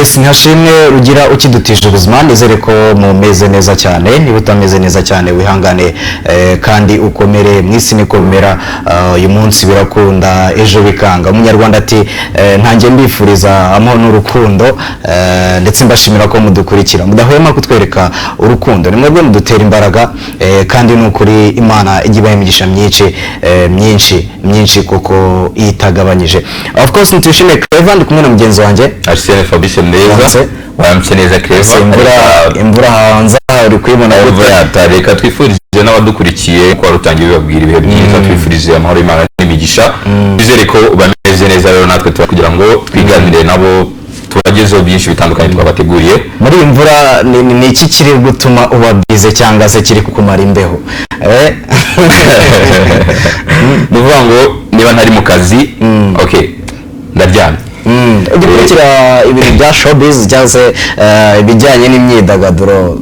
Yes, ntihashimwe rugira ukidutije ubuzima. Nizere ko mumeze neza cyane. Niba utameze neza cyane, wihangane kandi ukomere. Mu isi niko bimera. Uyu munsi birakunda, ejo bikanga. Umunyarwanda ati ntangiye mbifuriza amahoro n'urukundo, ndetse mbashimira ko mudukurikira, mudahwema kutwereka urukundo. Ni mwebwe mudutera imbaraga, kandi ni ukuri Imana ijya ibaha imigisha myinshi, myinshi myinshi, kuko itagabanyije. Of course, ntitushime Clever, ndi kumwe na mugenzi wanjye Arsene Fabrice Meza. Waramutse. Waramutse neza, Clever. Ese imvura hanze aha uri kuyibona Imvura gute? Yata, reka twifurize n'abadukurikiye ko wari utangiye bibabwira ibihe byiza. Twifurize amahoro y'Imana n'imigisha. Twizere ko bameze neza. Rero natwe tuba kugira ngo twiganire nabo, tubagezeho byinshi bitandukanye twabateguriye. Muri iyi mvura ni iki kiri gutuma uba bize cyangwa se kiri kukumara imbeho? Ni ukuvuga ngo niba ntari mu kazi, okay, ndaryamye. Ujya ukurikira ibintu bya showbiz cyangwa se ibijyanye n'imyidagaduro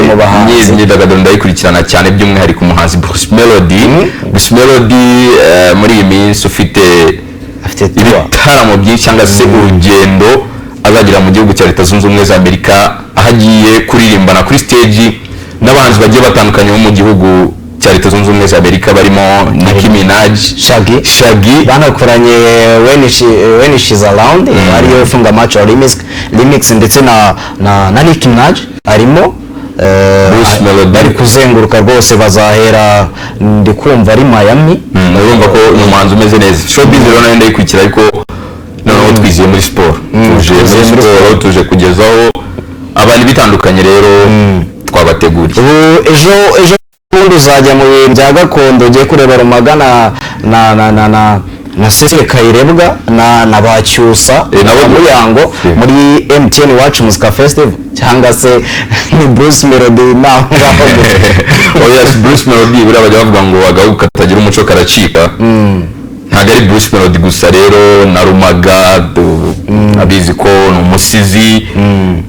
mu bahanzi? Imyidagaduro ndayikurikirana cyane, by'umwihariko umuhanzi Bruce Melody. Bruce Melody muri iyi minsi ufite afite tour, ibitaramo byinshi cyangwa se urugendo azagira mu gihugu cya Leta Zunze Ubumwe za Amerika, aho agiye kuririmbana kuri stage n'abahanzi bagiye batandukanye bo mu gihugu cya Leta Zunze Ubumwe za Amerika, barimo Nicki Minaj, Shaggy. Shaggy. Banakoranye When She's Around, ariyo Funga Macho remix, ndetse na Nicki Minaj arimo. Bruce Melody. Bari kuzenguruka rwose, bazahera, ndi kumva ari Miami. Urumva ko ni umuhanzi umeze neza. Showbiz rero nayo ndayikurikira, ariko noneho twiziye muri siporo, tuje twiziye muri muri siporo, tuje kugezaho abantu bitandukanye rero twabateguriye. Ubu ejo bundi uzajya mu bintu bya gakondo, ugiye kureba Rumaga na Cecile Kayirebwa na Bacyusa Nabo na Muyango muri MTN Iwacu Muzika Festival, cyangwa se ni Bruce Melody naho ngaho gusa? Oya, si Bruce Melody. Buriya bajya bavuga ngo agahugu katagira umuco karacika. Ntabwo ari Bruce Melody gusa rero, na Rumaga abizi ko ni umusizi,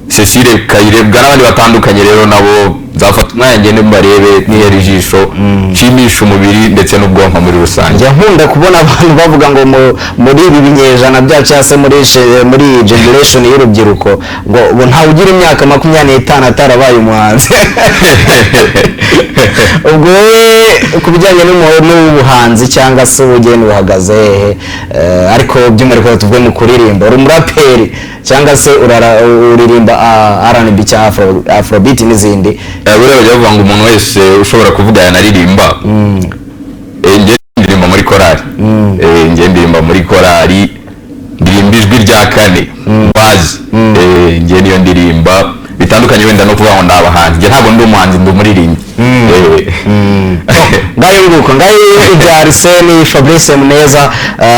Cecile Kayirebwa n'abandi batandukanye. Rero nabo nzafata umwanya ngende mbarebe, nihera ijisho, nshimisha umubiri ndetse n'ubwonko muri rusange. Njya nkunda kubona abantu bavuga ngo muri ibi binyejana byacu cyangwa se muri iyi generation y'urubyiruko, ngo ntawe ugira imyaka 25 atarabaye umuhanzi. Ubwo wowe ku bijyanye n'ubuhanzi cyangwa se ubugeni buhagaze hehe? Ariko by'umwihariko tuvuge mu kuririmba, uri umuraperi cyangwa se uririmba R&B cyangwa afrobeat n'izindi? Buriya bajya bavuga ngo umuntu wese ushobora kuvuga yanaririmba. Njye ndirimba muri korali. Njye ndirimba muri korali, ndirimba ijwi rya kane, bazi. Njye niyo ndirimba, bitandukanye wenda no kuvuga ngo ndi abahanzi. Njye ntabwo ndi umuhanzi, ndi umuririmbyi. Ngayo nguko, ngayo ibya Arsene Fabrice Muneza,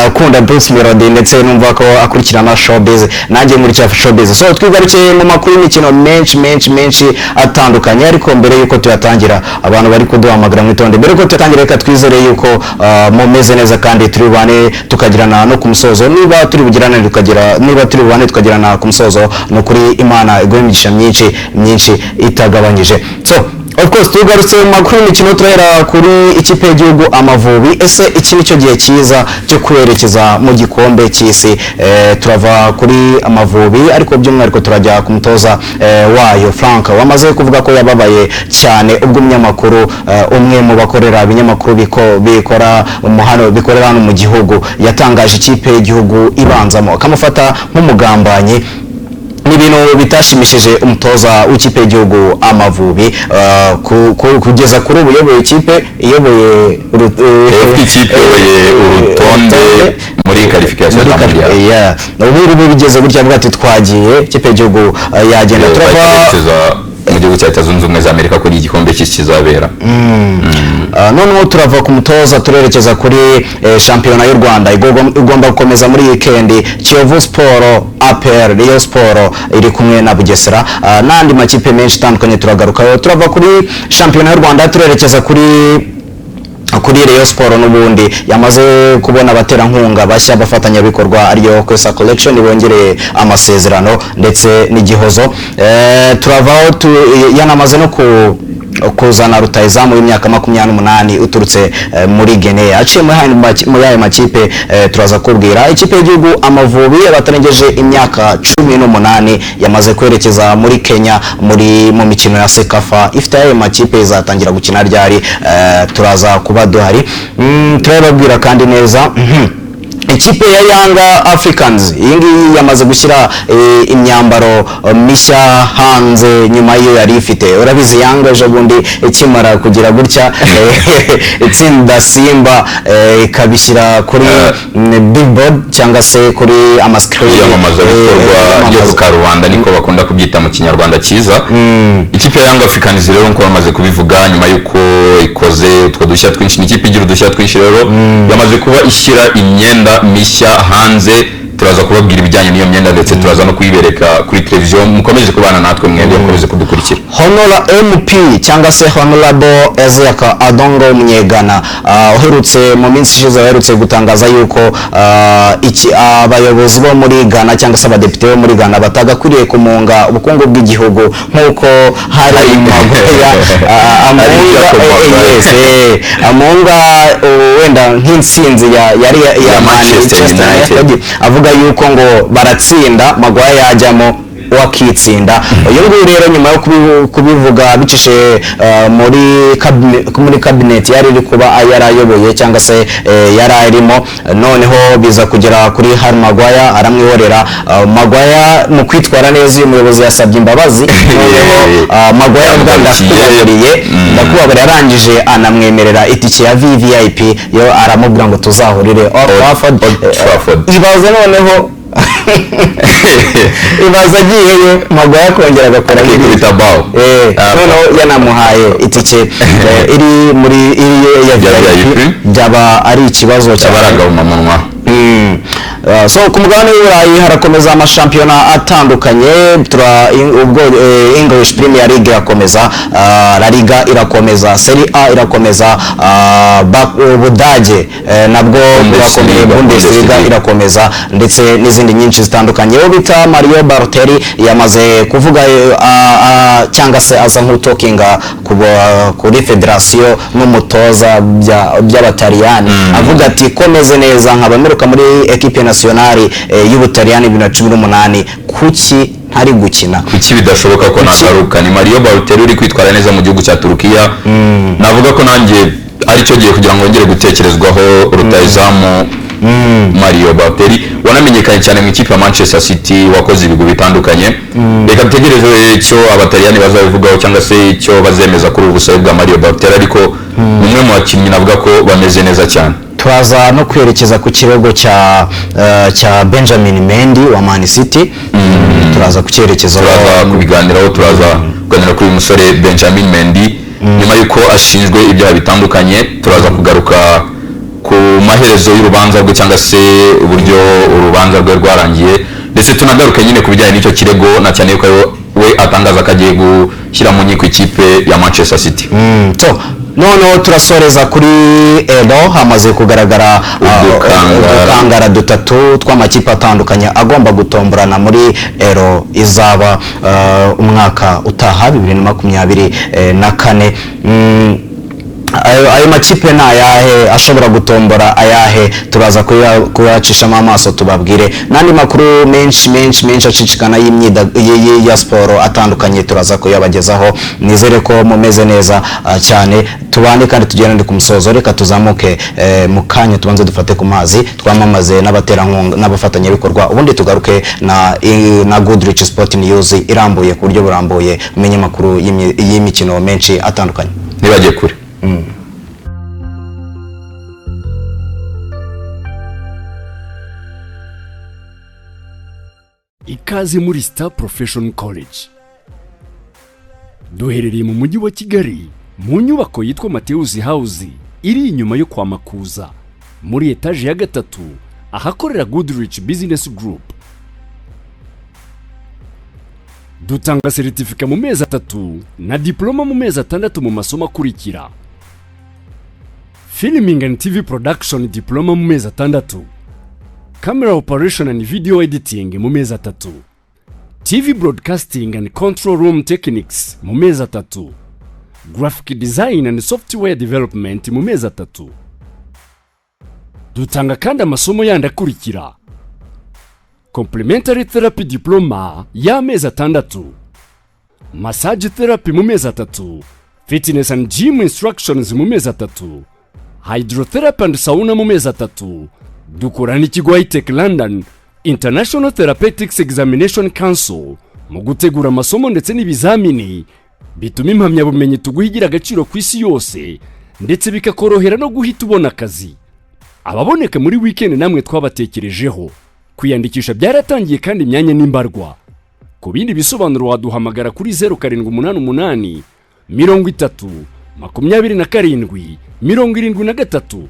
ukunda Bruce Melody ndetse numva ko akurikirana showbiz. Nanjye nkurikira showbiz. So twigarukiye mu makuru y'imikino menshi menshi menshi atandukanye, ariko mbere yuko tuyatangira, abantu bari kuduhamagara mwitonde. Mbere yuko tuyatangira, reka twizere yuko mumeze neza kandi turi bubane tukagirana no ku musozo. Niba turi bugirane tukagira, niba turi bubane tukagirana ku musozo, ni ukuri Imana iguhe imigisha myinshi myinshi itagabanyije. So of course, tugarutse mu makuru y'imikino, turahera kuri ikipe y'igihugu Amavubi. Ese iki nicyo gihe cyiza cyo kwerekeza mu gikombe cy'isi? Turava kuri Amavubi, ariko by'umwihariko turajya ku mutoza wayo Frank, wamaze kuvuga ko yababaye cyane ubwo umunyamakuru umwe mu bakorera ibinyamakuru bikora mu hano, bikorera hano mu gihugu, yatangaje ikipe y'igihugu ibanzamo, akamufata nk'umugambanyi. Ni ibintu bitashimishije umutoza w'ikipe y'igihugu Amavubi, kugeza kuri ubu uyoboye ikipe iyoboye Ufite ikipe iyoboye urutonde muri qualification muri za Mondial. Yeah. Ubu ngubu bigeze gutya, avuga ati twagiye, ikipe y'igihugu yagenda. Turava Berekeza mu gihugu cya Leta Zunze Ubumwe za Amerika kuri igikombe cy'isi kizabera. Noneho turava ku mutoza, turerekeza kuri shampiyona y'u Rwanda igomba gukomeza muri weekend. Kiyovu Sport, APR, Rayon Sport iri kumwe na Bugesera, n'andi makipe menshi atandukanye turagarukayo. Turava kuri shampiyona y'u Rwanda, turerekeza kuri Rayon Sport n'ubundi yamaze kubona abaterankunga bashya, abafatanyabikorwa, ariyo Kwesa Collection bongereye amasezerano ndetse n'igihozo. Turavaho yanamaze no ku kuzana rutahizamu w'imyaka 28 uturutse muri Guinea, aciye muri ayo makipe. Turaza kubwira ikipe y'igihugu Amavubi batarengeje imyaka 18 yamaze kwerekeza muri Kenya mu mikino ya CECAFA. Ifite ayo makipe, izatangira gukina ryari? Turaza kuba duhari. Turababwira kandi neza. Ikipe ya Yanga Africans, iyi ngiyi yamaze gushyira imyambaro mishya hanze nyuma y'iyo yari ifite. Urabizi, Yanga ejo bundi ikimara kugira gutya itsinda Simba, ikabishyira kuri billboard cyangwa se kuri amascreen. Iyamamazabikorwa ryo ku karubanda, niko bakunda kubyita mu Kinyarwanda cyiza. Ikipe ya Young Africans rero, nk'uko bamaze kubivuga, nyuma y'uko ikoze utwo dushya twinshi, ni ikipe igira udushya twinshi rero, yamaze kuba ishyira imyenda mishya hanze. Turaza kubabwira ibijyanye n'iyo myenda, ndetse turaza no kuyibereka kuri televiziyo. Mukomeze kubana natwe mwebwe, mukomeze kudukurikira. Honora MP cyangwa se Honorable Ezekiel Adongo Munyegana, uherutse mu minsi ishize, aherutse gutangaza yuko iki abayobozi bo muri Ghana cyangwa se abadepite bo muri Ghana batagakwiriye kumunga ubukungu bw'igihugu nk'uko hari Maguire amunga Hari yes, amunga wenda nk'intsinzi ya yari ya Manchester Manchester United. United, avuga yuko ngo baratsinda, Maguire yajyamo wakitsinda. Uyu nguyu rero, nyuma yo kubivuga bicishije muri cabinet yari iri kuba yarayoboye cyangwa se yari arimo, noneho biza kugera kuri Harry Maguire, aramwihorera. Maguire mu kwitwara neza, uyu muyobozi yasabye imbabazi. Noneho Maguire avuga: Yamugarukiye. "Ndakubabariye, ndakubabariye." Arangije anamwemerera itike ya VVIP yo, aramubwira ngo tuzahurire Old Trafford. Old Trafford. Ibaze noneho, ibaze agiyeyo, Maguire akongera agakora nk'ibyo. Akikubita bao. Noneho yanamuhaye itike iri muri iri ya ya VIP, VIP. byaba ari ikibazo cyane. Abaragabumamunwa. So ku mugabane w'Uburayi harakomeza amashampiyona atandukanye. Ubwo English Premier League irakomeza, La Liga irakomeza, Serie A irakomeza, Ubudage nabwo burakomeye. Bundesliga, Bundesliga Bundesliga. irakomeza, ndetse n'izindi nyinshi zitandukanye. Uwo bita Mario Balotelli yamaze kuvuga cyangwa se aza nk'utalkinga kuri federasiyo n'umutoza by'Abataliyani, avuga ati komeze neza nkaba mperuka muri equipe nationale y'Ubutaliyani 2018, kuki ntari gukina? Kuki bidashoboka ko nagaruka? Ni Mario Balotelli uri kwitwara neza mu gihugu cya Turukiya. Navuga ko nanjye aricyo gihe kugira ngo ngere gutekerezwaho rutahizamu Mario Balotelli, wanamenyekanye cyane mu ikipe ya Manchester City, wakoze ibigwi bitandukanye. Reka dutegereze icyo Abataliyani bazabivugaho cyangwa se icyo bazemeza kuri ubu busabe bwa Mario Balotelli, ariko ni umwe mu bakinnyi navuga ko bameze neza cyane. Turaza no kwerekeza ku kirego cya Benjamin Mendy wa Man City, turaza kucyerekeza. Turaza kubiganiraho, turaza kuganira kuri uyu musore Benjamin Mendy nyuma y'uko ashinjwe ibyaha bitandukanye. Turaza kugaruka ku maherezo y'urubanza rwe cyangwa se uburyo urubanza rwe rwarangiye, ndetse tunagaruke nyine ku bijyanye n'icyo kirego, na cyane yuko we atangaza ko agiye gushyira mu nkiko ikipe ya Manchester City. So noneho turasoreza kuri Euro. Hamaze kugaragara Udukangara. Udukangara dutatu tw'amakipe atandukanye agomba gutomborana muri Euro izaba umwaka utaha 2024. Ayo makipe ni ayahe? Ashobora gutombora ayahe? Turaza kuyacishamo amaso, tubabwire n'andi makuru menshi menshi menshi acicikana ya siporo atandukanye, turaza kuyabagezaho. Nizere ko mumeze neza cyane. Tubane kandi tugende ku musozo. Reka tuzamuke mu kanya, tubanze dufate ku mazi, twamamaze n'abaterankunga n'abafatanyabikorwa, ubundi tugaruke na Goodrich Sport News irambuye ku buryo burambuye, umenye amakuru y'imikino menshi atandukanye. Ntibajye kure. Ikaze muri Star Profession College. Duherereye mu mujyi wa Kigali, mu nyubako yitwa Matewusi House, iri inyuma yo kwa Makuza, muri etaje ya gatatu, ahakorera Goodrich Business Group. Dutanga seritifika mu mezi 3 na diploma mu mezi 6 mu masomo akurikira: Filming and TV Production diploma mu mezi 6, Camera Operation and Video Editing mu mezi 3, TV Broadcasting and Control Room Techniques mu mezi 3. Graphic design and software development mu mezi 3. Dutanga kandi amasomo yandi akurikira: Complementary therapy diploma y'amezi 6, massage therapy mu mezi 3, fitness and gym instructions mu mezi 3, hydrotherapy and sauna mu mezi 3. Dukora n'ikigo ITEC London, International Therapeutics Examination Council, mu gutegura amasomo ndetse n'ibizamini bituma impamyabumenyi tuguha igira agaciro ku isi yose, ndetse bikakorohera no guhita ubona akazi. Ababoneka muri weekend namwe twabatekerejeho. Kwiyandikisha byaratangiye kandi imyanya n'imbarwa. Ku bindi bisobanuro waduhamagara kuri 0788 30 27 73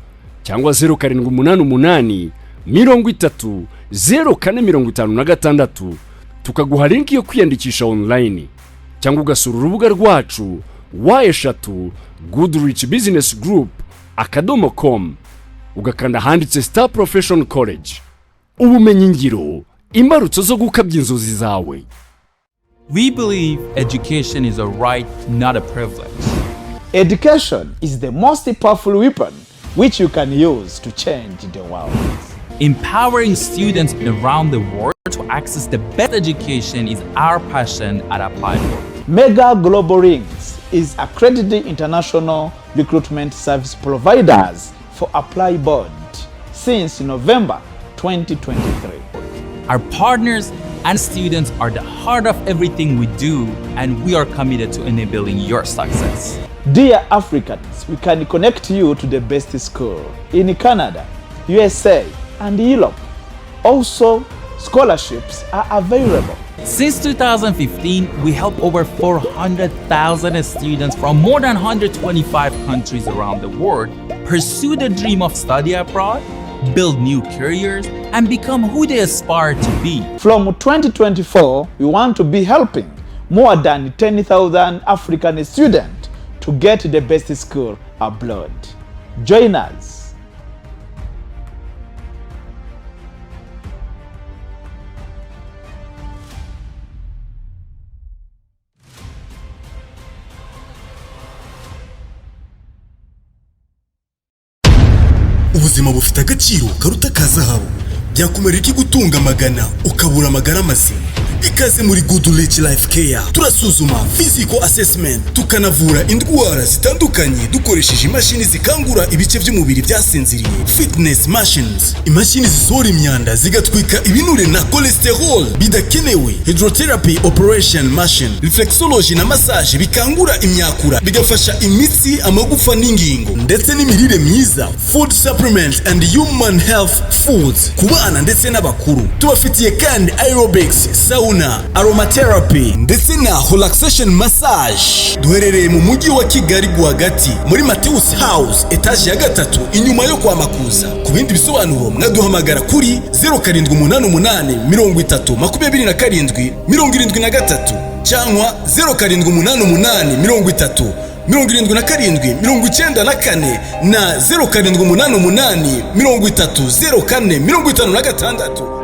cyangwa 0788 30 04 56, tukaguha link yo kwiyandikisha online, cyangwa ugasura urubuga rwacu www.goodrichbusinessgroup.com, ugakanda ahanditse Star Profession College. Ubumenyi ngiro, imbarutso zo gukabya inzozi zawe. We believe education is a right, not a privilege. Education is the most powerful weapon which you can use to change the world. Empowering students around the world to access the best education is our passion at ApplyBoard. Mega Global Rings is accredited international recruitment service providers for ApplyBoard since November 2023. Our partners and students are the heart of everything we do, and we are committed to enabling your success. Dear Africans, we can connect you to the best school in Canada, USA, and Europe. Also, scholarships are available. Since 2015, we help over 400,000 students from more than 125 countries around the world pursue the dream of study abroad, build new careers, and become who they aspire to be. From 2024, we want to be helping more than 10,000 African students to get the best school abroad. Join us. Ubuzima bufite agaciro karuta ka zahabu. Byakumarira iki gutunga amagana ukabura amagara mazima? Ikaze muri Good Rich Life Care. Turasuzuma, physical assessment, tukanavura indwara zitandukanye dukoresheje imashini zikangura ibice by'umubiri byasinziriye, fitness machines, imashini zisohora imyanda zigatwika ibinure na cholesterol bidakenewe, hydrotherapy operation machine, reflexology na massage bikangura imyakura, bigafasha imitsi, amagufa n'ingingo, ndetse n'imirire myiza, food supplements and human health foods ku bana ndetse n'abakuru. Tubafitiye kandi aerobics, sauna, aromatherapy ndetse na relaxation massage. Duherereye mu mujyi wa Kigali rwagati muri Mateus House, etaje ya gatatu, inyuma yo kwa Makuza. Ku bindi bisobanuro mwaduhamagara kuri 0788 30 27 73 cyangwa 0788 30 77 94 na 0788 30 04 56.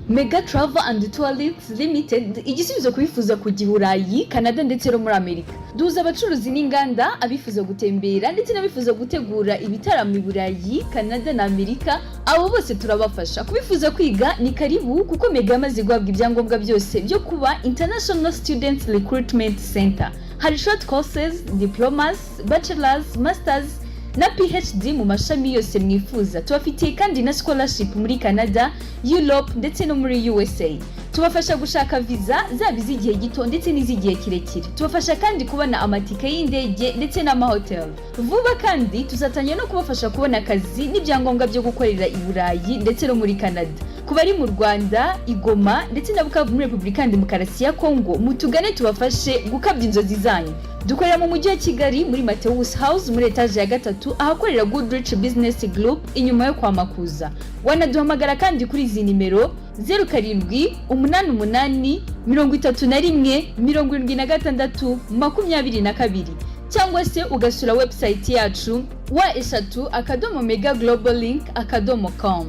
Mega Travel and Tourists Limited, igisubizo ku bifuza kujya i Burayi, Canada ndetse no muri Amerika. Duhuza abacuruzi n'inganda, abifuza gutembera ndetse n'abifuza gutegura ibitaramo i Burayi, Canada na Amerika, abo bose turabafasha. Kubifuza kwiga ni karibu, kuko Mega yamaze guhabwa ibyangombwa byose byo kuba International Students Recruitment Center. Hari short courses, diplomas, bachelors, masters na PhD mu mashami yose mwifuza. Tubafitiye kandi na scholarship muri Canada, Europe ndetse no muri USA. Tubafasha gushaka viza, zaba iz'igihe gito ndetse n'iz'igihe kirekire. Tubafasha kandi kubona amatike y'indege ndetse n'amahoteli. Vuba kandi tuzatangira no kubafasha kubona akazi n'ibyangombwa byo gukorera i Burayi ndetse no muri Canada. Ku bari mu Rwanda, i Goma ndetse na Bukavu muri Repubulika ya Demokarasi ya Kongo, mutugane tubafashe gukabya inzozi zanyu. Dukorera mu mujyi wa Kigali muri Mateus House, muri etaje ya gatatu, ahakorera Goodrich Business Group, inyuma yo kwa Makuza. Wanaduhamagara kandi kuri izi nimero: 0788 31 76 22, cyangwa se ugasura website yacu www.megagloballink.com.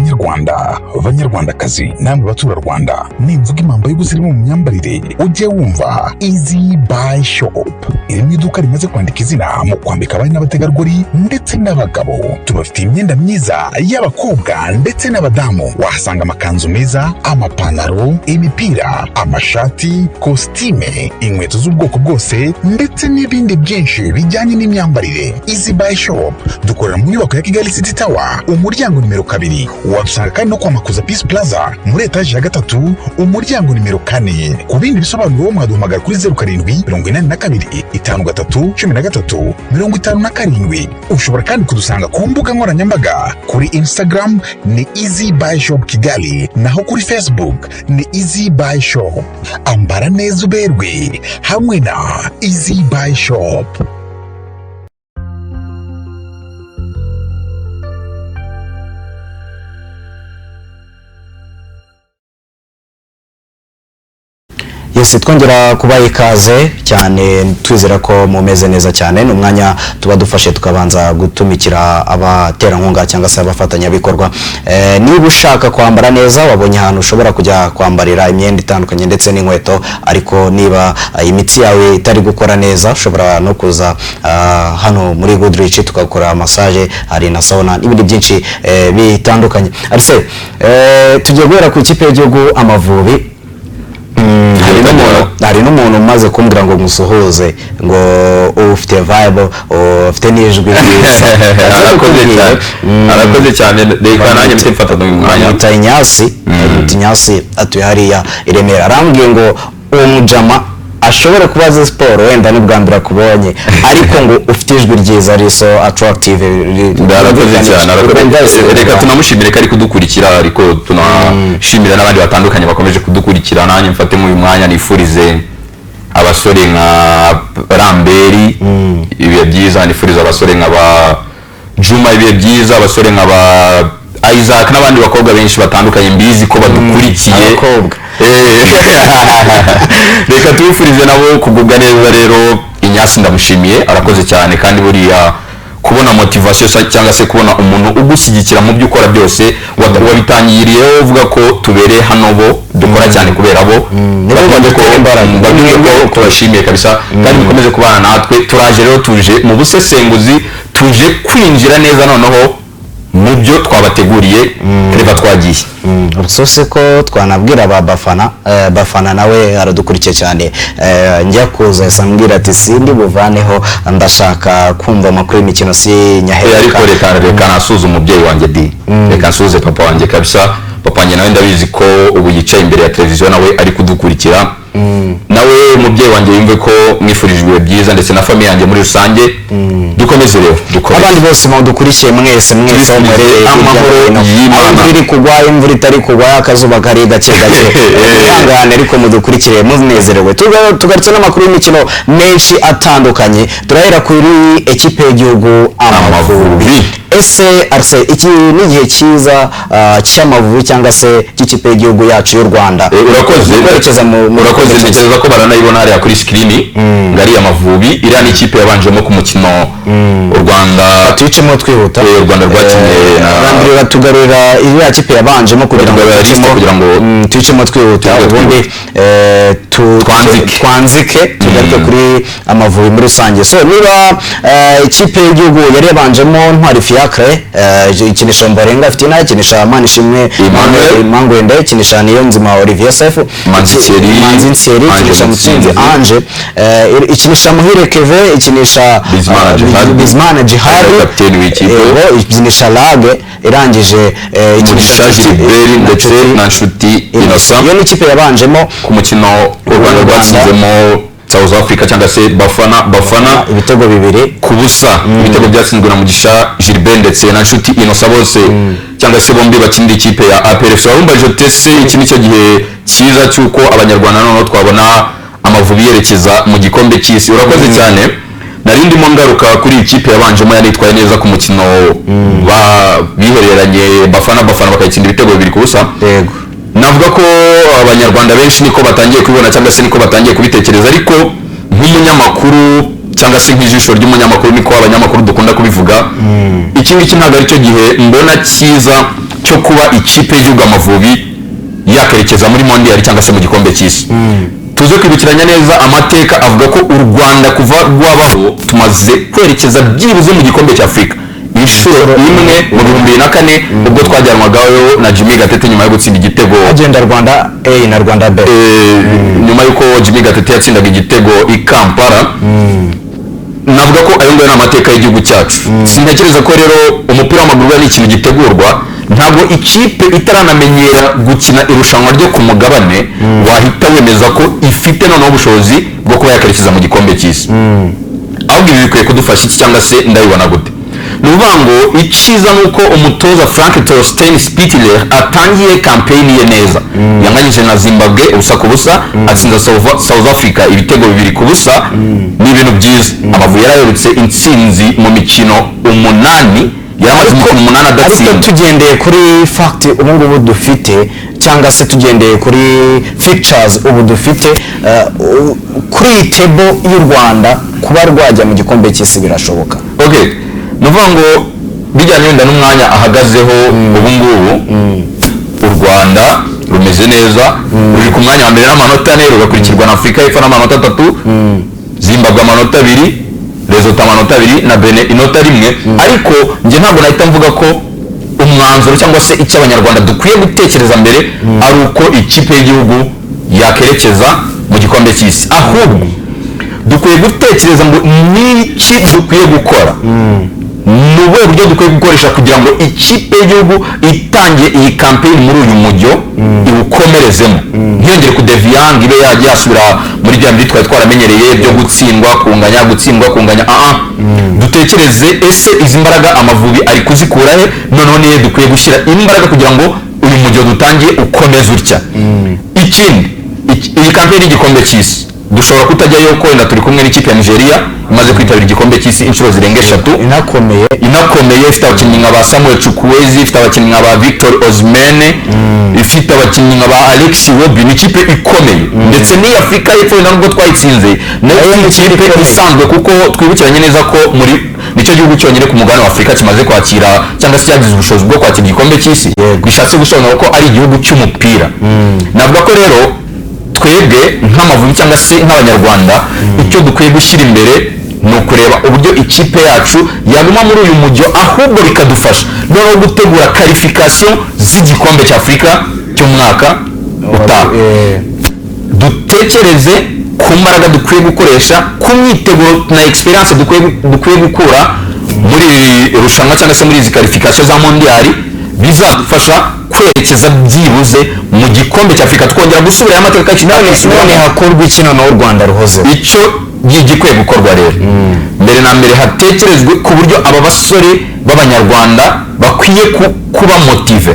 Banyarwanda, Banyarwandakazi, namwe baturarwanda, nimvuga impamba y'ubusirimu mu myambarire, ujye wumva Easy Buy Shop. Iri mu iduka rimaze kwandika izina mu kwambika abari n'abategarugori ndetse n'abagabo. Tubafitiye imyenda myiza y'abakobwa ndetse n'abadamu. Wahasanga amakanzu meza, amapantaro, imipira, amashati, kositime, inkweto z'ubwoko bwose ndetse n'ibindi byinshi bijyanye n'imyambarire. Easy Buy Shop dukorera mu nyubako ya Kigali City Tower, umuryango nimero 2. Wadusanga kandi no kwa Makuza Peace Plaza muri etaje ya 3, umuryango nimero 4. Ku bindi bisobanuro mwaduhamagara kuri 07 82 53 13 57. Ushobora kandi kudusanga ku mbuga nkoranyambaga: kuri Instagram ni Easy Buy Shop Kigali, naho kuri Facebook ni Easy Buy Shop. Ambara neza uberwe hamwe na Easy Buy Shop. Yes, twongera kubaha ikaze cyane, twizera ko mumeze neza cyane. Ni umwanya tuba dufashe tukabanza gutumikira abaterankunga cyangwa se abafatanyabikorwa. Niba ushaka kwambara neza, wabonye ahantu ushobora kujya kwambarira imyenda itandukanye ndetse n'inkweto. Ariko niba imitsi yawe itari gukora neza, ushobora no kuza hano muri Goodrich tukakora massage, hari na sauna n'ibindi byinshi bitandukanye. Arise, tugiye guhera ku ikipe y'igihugu Amavubi. Hari n'umuntu umaze kumbwira ngo musuhuze, ngo ufite vibe, ufite n'ijwi ryiza. Arakoze cyane, arakoze cyane. Reka nanjye mpite mfata uyu mwanya. Bamwita Inyasi, bamwita Inyasi, atuye hariya i Remera. Arambwiye ngo uwo mujama ashobora kuba azi siporo, wenda n'ubwa mbere akubonye, ariko ngo ufite ijwi ryiza, ari so attractive. Arakoze cyane, arakoze. Reka tunamushimire ko ari kudukurikira, ariko tunashimira n'abandi batandukanye bakomeje kudukurikira. Nanjye mfate muri uyu mwanya nifurize abasore nka Ramberi ibihe byiza, nifurize abasore nka ba Juma ibihe byiza, abasore nka ba Isaac n'abandi bakobwa benshi batandukanye mbizi ko badukurikiye. Abakobwa. Reka tubifurize nabo kugubwa neza. Rero Inyasi ndamushimiye, arakoze cyane. Kandi buriya kubona motivation cyangwa se kubona umuntu ugushyigikira mu byo ukora byose, wabitangiriyeho uvuga ko tubereye hano bo dukora cyane kubera bo. Nibo badutera imbaraga. Babyumve ko tubashimiye kabisa kandi mukomeze kubana natwe. Turaje rero, tuje mu busesenguzi, tuje kwinjira neza noneho mu byo twabateguriye. Reka twagiye. Ubwo se ko twanabwira ba Bafana, Bafana nawe aradukurikiye cyane. Njya kuza yahise ambwira ati sindi buvaneho, ndashaka kumva amakuru y'imikino si nyaheruka. Ariko reka nasuze umubyeyi wanjye di, reka nsuze papa wanjye kabisa. Papa wanjye nawe ndabizi ko ubu yicaye imbere ya televiziyo, nawe ari kudukurikira. Nawe umubyeyi wanjye yumve ko mwifurije ibihe byiza, ndetse na famille yanjye muri rusange. Dukomeze rero, dukomeze. Abandi bose mudukurikiye mwese mwese aho Tubifurije muherereye hirya amahoro no hino. y'Imana. Aho imvura iri kugwa, imvura itari kugwa, akazuba kari gake gake, mwihangane ariko mudukurikire munezerewe. Tugarutse n'amakuru y'imikino menshi atandukanye. Turahera kuri ekipe y'igihugu Amavubi. Amavubi. Ese Arse, iki ni igihe cyiza cy'Amavubi cyangwa se cy'ikipe y'igihugu yacu y'u Rwanda? Urakoze. Kwerekeza mu Urakoze. kwerekeza. Ntekereza ko baranayibona hariya kuri screen ngari Amavubi. Iriya ni ikipe yabanjemo ku mukino u Rwanda Tuyicemo twihuta. U Rwanda rwakinnye na Rambere, batugarurira iriya kipe yabanjemo kugira ngo Batugarurira liste kugira ngo tuyicemo twihuta, Tuze ubundi Twanzike. twanzike tugaruke kuri Amavubi muri rusange. So niba ikipe y'igihugu yari yabanjemo Ntwari Fiacre, ikinisha Mbarenga Fitina, ikinisha Manishimwe Emmanuel. Mangwende, ikinisha Niyonzima Olivier Sefu, Manzi Thierry, Manzi Thierry, Ange ikinisha Mutsinzi Mutsinzi. Ange, ikinisha Muhire Keve, ikinisha Bizimana Djihad. Bizimana Djihad, Kapiteni w'ikipe. Yego, ikinisha Lage irangije, ikinisha Mugisha Gilbert ndetse na Nshuti Innocent. Iyo ni ikipe yabanjemo Ku mukino u Rwanda rwatsinzemo South Africa cyangwa se Bafana Bafana ibitego 2 ku busa, ibitego byatsinzwe na Mugisha Gilbert ndetse na Nshuti Innocent, bose cyangwa se bombi bakinira ikipe ya APR FC. Warumbaje uti ese iki nicyo gihe cyiza cy'uko Abanyarwanda noneho twabona Amavubi yerekeza mu gikombe cy'isi? Urakoze cyane. Nari ndimo ngaruka kuri iyi kipe yabanjemo, yanitwaye neza ku mukino bihereranye Bafana Bafana bakayitsinda ibitego 2 ku busa. Yego. Navuga ko Abanyarwanda benshi niko batangiye kubibona cyangwa se niko batangiye kubitekereza, ariko nk'umunyamakuru cyangwa se nk'ijisho ry'umunyamakuru, niko abanyamakuru dukunda kubivuga, iki ngiki ntabwo aricyo gihe mbona cyiza cyo kuba ikipe y'igihugu Amavubi yakerekeza muri Mondial cyangwa se mu gikombe cy'isi. Tuze kwibukiranya neza amateka avuga ko u Rwanda kuva rwabaho tumaze kwerekeza byibuze mu gikombe cya Afurika inshuro imwe, mu 2004, ubwo twajyanwagayo na Jimmy Gatete nyuma yo gutsinda igitego. Agenda Rwanda A na Rwanda B. Nyuma y'uko Jimmy Gatete yatsindaga igitego i Kampala. Navuga ko ayo ngayo ni amateka y'igihugu cyacu. Sintekereza ko rero umupira w'amaguru ari ikintu gitegurwa. Ntabwo ikipe itaranamenyera gukina irushanwa ryo ku mugabane wahita wemeza ko ifite noneho ubushobozi bwo kuba yakerekeza mu gikombe cy'isi. Ahubwo ibi bikwiye kudufasha iki, cyangwa se ndabibona gute? Ni ukuvuga ngo icyiza ni uko umutoza Frank Torsten Spittler atangiye campaign ye neza. Yanganyije na Zimbabwe 0-0, atsinda South Africa ibitego 2-0. Ni ibintu byiza. Amavubi yaraherutse intsinzi mu mikino 8, yaramaze imikino 8 Ariko adatsinda. tugendeye kuri fact ubu ngubu dufite, cyangwa se tugendeye kuri fixtures ubu dufite, kuri iyi table y'u Rwanda, kuba rwajya mu gikombe cy'isi birashoboka? Okay, ni ukuvuga ngo bijyanye wenda n'umwanya ahagazeho ubu ngubu, u Rwanda rumeze neza, ruri ku mwanya wa mbere n'amanota 4, rugakurikirwa na Afurika y'Epfo n'amanota 3, Zimbabwe amanota 2, Lesotho amanota 2 na Benin inota 1. Ariko njye ntabwo nahita mvuga ko umwanzuro cyangwa se icyo Abanyarwanda dukwiye gutekereza mbere ari uko ikipe y'igihugu yakerekeza mu gikombe cy'isi. Ahubwo dukwiye gutekereza ngo niki dukwiye gukora, ni ubuhe buryo dukwiye gukoresha kugira ngo ikipe y'igihugu itangiye iyi campaign muri uyu mujyo iwukomerezemo, ntiyongere kudeviya ngo ibe yajya yasubira muri bya bindi twari twaramenyereye byo gutsindwa, kunganya, gutsindwa, kunganya. Aha dutekereze: ese izi mbaraga Amavubi ari kuzikura he? Noneho niyo dukwiye gushyira imbaraga kugira ngo uyu mujyo dutangiye ukomeze utya. Ikindi, iyi campaign y'igikombe cy'isi dushobora kutajyayo ko wenda turi kumwe n'ikipe ya Nigeria imaze kwitabira igikombe cy'isi inshuro zirenga 3. Inakomeye. Inakomeye, ifite abakinnyi nka ba Samuel Chukwueze, ifite abakinnyi nka ba Victor Osimhen, ifite abakinnyi nka ba Alex Iwobi. Ni ikipe ikomeye. Ndetse n'iyi Afurika y'Epfo wenda nubwo twayitsinze, nayo ni ikipe isanzwe, kuko twibukiranye neza ko muri nicyo gihugu cyonyine ku mugabane wa Afurika kimaze kwakira cyangwa se cyagize ubushobozi bwo kwakira igikombe cy'isi. Bishatse gusobanura ko ari igihugu cy'umupira. Navuga ko rero twebwe nk'Amavubi cyangwa se nk'Abanyarwanda, icyo dukwiye gushyira imbere ni ukureba uburyo ikipe yacu yaguma muri uyu mujyo, ahubwo bikadufasha noneho gutegura qualification z'igikombe cya Afurika cy'umwaka utaha. Dutekereze ku mbaraga dukwiye gukoresha, ku myiteguro na experience dukwiye gukura muri iri rushanwa cyangwa se muri izi qualification za Mondial, bizadufasha kwerekeza byibuze mu gikombe cya Afurika, twongera gusubirayo amateka yacu. None hakorwa iki noneho u Rwanda ruhozeho? Icyo gikwiye gukorwa rero, mbere na mbere hatekerezwe ku buryo aba basore b'Abanyarwanda bakwiye kuba motivé.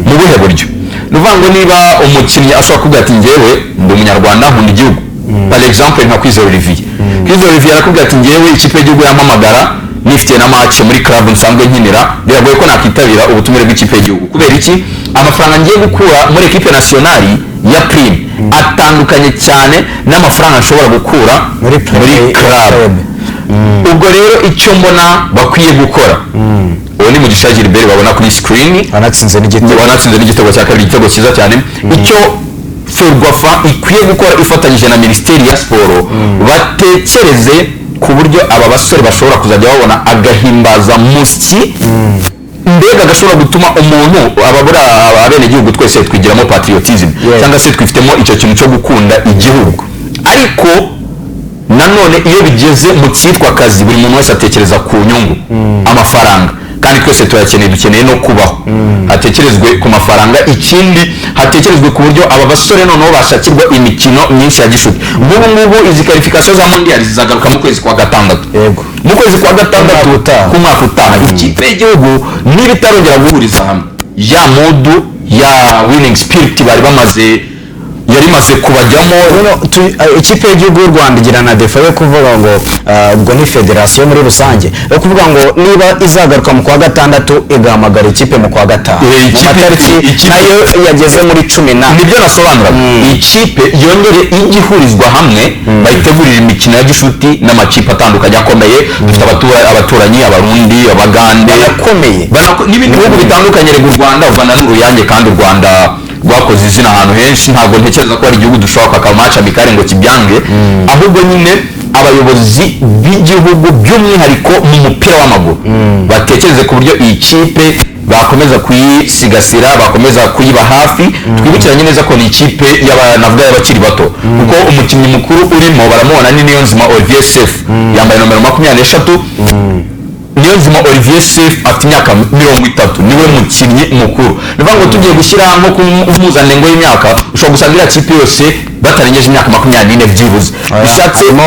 Mu buhe buryo? Ni ukuvuga ngo niba umukinnyi ashobora kuvuga ati: "Njyewe ndi Umunyarwanda, nkunda igihugu", par exemple nka Kwizera Olivier. Kwizera Olivier arakubwira ati: "Njyewe ikipe y'igihugu yampamagara nifitiye na match muri club nsanzwe nkinira, biragoye ko nakwitabira ubutumire bw'ikipe y'igihugu. Kubera iki? Amafaranga ngiye gukura muri équipe nationale ya prime atandukanye cyane n'amafaranga nshobora gukura muri muri club." Ubwo rero icyo mbona bakwiye gukora, uwo ni Mugisha Gilbert babona kuri screen. Wanatsinze n'igitego. Wanatsinze n'igitego cya kabiri, igitego cyiza cyane. Icyo Ferwafa ikwiye gukora ifatanyije na Minisiteri ya Siporo, batekereze ku buryo aba basore bashobora kuzajya babona agahimbazamusyi, mbega gashobora gutuma umuntu ababura. Abenegihugu twese twigiramo patriotism cyangwa se twifitemo icyo kintu cyo gukunda igihugu, ariko nanone iyo bigeze mu cyitwa akazi, buri muntu wese atekereza ku nyungu, amafaranga, kandi twese tuyakeneye, dukeneye no kubaho. Hatekerezwe ku mafaranga. Ikindi, hatekerezwe ku buryo aba basore noneho bashakirwa imikino myinshi ya gishuti. Nk'ubu ngubu izi qualification za Mondial zizagaruka mu kwezi kwa gatandatu. Mu kwezi kwa gatandatu Umwaka utaha. Ku mwaka utaha, ikipe y'igihugu niba itarongera guhuriza hamwe ya mood ya winning spirit bari bamaze. Yari imaze kubajyamo. Ikipe y'igihugu y'u Rwanda igira na défaut yo kuvuga ngo ubwo ni federasiyo muri rusange, yo kuvuga ngo niba izagaruka mu kwa gatandatu, igahamagara ikipe mu kwa gatanu, mu matariki nayo yageze muri cumi na. Nibyo nasobanuraga. Ikipe yongere ijye ihurizwa hamwe, bayitegurire imikino ya gishuti n'amakipe atandukanye akomeye dufite, abaturanyi, Abarundi, Abagande. Banakomeye. N'ibindi bihugu bitandukanye. Rega u Rwanda, u Rwanda ni uruyange, kandi u Rwanda rwakoze izina ahantu henshi. Ntabwo ntekereza ko hari igihugu dushobora kwaka match amical ngo kibyange. Ahubwo nyine abayobozi b'igihugu, by'umwihariko mu mupira w'amaguru, batekereze ku buryo iyi kipe bakomeza kuyisigasira, bakomeza kuyiba hafi. Twibukiranye neza ko ni ikipe navuga y'abakiri bato, kuko umukinnyi mukuru urimo baramubona ni Niyonzima Olivier Sefu, yambaye nomero 23. Niyonzima Olivier Sefu afite imyaka 30, niwe mukinnyi mukuru. Ni ukuvuga ngo tugiye gushyira nko ku mpuzandengo y'imyaka, ushobora gusanga iriya kipe yose batarengeje imyaka 24 byibuze. Bishatse Harimo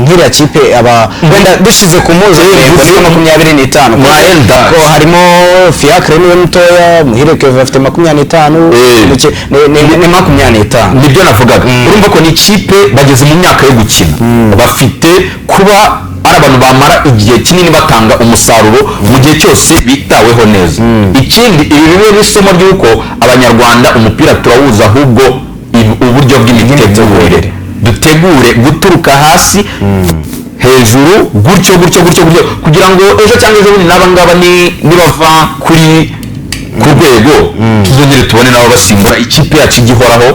nk'iriya kipe aba wenda dushyize ku mpuzandengo niyo 25. Mwayenda. Ko harimo Fiacre niwe mutoya, Muhire Kevin afite 25, ni 25. Nibyo navugaga. Urumva ko ni ikipe bageze mu myaka yo gukina, bafite kuba ari abantu bamara igihe kinini batanga umusaruro mu gihe cyose bitaweho neza. Ikindi, ibi bibe n'isomo ry'uko Abanyarwanda umupira turawuzi, ahubwo uburyo bw'imitegurire, dutegure guturuka hasi hejuru gutyo gutyo gutyo gutyo, kugira ngo ejo cyangwa ejo bundi n'aba ngaba nibava ku rwego, tuzongere tubone nabo basimbura, ikipe yacu ijya ihoraho.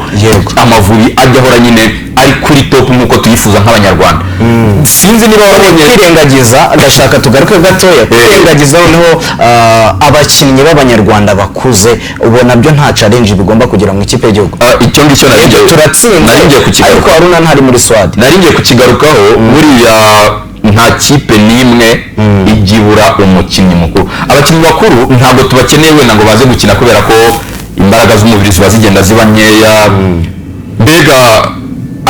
Amavubi ajya ahora nyine ari kuri top nk'uko tuyifuza nk'Abanyarwanda. Sinzi niba wabonye Kwirengagiza, ndashaka tugaruke gatoya, kwirengagiza noneho abakinnyi b'Abanyarwanda bakuze, ubona byo nta challenge bigomba kugira mu ikipe y'igihugu? Ah, icyo ngicyo nari Yego, turatsinze, nari ngiye ariko kukigarukaho. Haruna ntari muri squad. Nari ngiye kukigarukaho. Buriya nta kipe n'imwe ijya ibura umukinnyi mukuru. Abakinnyi bakuru ntabwo tubakeneye wenda ngo baze gukina, kubera ko imbaraga z'umubiri ziba zigenda ziba nkeya, mbega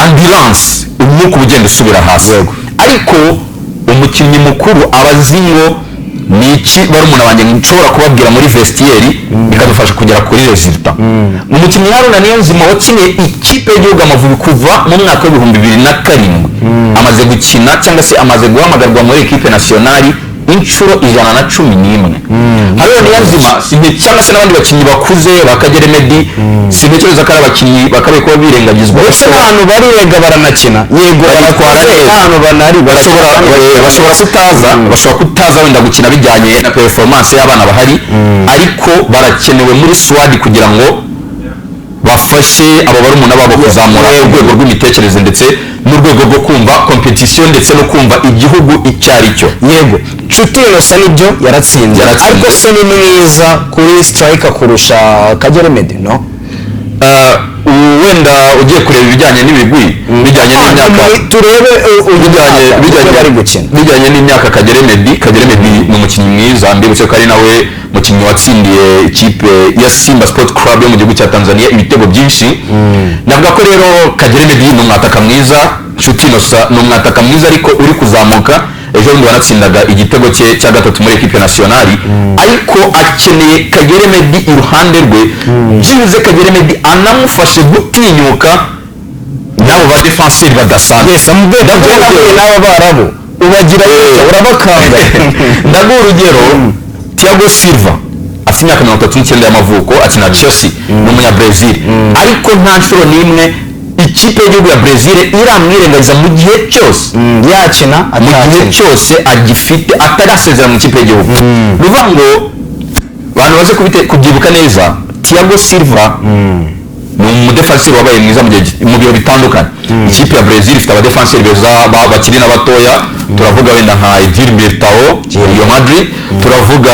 endurance, umwuka uba ugenda usubira hasi. Ariko umukinnyi mukuru aba azi ngo ni iki barumuna banjye nshobora kubabwira muri vestiaire bikadufasha kugera kuri résultat. Umukinnyi Haruna Niyonzima wakiniye ikipe y'igihugu Amavubi kuva mu mwaka wa 2007, amaze gukina cyangwa se amaze guhamagarwa muri équipe nationale inshuro 111. Haruna Niyonzima cyangwa se n'abandi bakinnyi bakuze ba Kagere Meddie, sintekereza ko ari abakinnyi bakabaye kuba birengagizwa. Ndetse n'ahantu barirega baranakina, yego. Baritwara Barakuze, neza. n'ahantu banari Bashobora barakina kandi bashobora kutaza wenda gukina bijyanye na performance y'abana bahari, ariko barakenewe muri squad kugira ngo bafashe abo barumuna babo kuzamura urwego rw'imitekerereze ndetse n'urwego rwo kumva competition ndetse no kumva igihugu icyo ari cyo. Yego, Nshuti Innocent nibyo, yaratsinze. Yaratsinze. Ariko se ni mwiza kuri striker kurusha Kagere Meddie, no? Wenda ugiye kureba ibijyanye n'ibigwi, bijyanye n'imyaka, Turebe uyu bijyanye mwaka bijyanye uburyo bari gukina. Bijyanye n'imyaka, Kagere Meddie ni umukinnyi mwiza. Mbibutse ko ari nawe mukinnyi watsindiye ikipe ya Simba Sport Club yo mu gihugu cya Tanzania ibitego byinshi. Navuga ko rero Kagere Meddie ni umwataka mwiza, Nshuti Innocent ni umwataka mwiza ariko uri kuzamuka. Ejo bundi wanatsindaga igitego cye cya gatatu muri équipe nationale, ariko akeneye Kagere Meddie iruhande rwe, byibuze Kagere Meddie anamufashe gutinyuka n'abo ba défenseur badasanzwe. Yes, amubwira Ndaguha nahuye urugero. n'aba Barabu, ubagira gutya urabakanga. Ndaguha urugero, Thiago Silva afite imyaka 39 y'amavuko, akina Chelsea, ni umunya-Brazil, ariko nta nshuro n'imwe ikipe y'igihugu ya Brazil iramwirengagiza mu gihe cyose Yakina mu gihe atakina. cyose agifite atarasezera mu ikipe y'igihugu. Ni ukuvuga ngo abantu baze kubyibuka neza, Thiago Silva ni umudefanseri wabaye mwiza mu bihe bitandukanye. Ikipe ya Brazil ifite abadefanseri beza bakiri n'abatoya. Turavuga wenda nka Eder Militao, Real Madrid, turavuga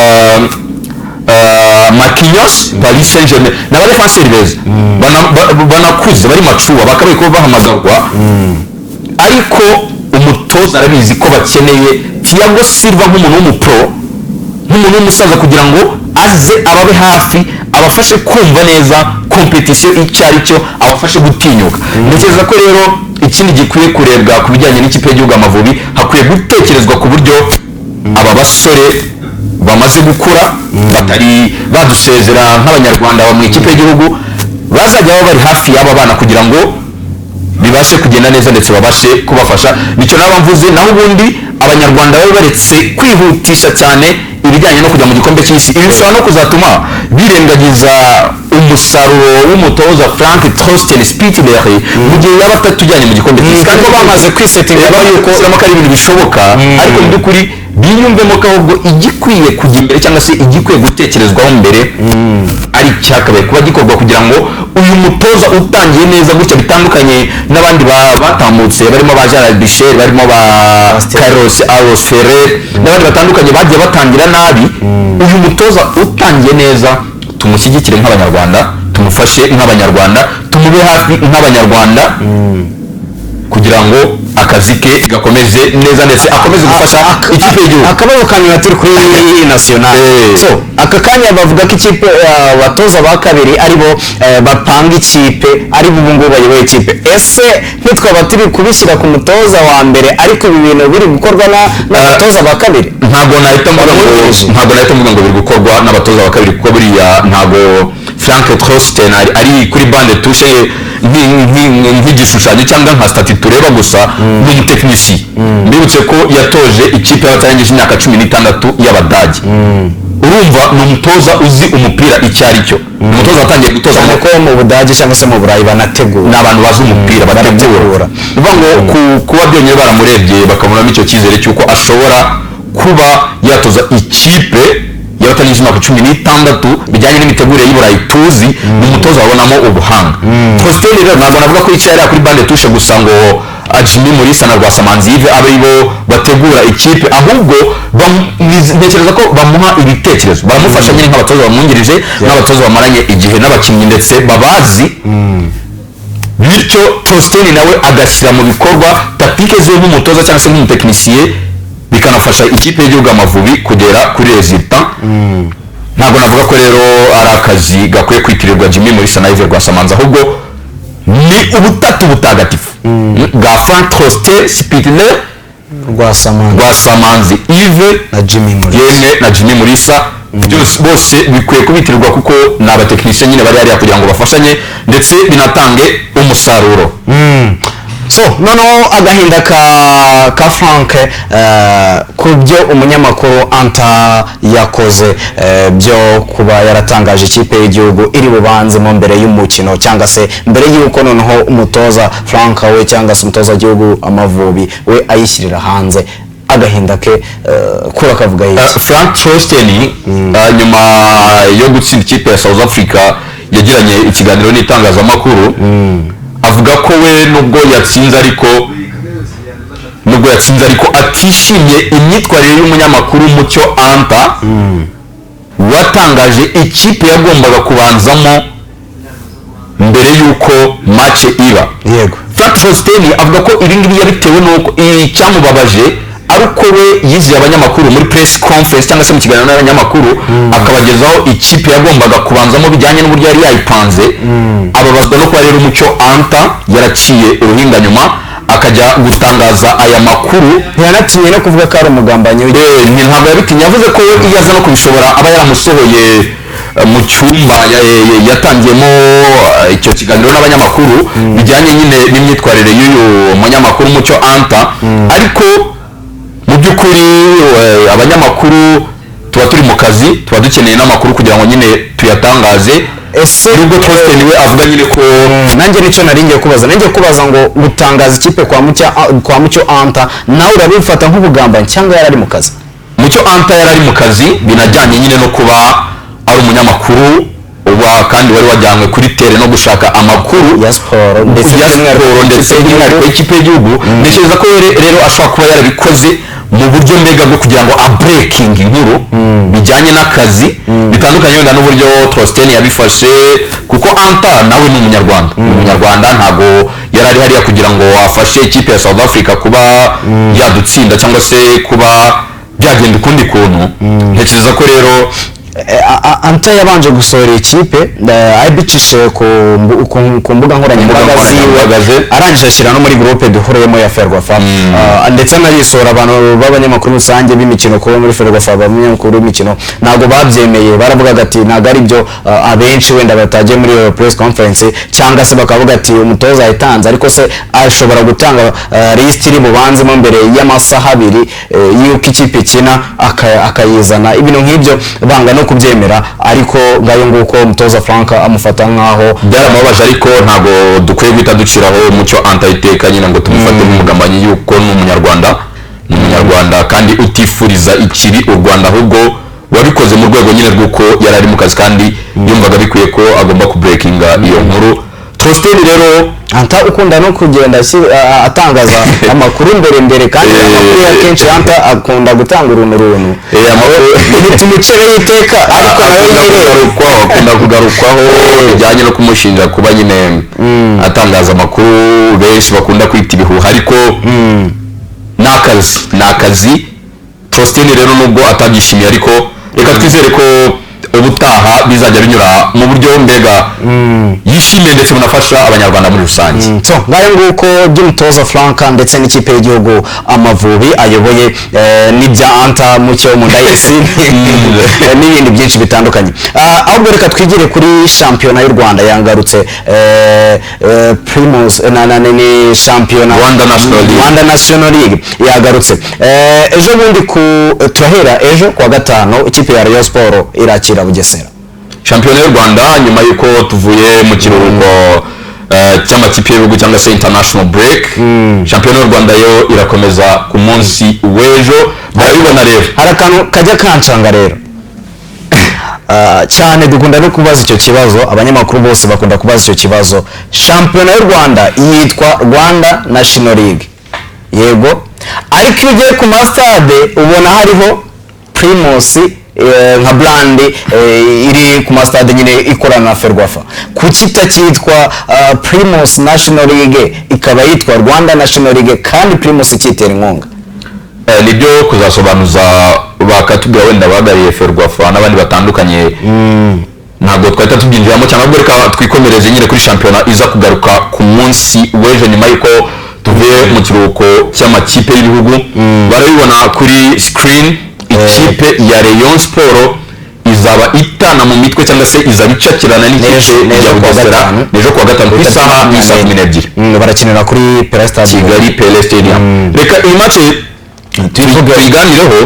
Marquinhos, Paris Saint-Germain. Ni abadefanseri beza banakuze, bari mature, bakabaye kuba bahamagarwa, ariko umutoza arabizi ko bakeneye Thiago Silva nk'umuntu w'umupro, nk'umuntu w'umusaza, kugira ngo aze ababe hafi, abafashe kumva neza competition icyo ari cyo, abafashe gutinyuka. Ntekereza ko rero ikindi gikwiye kurebwa ku bijyanye n'ikipe y'igihugu Amavubi, hakwiye gutekerezwa ku buryo aba basore bamaze gukura batari badusezera nk'Abanyarwanda mu ikipe y'igihugu. Bazajya baba bari hafi y'aba bana kugira ngo bibashe kugenda neza ndetse babashe kubafasha. Nicyo naba mvuze. Naho ubundi Abanyarwanda babe baretse kwihutisha cyane ibijyanye no kujya mu gikombe cy'isi. Ibi bishobora no kuzatuma birengagiza umusaruro w'umutoza Frank Torsten Spittler mu gihe yaba atatujyanye mu gikombe cy'isi, Kandi ko bamaze kwisetinga yuko ko ari ibintu bishoboka. Ariko mu by'ukuri biyumvemo ko ahubwo igikwiye kujya imbere cyangwa se igikwiye gutekerezwaho mbere ari icyakabaye kuba gikorwa kugira ngo uyu mutoza utangiye neza gutya, bitandukanye n'abandi batambutse barimo ba Gerard Michel, barimo ba Carlos Aros Ferrer n'abandi batandukanye bagiye batangira nabi, uyu mutoza utangiye neza tumushyigikire nk'Abanyarwanda, tumufashe nk'Abanyarwanda, tumube hafi nk'Abanyarwanda kugira ngo akazi ke gakomeze neza ndetse akomeze gufasha ikipe y'igihugu. Akabazo ka nyuma, turi kuri national. So aka kanya bavuga ko ikipe, abatoza ba kabiri aribo bapanga ikipe, ari bo ubu ngubu bayoboye ikipe. Ese ntitwaba turi kubishyira ku mutoza wa mbere, ariko ibi bintu biri gukorwa n'abatoza ba kabiri? Ntabwo nahita mvuga ngo Bamwungirije. Ntabwo nahita mvuga ngo biri gukorwa n'abatoza ba kabiri, kuko buriya ntabwo Frank Trosten ari kuri banc de touche nk'igishushanyo cyangwa nka statue tureba gusa. Ni umutekinisiye. Mbibutse ko yatoje ikipe y'abatarengeje imyaka 16 y'Abadage. Urumva ni umutoza uzi umupira icyo ari cyo, ni umutoza watangiye gutoza Cyane ko mu Budage cyangwa se mu Burayi banategura. Ni abantu bazi umupira, bategura. Barategura. Ni ukuvuga ngo kuba byonyine baramurebye bakabonamo icyo cyizere cy'uko ashobora kuba yatoza ikipe y'abatarengeje imyaka 16 bijyanye n'imitegurire y'i Burayi tuzi, ni umutoza wabonamo ubuhanga. Faustin rero ntabwo navuga ko yicaye hariya kuri banc de touche gusa ngo Jimmy Mulisa na Rwasamanzi Yves abe aribo bategura ikipe, ahubwo ntekereza ko bamuha ibitekerezo, baramufasha nyine nk'abatoza bamwungirije, nk'abatoza bamaranye igihe n'abakinnyi ndetse babazi, bityo Faustin nawe agashyira mu bikorwa tactique ze nk'umutoza cyangwa se nk'umutekinisiye, bikanafasha ikipe y'igihugu Amavubi kugera kuri résultat. Ntabwo navuga ko rero ari akazi gakwiye kwitirirwa Jimmy Mulisa na Yves Rwasamanzi, ahubwo ni ubutatu butagatifu bwa Frank Torsten Spittler, Rwasamanzi, Rwasamanzi Yves na Jimmy Mulisa. Yemwe na Jimmy Mulisa. Byose bose bikwiye kubitirirwa kuko ni abatekinisiye nyine bari hariya kugira ngo bafashanye ndetse binatange umusaruro. So noneho agahinda ka Frank ku byo umunyamakuru Anta yakoze, byo kuba yaratangaje ikipe y'igihugu iri bubanzemo mbere y'umukino, cyangwa se mbere y'uko noneho umutoza Frank we cyangwa se umutoza w'igihugu Amavubi we ayishyirira hanze, agahinda ke kura akavuga iki? Frank Trosten nyuma yo gutsinda ikipe ya South Africa yagiranye ikiganiro n'itangazamakuru, avuga ko we nubwo yatsinze ariko atishimiye imyitwarire y'umunyamakuru Mucyo Anta watangaje ikipe yagombaga kubanzamo mbere y'uko match iba. Frank Faustin avuga ko ibi ngibi yabitewe n'uko icyamubabaje ari uko we yizeye abanyamakuru muri press conference cyangwa se mu kiganiro n'abanyamakuru, akabagezaho ikipe yagombaga kubanzamo bijyanye n'uburyo yari yayipanze. Ababazwa no kuba rero Umucyo Anta yaraciye uruhinga nyuma akajya gutangaza aya makuru. Ntiyanatinye no kuvuga ko ari umugambanyi w'igihugu. Ntabwo yabitinye, yavuze ko iyo aza no kubishobora aba yaramusohoye mu cyumba yatangiyemo icyo kiganiro n'abanyamakuru, bijyanye nyine n'imyitwarire y'uyu munyamakuru Mucyo Anta. Ariko mu by'ukuri abanyamakuru tuba turi mu kazi, tuba dukeneye n'amakuru kugira ngo nyine tuyatangaze, Ese nubwo Torsten we avuga nyine ko Nanjye nicyo nari ngiye kubaza, nari ngiye kubaza ngo gutangaza ikipe kwa Mucyo Anta, nawe urabifata nk'ubugambanyi cyangwa yari ari mu kazi? Mucyo Anta yari ari mu kazi, binajyanye nyine no kuba ari umunyamakuru uba kandi wari wajyanywe kuri terrain no gushaka amakuru ya siporo ndetse ya siporo ndetse by'umwihariko y'ikipe y'igihugu. Ntekereza ko rero ashobora kuba yarabikoze mu buryo mbega bwo kugira ngo abreakinge inkuru bijyanye n'akazi, bitandukanye wenda n'uburyo Torsten yabifashe, kuko Anta nawe ni Umunyarwanda, ni Umunyarwanda, ntabwo yari ari hariya kugira ngo afashe ikipe ya South Africa kuba yadutsinda cyangwa se kuba byagenda ukundi kuntu. Ntekereza ko rero Anta yabanje gusohora ikipe abicishije ku mbuga nkoranyambaga nkoranyambaga ziwe, ze. Arangije ashyira no muri groupe duhuriyemo ya Ferwafa, ndetse anayisohora abantu b'abanyamakuru rusange b'imikino, kuba muri Ferwafa abanyamakuru b'imikino ntabwo babyemeye, baravugaga ati ntabwo ari byo. Abenshi wenda batagiye muri iyo press conference, cyangwa se bakavuga ati umutoza yatanze, ariko se ashobora gutanga list iri bubanzemo mbere y'amasaha 2 y'uko ikipe ikina, akayizana, ibintu nk'ibyo banga no kubyemera. Ariko ngayo nguko, umutoza Frank amufata nk'aho Byaramubabaje, ariko ntabwo dukwiye guhita duciraho Mucyo Anta iteka nyine ngo tumufate nk'umugambanyi, yuko ni Umunyarwanda, ni Umunyarwanda kandi utifuriza ikibi u Rwanda, ahubwo wabikoze mu rwego nyine rw'uko yari ari mu kazi kandi yumvaga bikwiye ko agomba kubreakinga iyo nkuru. Trostin rero Anta ukunda no kugenda atangaza amakuru mbere mbere, kandi amakuru ya kenshi Anta akunda gutanga uruntu runtu. Tumucereho iteka, ariko nawe akunda yireba. kugarukwaho, akunda kugarukwaho bijyanye no kumushinja kuba nyine atangaza amakuru benshi bakunda kwita ibihuha, ariko ni akazi, ni akazi. Faustin rero nubwo atabyishimiye, ariko reka twizere ko ubutaha bizajya binyura mu buryo mbega yishimiye ndetse bunafasha Abanyarwanda muri rusange. So ngayo nguko by'umutoza Frank ndetse n'ikipe y'igihugu Amavubi ayoboye, n'ibya Anta Mucyo Mundayisi n'ibindi byinshi bitandukanye. Ahubwo reka twigire kuri shampiyona y'u Rwanda yangarutse, Primus na ni shampiyona Rwanda National League. Rwanda National League yagarutse ejo bundi ku turahera ejo kuwa gatanu, ikipe ya Rayon Sport irakira Bugesera. Shampiyona y'u Rwanda, nyuma y'uko tuvuye mu kiruhuko cy'amakipe y'ibihugu cyangwa se international break, shampiyona y'u Rwanda yo irakomeza ku munsi w'ejo, barabibona rero. Hari akantu kajya kancanga rero cyane, dukunda no kubaza icyo kibazo, abanyamakuru bose bakunda kubaza icyo kibazo. Shampiyona y'u Rwanda yitwa Rwanda National League, yego, ariko iyo ugiye ku masitade ubona hariho Primus nka brand iri ku masitade nyine ikorana na Ferwafa. Kuki itacyitwa Primus National League, ikaba yitwa Rwanda National League, kandi Primus ikitera inkunga? Nibyo kuzasobanuza bakatubwira wenda abahagarariye Ferwafa n'abandi batandukanye, ntabwo twahita tubyinjiramo cyane, ahubwo reka twikomereze nyine kuri shampiyona iza kugaruka ku munsi w'ejo nyuma y'uko tuvuye mu kiruhuko cy'amakipe y'ibihugu. Barabibona kuri screen, ikipe ya Rayon Sport izaba itana mu mitwe cyangwa se izaba icakirana n'ikipe N'ejo ya kuwa Bugesera. gatanu. N'ejo kuwa gatanu ku isaha y'isaa 12. Barakinira kuri Pele Stadium. Kigali Pele Stadium. Reka iyi match tuyiganireho.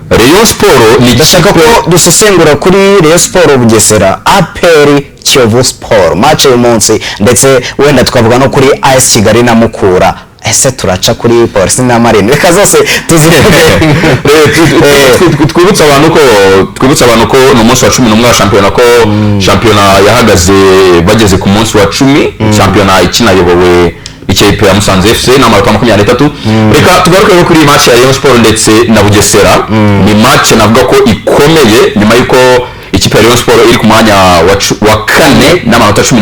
Rayon Sport ni Ndashaka ikipe ko dusesengura kuri Rayon Sport Bugesera, APR Kiyovu Sport, match y'uyu munsi, ndetse wenda tukavuga no kuri AS Kigali na Mukura. Ese turaca kuri Polisi na Marine? Reka zose tuzivuge. Twibutse abantu ko ni umunsi wa 11 wa shampiyona, ko shampiyona yahagaze bageze ku munsi wa 10, shampiyona ikinayobowe ikipe ya Musanze FC n'amanota 23. Reka tugaruke rero kuri iyi match ya Rayon Sport ndetse na Bugesera. Ni match navuga ko ikomeye nyuma y'uko ikipe ya Rayon Sport iri ku mwanya wa kane n'amanota 16,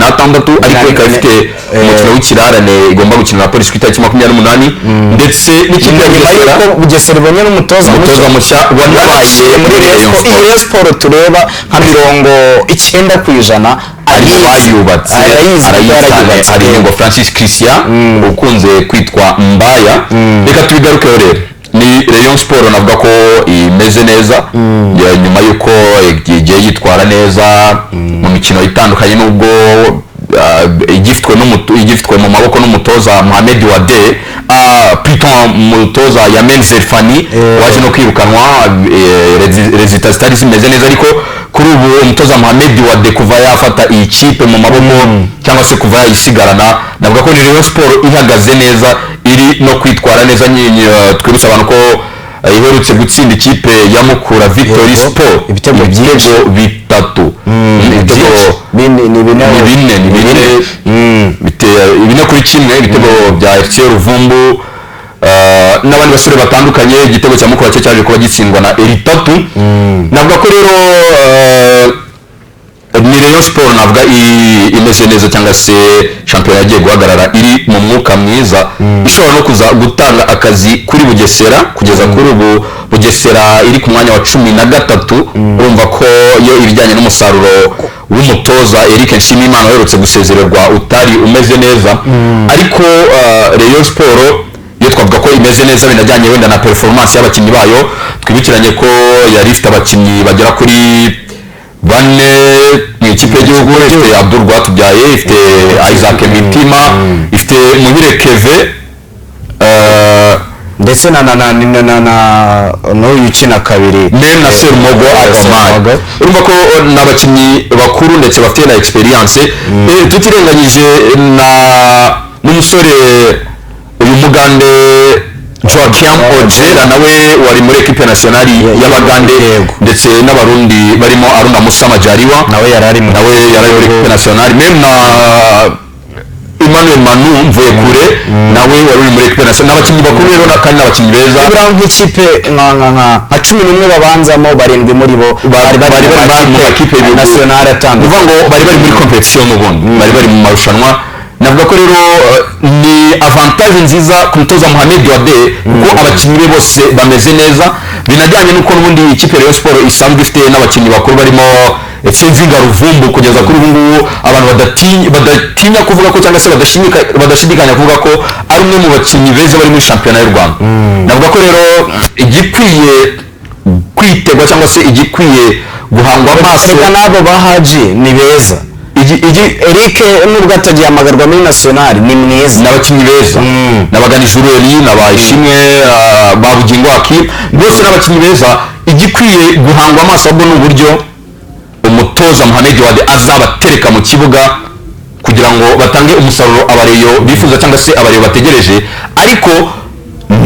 ariko ikaba ifite umukino w'ikirarane igomba gukina na Polisi ku itariki 28, ndetse n'ikipe ya Nyuma Bugesera y'uko Bugesera ibonye n'umutoza umutoza mushya wanabaye muri Rayon Sport. Iyi Rayon Sport tureba nka 90% ari mu bayubatse. Arayizi kuko Arayizi cyane. yarayubatse. Hari ngo Francis Christian ukunze kwitwa Mbaya. Reka tubigarukeho rero. Ni Rayon Sport navuga ko imeze neza nyuma y'uko igiye yitwara neza mu mikino itandukanye, nubwo igifitwe mu maboko n'umutoza Mohamed Wade, plutôt umutoza Yamen Zerfani waje no kwirukanwa, résultats zitari zimeze neza. Ariko kuri ubu umutoza Mohamed Wade kuva yafata iyi kipe mu maboko cyangwa se kuva yayisigarana, navuga ko ni Rayon Sport ihagaze neza, iri no kwitwara neza. Twibutsa abantu ko iherutse gutsinda ikipe ya Mukura Victory Yego. Sport Ibitego byinshi. Ibitego bitatu. Ibitego Bine, ni bine. Ni bine, 4-1, ibitego bya FC Ruvumbu n'abandi basore batandukanye. Igitego cya Mukura cyo cyaje kuba gitsindwa na Eritatu. Navuga ko rero ni Rayon Sport navuga imeze neza, cyangwa se shampiyona yagiye guhagarara iri mu mwuka mwiza, ishobora no kuza gutanga akazi kuri Bugesera. Kugeza kuri ubu Bugesera Bugesera iri ku mwanya wa 13. Urumva ko iyo ibijyanye n'umusaruro w'umutoza Eric Nshimiyimana uherutse gusezererwa utari umeze neza, ariko Rayon Sport iyo twavuga ko imeze neza binajyanye wenda na performance y'abakinnyi bayo. Twibukiranye ko yari ifite abakinnyi bagera kuri bane mu ikipe y'igihugu: ifite Abdul Rwatubyaye, ifite Isaac Mitima, ifite Muhire Keve, ndetse na n'uyu ukina kabiri, même na Serumogo Omar. Urumva ko n'abakinnyi bakuru ndetse bafite na experience, tutirenganyije na n'umusore uyu Mugande Joaquim Ojera, nawe wari muri équipe nationale y'Abagande, ndetse n'Abarundi barimo Aruna Musa Majaliwa, nawe yari ari nawe yari ari muri équipe nationale, même na Emmanuel Manu Mvuyekure nawe wari uri muri équipe nationale. N'abakinnyi bakuru rero kandi n'abakinnyi beza. Buriya nk'ikipe nka 11 babanzamo, barindwi muri bo bari bari bari mu makipe y'ibihugu nationale atandukanye. Uvuga ngo bari bari muri competition, n'ubundi bari bari mu marushanwa. Navuga ko rero ni avantage nziza ku mutoza Mohamed Wade, kuko abakinnyi be bose bameze neza, binajyanye n'uko n'ubundi ikipe ya Rayon Sport isanzwe ifite n'abakinnyi bakuru barimo Sevinga Ruvumbu. Kugeza kuri ubu ngubu abantu badatinya kuvuga ko, cyangwa se badashidikanya kuvuga ko ari umwe mu bakinnyi beza bari muri shampiyona y'u Rwanda. Navuga ko rero igikwiye kwitegwa cyangwa se igikwiye guhangwa amaso Reka n'abo bahaji ni beza. Eric nubwo atagihamagarwa muri nationale ni mwiza. Ni abakinnyi beza, n'abaganijuru Eli, n'abayishimwe ba Bugingo Hakim, bose ni abakinnyi beza. Igikwiye guhangwa amaso ahubwo ni uburyo umutoza Mohamed Wade azabatereka mu kibuga kugira ngo batange umusaruro abareyo bifuza cyangwa se abareyo bategereje. Ariko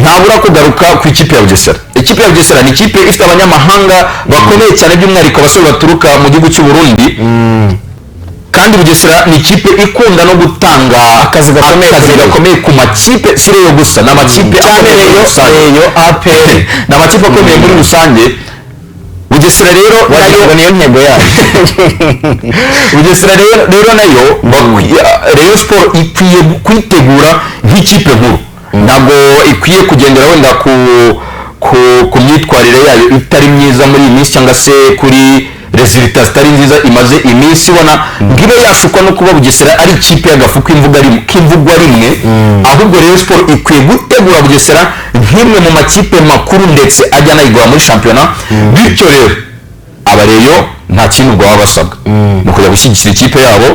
ntabura kugaruka ku ikipe ya Bugesera. Ikipe ya Bugesera ni ikipe ifite abanyamahanga bakomeye cyane, by'umwihariko abasore baturuka mu gihugu cy'u Burundi, kandi Bugesera ni ikipe ikunda no gutanga akazi gakomeye akazi kuri Rayon. gakomeye ku makipe. Si Rayon gusa, ni amakipe cyane akomeye muri Rayon, rusange. Rayon, APR. Ni amakipe akomeye muri rusange. Bugesera rero wagira nayo ngo niyo ntego yayo. Bugesera rero nayo Rayon Sport ikwiye kwitegura nk'ikipe nkuru. Ntabwo ikwiye kugendera wenda ku myitwarire yayo itari myiza muri iyi minsi, cyangwa se kuri résultats zitari nziza imaze iminsi ibona, ngo ibe yashukwa no kuba Bugesera ari ikipe y'agafu k'imvugwa rimwe. Ahubwo Rayon Sport ikwiye gutegura Bugesera nk'imwe mu makipe makuru, ndetse ajya anayigora muri shampiyona. Bityo rero abareyo nta kindi ubwo baba basabwa, ni ukujya gushyigikira ikipe yabo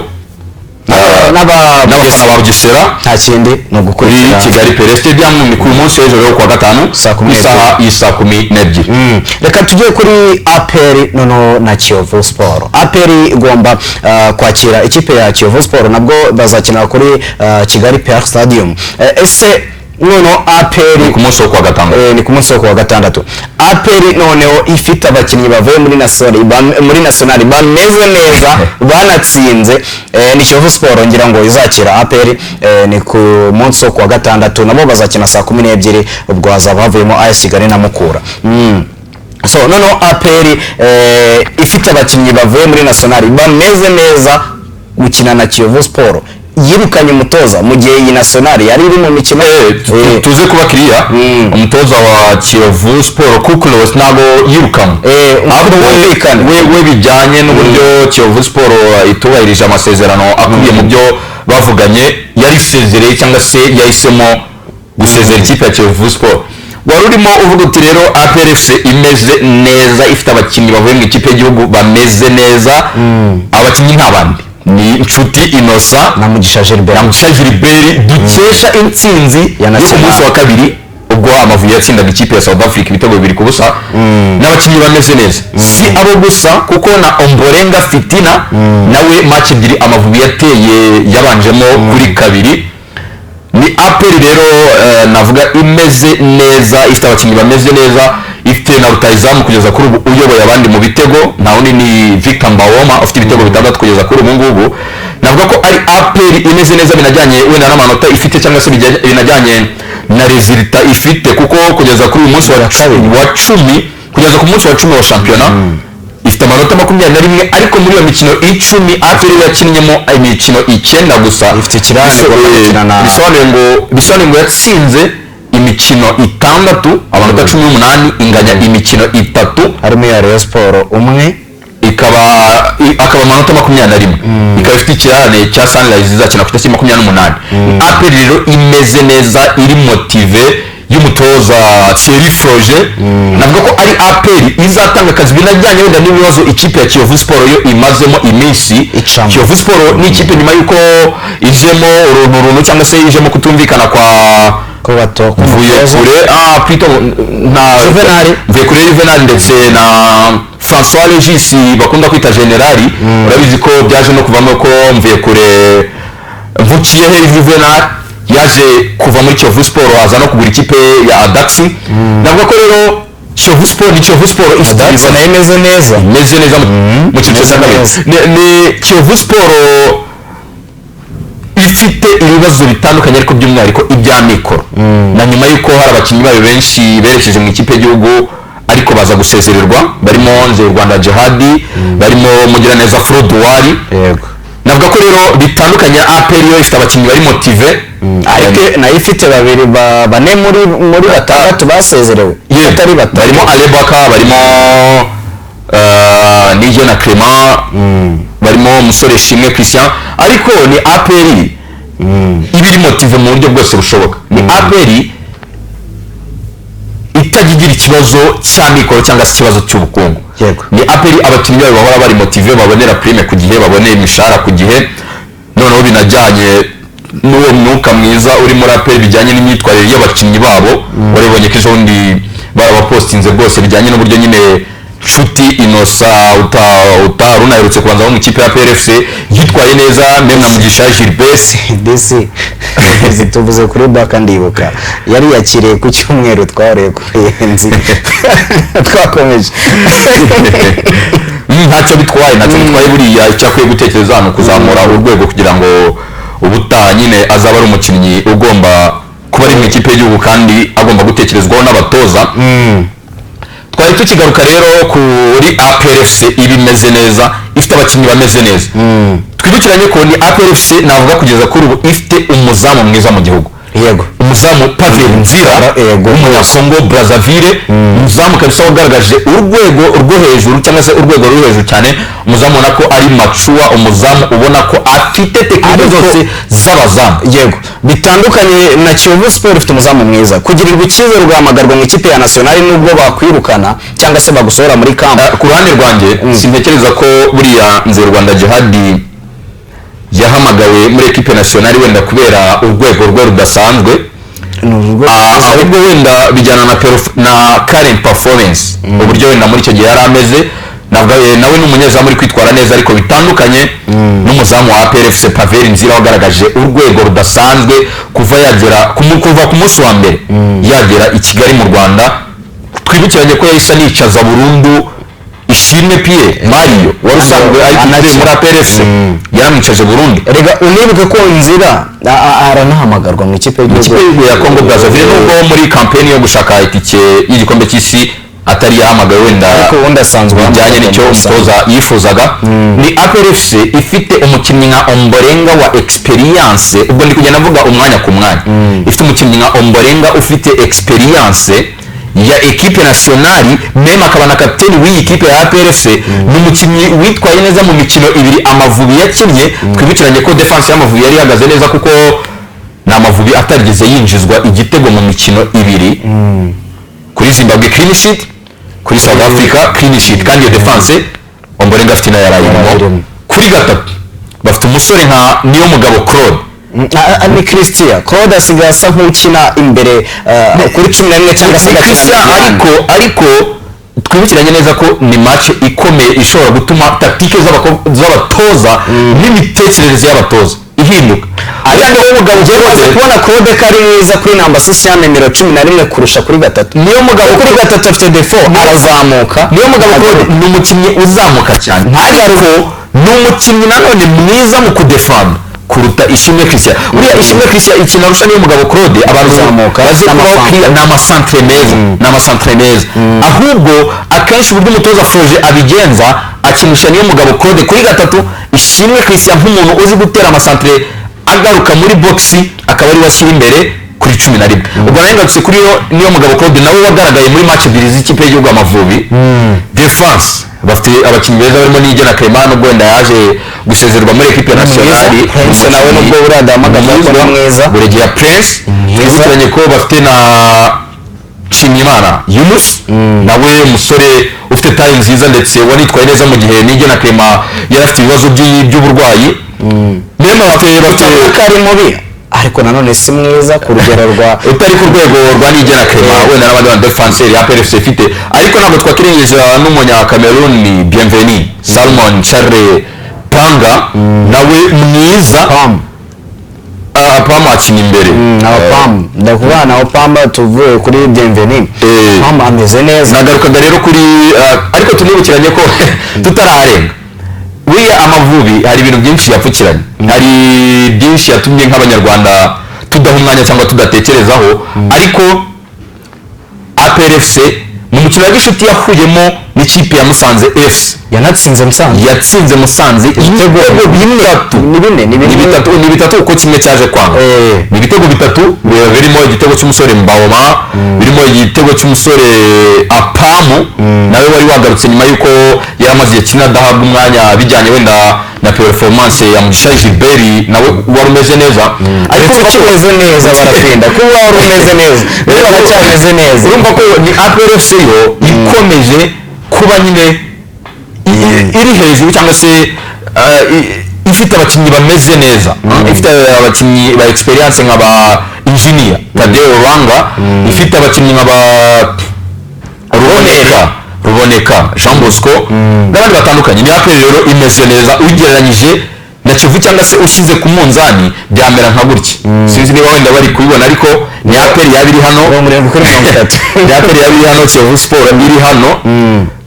n'abafana ba Bugesera. Nta kindi ni Kuri ugukurikira Kigali Pele Stadium, ni ku munsi w'ejo rero kuwa gatanu, Saa kumi ku isaha y'isaa 12. Reka tujye kuri APR noneho na Kiyovu Sport. APR igomba kwakira ikipe ya Kiyovu Sport, nabwo bazakina kuri Kigali Pele Stadium. Ese noneho APR Ku munsi wo kuwa gatandatu. Ni ku munsi wo kuwa gatandatu. APR noneho ifite abakinnyi bavuye muri nationale bameze neza, banatsinze. Ni Kiyovu Sport ngira ngo izakira APR, ni ku munsi wo kuwa gatandatu, nabo bazakina saa 12. Ubwo hazaba havuyemo AS Kigali na Mukura. So noneho APR ifite abakinnyi bavuye muri nationale bameze neza, gukina na Kiyovu Sport yirukanye umutoza mu gihe iyi nationale yari iri mu mikino. Tuze kuba kiriya, umutoza wa Kiyovu Sport Kukulos ntabwo yirukanwe, ahubwo bwumvikane. we bijyanye n'uburyo Kiyovu Sport itubahirije amasezerano akubiye mu byo bavuganye, yarisezereye cyangwa se yahisemo gusezera ikipe ya Kiyovu Sport. Wari urimo uvuga uti rero APR FC imeze neza, ifite abakinnyi bavuye mu ikipe y'igihugu bameze neza. Abakinnyi nta bandi, ni Nshuti Innocent na Mugisha Gilbert. Na Mugisha Gilbert dukesha intsinzi Ya yo ku National. munsi wa kabiri, ubwo Amavubi yatsindaga ikipe ya South Africa ibitego 2-0. N'abakinnyi bameze neza. Si abo gusa, kuko na Omborenga Fitina nawe match ebyiri Amavubi yateye yabanjemo kuri kabiri. Ni APR rero navuga imeze neza, ifite abakinnyi bameze neza, ifite na rutahizamu kugeza kuri ubu uyoboye abandi mu bitego, nta wundi ni Victor Mbawoma ufite ibitego 6 kugeza kuri ubu ngubu. Navuga ko ari APR imeze neza, binajyanye wenda n'amanota ifite cyangwa se binajyanye na résultat ifite, kuko kugeza kuri uyu munsi wa 10, kugeza ku munsi wa 10 wa shampiyona, ifite amanota 21. Ariko muri iyo mikino 10 APR yakinnyemo imikino 9 gusa. Ifite ikirarane igomba gukina Bisobanuye ngo yatsinze Imikino 6, amanota 18, inganya imikino 3, harimo iya Rayon Sport umwe, ikaba akaba amanota 21, ikaba ifite ikirarane cya Sunrise izakina ku itariki 28. APR rero imeze neza, iri motivé y'umutoza Thierry Froger. Navuga ko ari APR izatanga akazi, binajyanye wenda n'ibibazo ikipe ya Kiyovu Sport yo imazemo iminsi. Icamo. Kiyovu Sport ni ikipe nyuma y'uko ijemo uruntu runtu cyangwa se ijemo kutumvikana kwa ko bato Mvuye Kure, plutôt na Juvenal. Mvuye Kure Juvenal ndetse na François Regis bakunda kwita Generali. Urabizi ko byaje no kuvamo ko Mvuye Kure, Mvukiye he Juvenal yaje kuva muri Kiyovu Sport, aza no kugura ikipe ya Adax. Navuga ko rero Kiyovu Sport ni Kiyovu Sport ifite Adax ibibazo. Nayo imeze neza. Imeze neza mu cyiciro cya Imeze kabiri. neza. Ni Kiyovu Sport ifite ibibazo bitandukanye, ariko by'umwihariko iby'amikoro, na nyuma y'uko hari abakinnyi bayo benshi berekeje mu ikipe y'igihugu ariko baza gusezererwa, barimo Rwanda Jihadi, barimo Mugiraneza Froduwari. Navuga ko rero bitandukanye, APR yo ifite abakinnyi bari motivé. Ariko nayo ifite babiri, bane muri batandatu basezerewe, atari batatu. Barimo Alebaka, barimo Nigena Clement, barimo umusore Shimwe Christian, ariko ni APR iba iri motivé mu buryo bwose bushoboka. Ni APR itajya igira ikibazo cy'amikoro cyangwa se ikibazo cy'ubukungu. Ni APR abakinnyi bayo bahora bari motivé, babonera prime ku gihe, babonera imishahara ku gihe. Noneho binajyanye n'uwo mwuka mwiza uri muri APR bijyanye n'imyitwarire y'abakinnyi babo. Waribonye ko ejo bundi barabapostinze rwose, bijyanye n'uburyo nyine Nshuti Innocent utari unaherutse kubanza mu ikipe ya APR FC yitwaye neza, même na Mugisha Gilbert. Disi tuvuze kuri Baka, ndibuka yari yakiriye ku cyumweru twareye ku Ruyenzi, twakomeje. Ntacyo bitwaye, ntacyo bitwaye. Buriya icyo akwiye gutekereza hano kuzamura urwego kugira ngo ubutaha nyine azaba ari umukinnyi ugomba kuba ari mu ikipe y'igihugu kandi agomba gutekerezwaho n'abatoza. Twari tukigaruka rero kuri APR FC iba imeze neza, ifite abakinnyi bameze neza. Twibukiranye ko ni APR FC navuga kugeza kuri ubu ifite umuzamu mwiza mu gihugu. Umuzamu Pavel Nzira w'umunyakongo Brazzaville, umuzamu kabisa wagaragaje urwego rwo hejuru cyangwa se urwego ruri hejuru cyane, umuzamu ubona ko ari mature, umuzamu ubona ko afite technique zose z'abazamu. Yego, bitandukanye na Kiyovu Sport ifite umuzamu mwiza, kugirirwa icyizere ugahamagarwa mu ikipe ya nationale nubwo bakwirukana cyangwa se bagusohora muri camp. Ku ruhande rwanjye sintekereza ko buriya Nzeri Rwanda Jihadi yahamagawe muri ekipe nationale wenda kubera urwego rwe rudasanzwe, ahubwo wenda bijyana na current performance, uburyo wenda muri icyo gihe yari ameze. Navuga nawe ni umunyezamu uri kwitwara neza, ariko bitandukanye n'umuzamu wa APR FC Pavel Nzira wagaragaje urwego rudasanzwe kuva yagera kuva ku munsi wa mbere yagera i Kigali mu Rwanda. Twibukiranye ko yahise anicaza burundu Ishimwe Pierre Mario wari usanzwe ari Anakina. muri APR FC, yaramwicaje burundu. Rega unibuke ko Nzira aranahamagarwa mu ikipe y'igihugu. Ikipe y'igihugu ya Congo Brazzaville, nubwo muri kampeni yo gushaka itike y'igikombe cy'isi atari yahamagawe wenda, ariko ubundi asanzwe bijyanye n'icyo umutoza yifuzaga. Ni APR FC ifite umukinnyi nka Omborenga wa experience, ubwo ndi kugenda mvuga umwanya ku mwanya, ifite umukinnyi nka Omborenga ufite experience ya ekipe nationale, même akaba na kapiteni w'iyi kipe ya APR FC. Ni umukinnyi witwaye neza mu mikino ibiri Amavubi yakinnye. Twibukiranye ko defense y'Amavubi yari ihagaze neza, kuko ni Amavubi atarigeze yinjizwa igitego mu mikino ibiri: kuri Zimbabwe clean sheet, kuri South Africa clean sheet, kandi iyo defense Omborenga afite nayo yarayirimo. Yarayirimo. Kuri gatatu bafite umusore nka Niyomugabo Claude. Ni Christian Claude asigaye asa nk'ukina imbere kuri 11 cyangwa se Ni agakina Christian mu ariko twibukiranye neza ko ni match ikomeye ishobora gutuma tactique z'abatoza n'imitekerereze y'abatoza ihinduka. Ariko Niyo Mugabo njyewe maze Claude kubona Claude ko ari mwiza kuri namba 6 ya nimero 11 kurusha kuri gatatu. Niyo Mugabo Kuri gatatu afite défaut, arazamuka. Niyo Mugabo Claude ni umukinnyi uzamuka cyane, ariko ni umukinnyi nanone mwiza mu kudefanda kuruta Ishimwe Christian. Uriya Ishimwe Christian ikintu arusha Niyo Mugabo Claude, abantu Kuzamuka, baze kubaho n'amasantere. clear, ni amasantere meza, ni amasantere meza. Ahubwo akenshi uburyo umutoza Froger abigenza, akinisha Niyo Mugabo Claude kuri gatatu, Ishimwe Christian nk'umuntu uzi gutera amasantere agaruka muri box akaba ari we ashyira imbere. kuri 11. Ubwo nari ngarutse kuri yo niyo mugabo Claude nawe wagaragaye muri match ebyiri z'ikipe y'igihugu Amavubi. Defense bafite abakinnyi beza barimo Niyigena Clement, nubwo wenda yaje gusezererwa muri equipe nationale. Prince nawe nubwo buriya ndahamagaza ko ni mwiza. Buregeya Prince, twibukiranye ko bafite na Nshimiyimana Yunus, nawe umusore ufite taille nziza ndetse wanitwaye neza mu gihe Niyigena Clement yari afite ibibazo by'uburwayi. Mema bafite ko ari mubi, ariko nanone si mwiza ku rugero rwa utari ku rwego rwa Niyigena Clement wenda n'abandi ba defenseur ya APR FC ifite. Ariko ntabwo twakirengeje n'umunya Cameroon Bienvenu Salmon Charles Panga, nawe mwiza. Pam. Ah, Pam akina imbere. Na Pam, ndakuvuga na Pam, tuvuye kuri Bienvenu. Pam ameze neza. Nagarukaga rero kuri ariko tunibukiranye ko tutaraharenga, buriya Amavubi hari ibintu byinshi yapfukiranye, hari byinshi yatumye nk'Abanyarwanda tudaha umwanya cyangwa tudatekerezaho. Ariko APR FC mu mukino wa gishuti yahuyemo n'ikipe ya Musanze FC, yanatsinze Musanze. Yatsinze Musanze ibitego bitatu. Ni bine, ni Ni bine. bitatu, ni bitatu kuko kimwe cyaje kwanga. Ni ibitego bitatu birimo igitego cy'umusore Mbawoma, birimo igitego cy'umusore Apamu nawe wari wagarutse nyuma y'uko yari amaze igihe kinini adahabwa umwanya, bijyanye wenda na performance ya Mugisha Gilbert nawe wari umeze neza. Ariko urumva ko- ukimeze neza barafinda kuba wari umeze neza, rero baracyameze neza. Urumva ko ni APR FC yo ikomeje kuba nyine iri hejuru cyangwa se ifite abakinnyi bameze neza, ifite abakinnyi ba experience nka ba Engineer Tadeo Rwanga, ifite abakinnyi nka ba Ruboneka Jean Bosco n'abandi batandukanye. Ni APR rero imeze neza ugereranyije na Kivu, cyangwa se ushyize ku munzani byamera nka gutya. Sinzi niba wenda bari kubibona, ariko ni APR yaba iri hano, 70 kuri 30. Ni APR yaba iri hano, Kiyovu Sport iri hano,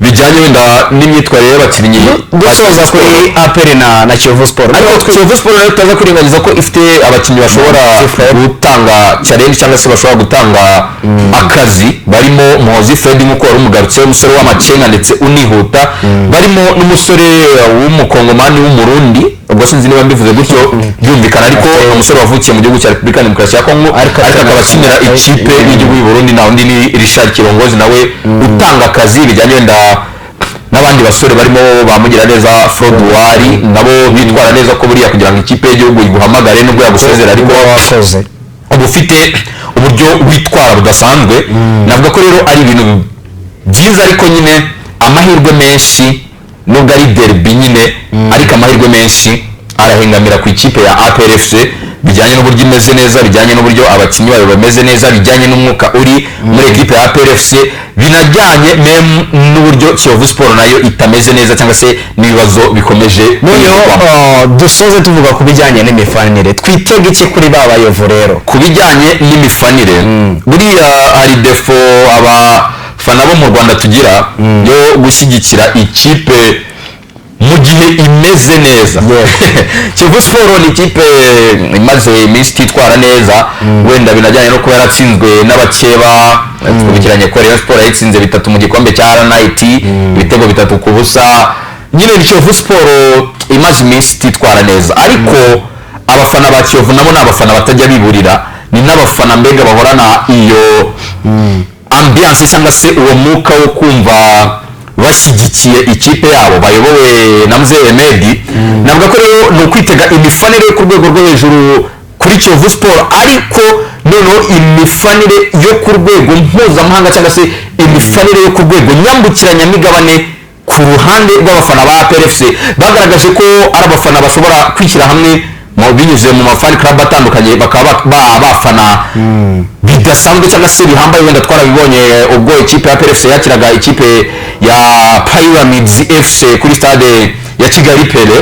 bijyanye wenda n'imyitwarire y'abakinnyi. Dusoza kuri APR na Kiyovu Sport. Ariko Kiyovu Sport nayo tutaza kwirengagiza ko ifite abakinnyi bashobora gutanga challenge cyangwa se bashobora gutanga akazi, barimo Muhozi Fred nk'uko wari umugarutseho, umusore w'amacenga ndetse unihuta, barimo n'umusore w'umukongomani w'Umurundi, ubwo sinzi niba mbivuze gutyo byumvikana, ariko ni umusore wavukiye mu gihugu cya Repubulika ya Demokarasi ya Kongo Ariko ariko akaba akinira ikipe y'igihugu y'u Burundi. Na undi ni Richard Kirongozi nawe utanga akazi, bijyanye wenda n'abandi basore barimo ba Mugiraneza Frodouari nabo bitwara neza, ko buriya kugira ngo ikipe y'igihugu iguhamagare nubwo yagusezera ariko wakoze uba ufite uburyo witwara budasanzwe. Navuga ko rero ari ibintu byiza, ariko nyine amahirwe menshi, nubwo ari derby nyine, ariko amahirwe menshi arahengamira ku ikipe ya APR FC, bijyanye n'uburyo imeze neza, bijyanye n'uburyo abakinnyi bayo bameze neza, bijyanye n'umwuka uri muri ekipe ya APR FC, binajyanye même n'uburyo Kiyovu Sport nayo itameze neza cyangwa se n'ibibazo bikomeje Noneho kuyivugwamo. dusoze tuvuga ku bijyanye n'imifanire. Twitege iki kuri ba bayovu rero? Ku bijyanye n'imifanire, buriya hari défaut abafana bo mu Rwanda tugira yo gushyigikira ikipe mu gihe imeze neza. Kiyovu Sport ni ikipe imaze iminsi ititwara neza, wenda binajyanye no kuba yaratsinzwe n'abakeba. Twibukiranye ko Rayon Sport yayitsinze bitatu mu gikombe cya RNIT, ibitego 3-0. Nyine ni Kiyovu Sport imaze iminsi ititwara neza, ariko abafana ba Kiyovu nabo ni abafana batajya biburira, ni n'abafana mbega bahorana iyo ambiance cyangwa se uwo mwuka wo kumva bashyigikiye ikipe yabo bayobowe na Mzee Medi. Navuga ko rero ni ukwitega imifanire yo ku rwego rwo hejuru kuri Kiyovu Sport, ariko noneho imifanire yo ku rwego mpuzamahanga cyangwa se imifanire yo ku rwego nyambukiranyamigabane ku ruhande rw'abafana ba APR FC, bagaragaje ko ari abafana bashobora kwishyira hamwe mu binyuze mu ma fan club atandukanye, bakaba bafana bidasanzwe cyangwa se bihambaye. Wenda twarabibonye ubwo ikipe ya APR FC yakiraga ikipe ya Pyramids FC kuri stade ya Kigali Pele.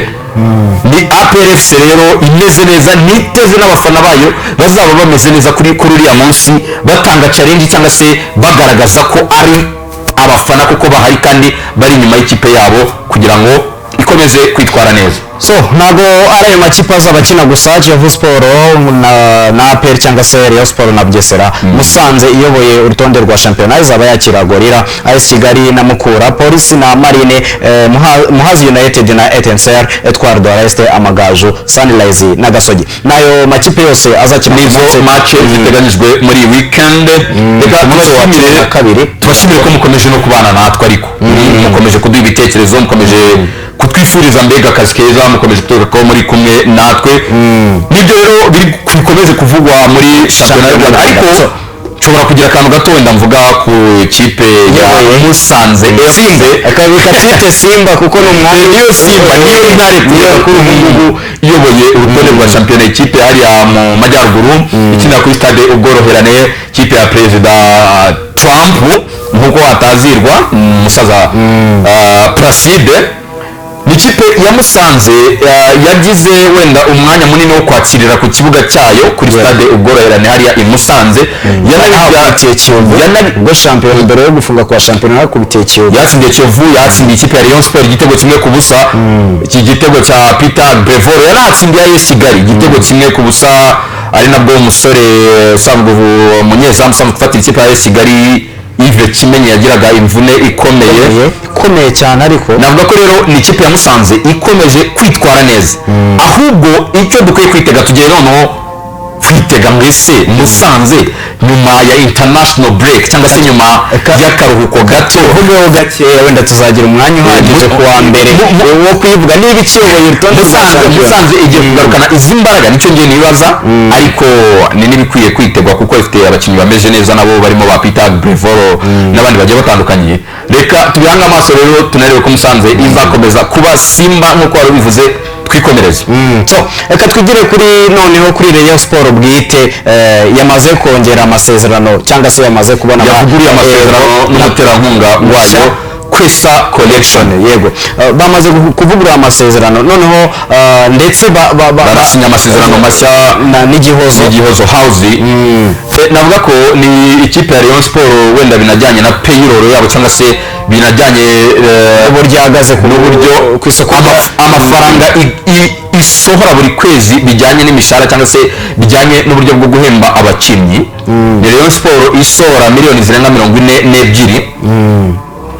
Ni APR FC rero imeze neza, niteze n'abafana bayo bazaba bameze neza kuri uriya munsi, batanga challenge cyangwa se bagaragaza ko ari abafana kuko bahari kandi bari inyuma y'ikipe yabo kugira ngo ikomeze. Ikomeze kwitwara neza. So ntabwo ari ayo makipe azaba akina gusa, Kiyovu Sport na APR cyangwa se Rayon Sport na Bugesera. Musanze iyoboye urutonde rwa shampiyona izaba yakira Gorilla, AS Kigali na Mukura, Polisi na Marine, Muhazi United na Etincelle, Etoile de l'Est, Amagaju, Sunrise na Gasogi. Nayo makipe yose azakina ku Nizo match ziteganyijwe muri iyi weekend. Reka ku munsi wa tubashimire 12. Tubashimire ko mukomeje no kubana natwe, ariko mukomeje kuduha ibitekerezo, mukomeje kutwifuriza mbega akazi keza, mukomeje kutwereka ko muri kumwe natwe. Nibyo rero biri bikomeje kuvugwa muri shampiyona y'u Rwanda, ariko nshobora kugira akantu gato wenda mvuga ku ikipe ya Iyoboye. Musanze FC. Reka twite Simba kuko ni umwami. Niyo Simba, niyo Ntare kugeza kuri ubu ngubu iyoboye urutonde rwa shampiyona, ikipe hariya mu majyaruguru ikinira kuri Stade Ubworoherane, ikipe ya Perezida Trump nk'uko atazirwa umusaza Placide. Ni ikipe ya Musanze yagize wenda umwanya munini wo kwakirira ku kibuga cyayo kuri Stade Ubworoherane hariya i Musanze. Yanakubitiye Kiyovu ubwo shampiyona, mbere yo gufunga kwa shampiyona yakubitiye Kiyovu. Yatsindiye Kiyovu, yatsindiye ikipe ya Rayon Sport igitego 1-0, iki gitego cya Peter Bevoro. Yanatsindiye AS Kigali igitego 1-0, ari nabwo umusore usanzwe umunyezamu usanzwe gufatira ikipe ya AS Kigali, Yves Kimenyi, yagiraga imvune ikomeye. Ikomeye cyane ariko. Navuga ko rero ni ikipe ya Musanze ikomeje kwitwara neza. Ahubwo icyo dukwiye kwitega, tugiye noneho kwitega mbese Musanze nyuma ya international break cyangwa se nyuma y'akaruhuko gato. Tuvugeho gakeya, wenda tuzagira umwanya uhagije ku wa mbere wo kuyivuga niba ikiyoboye urutonde rwa Musanze shampiyona. Musanze igiye kugarukana izi mbaraga, nicyo ngiye nibaza, ariko ni n'ibikwiye kwitegwa kuko ifite abakinnyi bameze neza nabo barimo ba Peter Brevoro n'abandi bagiye batandukanye. Reka tubihange amaso rero, tunarebe ko Musanze izakomeza kuba Simba nk'uko wari ubivuze. Twikomereze. So reka twigire kuri noneho kuri Rayon Sport bwite, yamaze kongera amasezerano cyangwa se yamaze kubona Yavuguruye amasezerano n'umuterankunga wayo Kwesa Collection. Yego. Bamaze kuvugurura amasezerano noneho, ndetse Barasinya amasezerano mashya na n'igihozo Igihozo House. Navuga ko ni ikipe ya Rayon Sport wenda binajyanye na payroll yabo cyangwa se binajyanye uburyo ihagaze ku n'uburyo ku isoko amafaranga isohora buri kwezi bijyanye n'imishahara cyangwa se bijyanye n'uburyo bwo guhemba abakinnyi. Ni Rayon Sport isohora miliyoni zirenga 42.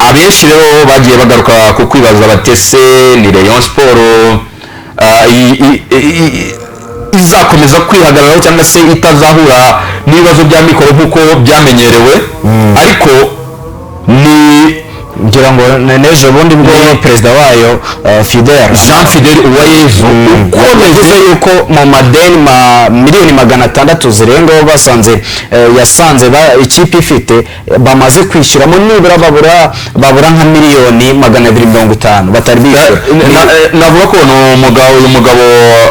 Abenshi rero bagiye bagaruka ku kwibaza batese ni Rayon Sport izakomeza kwihagararaho cyangwa se itazahura n'ibibazo bya mikoro nk'uko byamenyerewe, ariko ni ngira ngo n'ejo bundi bwo perezida wayo, Fidel Jean Fidel Uwayezu ukomeje yuko mu madeni ma miliyoni 600 zirengaho basanze, yasanze ikipe ifite, bamaze kwishyuramo nibura babura nka miliyoni 250 batari bishyura. Navuga ko ni umugabo, uyu mugabo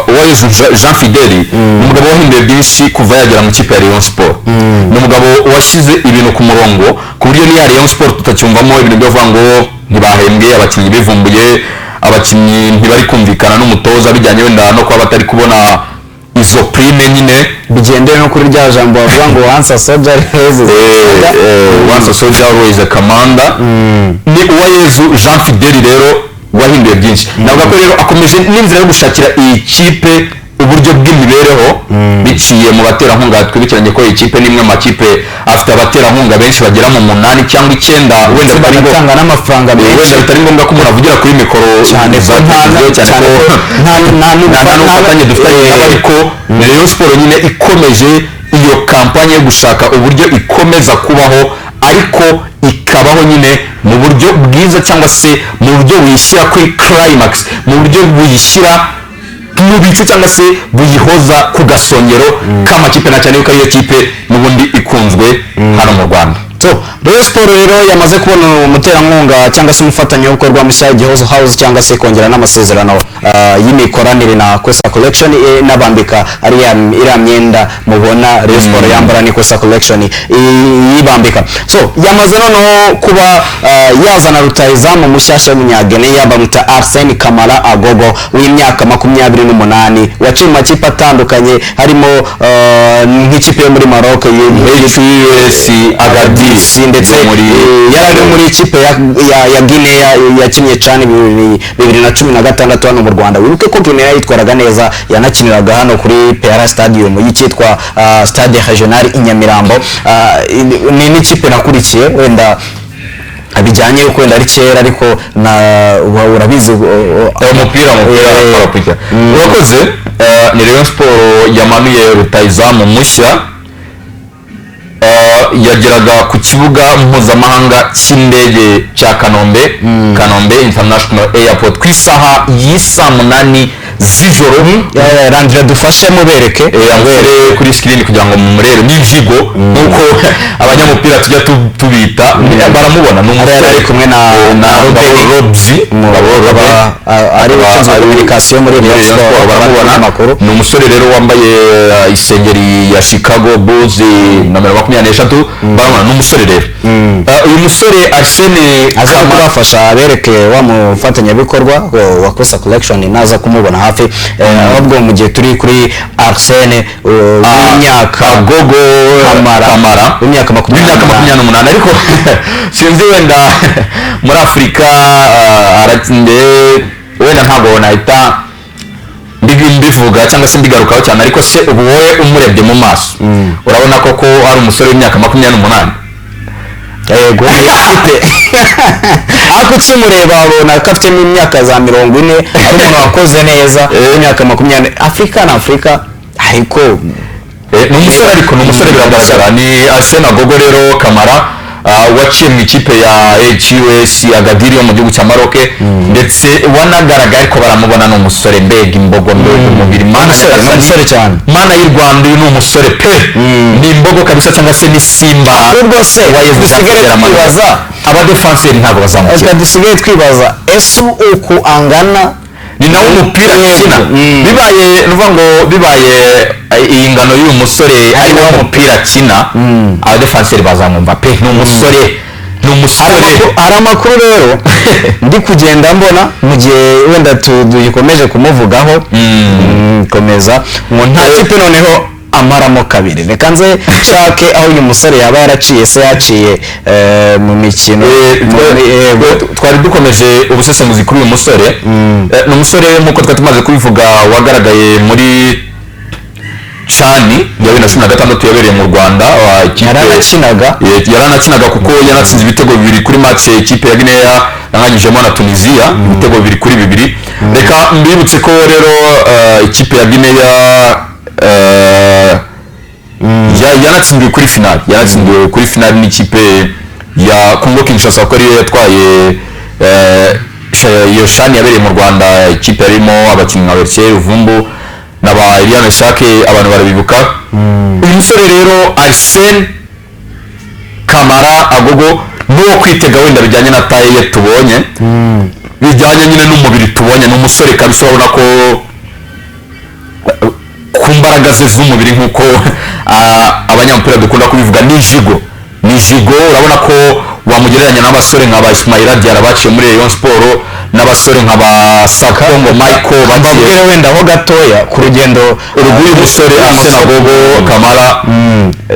Uwayezu Jean Fidel ni umugabo wahinduye byinshi kuva yagera mu ikipe ya Rayon Sport. Ni umugabo washyize ibintu ku murongo ku buryo n'iya Rayon Sport tutacyumvamo ibintu byo kuvuga ngo ntibahembwe, abakinnyi bivumbuye, abakinnyi ntibari kumvikana n'umutoza bijyanye wenda no kuba batari kubona izo prime nyine. Bigendeye no kuri rya jambo bavuga ngo "Once a soldier, always a soldier." Once a soldier, always a commander. Ni Uwayezu Jean Fidel rero wahinduye byinshi. Navuga ko rero akomeje n'inzira yo gushakira iyi kipe uburyo bw'imibereho biciye mu baterankunga. Twibukiranye ko iyi kipe ni imwe mu makipe afite abaterankunga benshi bagera mu munani cyangwa icyenda, wenda bitari Bagatanga n'amafaranga wenda menshi. bitari ngombwa ko umuntu avugira kuri mikoro Cyane ko za televiziyo, cyane cyane ko ko nta n'ubufatanye dufitanye nabo, ariko ni Rayon Sport nyine ikomeje iyo kampanye yo gushaka uburyo ikomeza kubaho, ariko ikabaho nyine mu buryo bwiza cyangwa se mu buryo buyishyira kuri climax, mu buryo buyishyira mu bicu cyangwa se buyihoza ku gasongero k'amakipe, na cyane yuko ariyo kipe n'ubundi ikunzwe hano mu Rwanda. So Rayon Sport rero yamaze kubona umuterankunga cyangwa se umufatanyabikorwa mushya, Igihozo House, cyangwa se kongera n'amasezerano y'imikoranire na Kwesa Collection, n'abambika ariya iriya myenda mubona Rayon Sport yambara ni Kwesa Collection yibambika. So yamaze noneho kuba yazana rutahizamu mushyashya w'Umunyageneya bamwita Arsene Kamara Agogo w'imyaka 28, waciye mu makipe atandukanye harimo nk'ikipe yo muri Maroc HUS Agadir. Misiri ndetse Yo muri yari ari muri ikipe ya Guinea yakinnye cyane 2016 hano mu Rwanda. Wibuke ko Guinea yitwaraga neza, yanakiniraga hano kuri PR Stadium y'icyitwa Stade Regional i Nyamirambo. Ni n'ikipe nakurikiye, wenda bijyanye yuko wenda ari kera, ariko na urabizi. Umupira urakurikira. Urakoze. Ni Rayon Sport yamanuye rutahizamu mushya. Yageraga ku kibuga mpuzamahanga cy'indege cya Kanombe, Kanombe International Airport, ku isaha y'isaa 8 z'ijoro. Randira dufashe mubereke. Amushyire kuri screen kugira ngo mumurebe n'ijigo nk'uko abanyamupira tujya tubita. Baramubona, ni umusore Ari kumwe na Robert. Robzi. Akaba ari ushinzwe communication muri Rayon Sport, baramubona. Amakuru. Ni umusore rero wambaye isengeri ya Chicago Bulls, nomero 23. Baramubona, ni umusore rero. Uyu musore Arsene aza Kamara kubafasha abereke wa mufatanyabikorwa wa Kosa Collection, naza kumubona hafi. Ahubwo mu gihe turi kuri Arsene w'imyaka Agogo Kamara. Kamara w'imyaka w'imyaka 28. 28, ariko sinzi wenda muri Afurika aratinde, wenda ntabwo nahita mbivuga cyangwa se mbigarukaho cyane, ariko se ubu wowe umurebye mu maso urabona koko ari umusore w'imyaka 28? Yego, afite, ariko ukimureba ubona ko afite n'imyaka za 40, ari umuntu wakoze neza w'imyaka 20. Afurika ni Afurika, ariko Ni umusore, ariko ni umusore biragaragara. Ni Arsene Agogo rero Kamara, waciye mu ikipe ya HUS Agadir yo mu gihugu cya Maroc, ndetse wanagaragaye, ariko baramubona, ni umusore, mbega imbogo, mbega umubiri, mana Umusore, ni nyagasani. umusore cyane. Mana y'u Rwanda, uyu ni umusore pe, ni imbogo kabisa cyangwa se ni simba Ahubwo se wa Yezu dusigare Jean Pierre. twibaza Abadefanseri ntabwo bazamukira. Reka dusigaye twibaza, ese uku angana Ni nawe umupira akina. Bibaye, ni ukuvuga ngo bibaye iyi ngano y'uyu musore ari nawe umupira akina, abadefanseri bazamwumva pe. Ni umusore, ni umusore. Hari amakuru rero ndi kugenda mbona mu gihe wenda tugikomeje kumuvugaho. Komeza ngo nta kipe noneho amaramo kabiri. Reka nze nshake aho uyu musore yaba yaraciye, se yaciye mu mikino Twari dukomeje ubusesenguzi kuri uyu musore. Ni umusore, nk'uko twari tumaze kubivuga, wagaragaye muri CHAN ya 2016 yabereye mu Rwanda, wa ikipe Yaranakinaga. Yaranakinaga kuko yanatsinze ibitego bibiri kuri match ikipe ya Guinea yanganyijemo na Tunisia ibitego 2-2. Reka mbibutse ko rero ikipe ya Guinea yanatsindiwe kuri final, yanatsindiwe kuri final n'ikipe ya Congo Kinshasa, kuko ariyo yatwaye iyo CHAN yabereye mu Rwanda, ikipe yarimo abakinnyi nka Bertier Ruvumbu na ba Eliane Shake, abantu barabibuka. Uyu musore rero Arsene Kamara Agogo n'uwo kwitega, wenda bijyanye na taille ye tubonye, bijyanye nyine n'umubiri tubonye, ni umusore kabisa urabona ko ku mbaraga ze z'umubiri, nk'uko abanyamupira dukunda kubivuga, ni jigo, ni jigo. Urabona ko wamugereranya n'abasore nka ba Ismaila Diarra baciye muri Rayon Sport, n'abasore nka ba Sakongo Michael baciye Mbabwire wenda ho gatoya ku rugendo rw'uyu musore Arsene Agogo Kamara.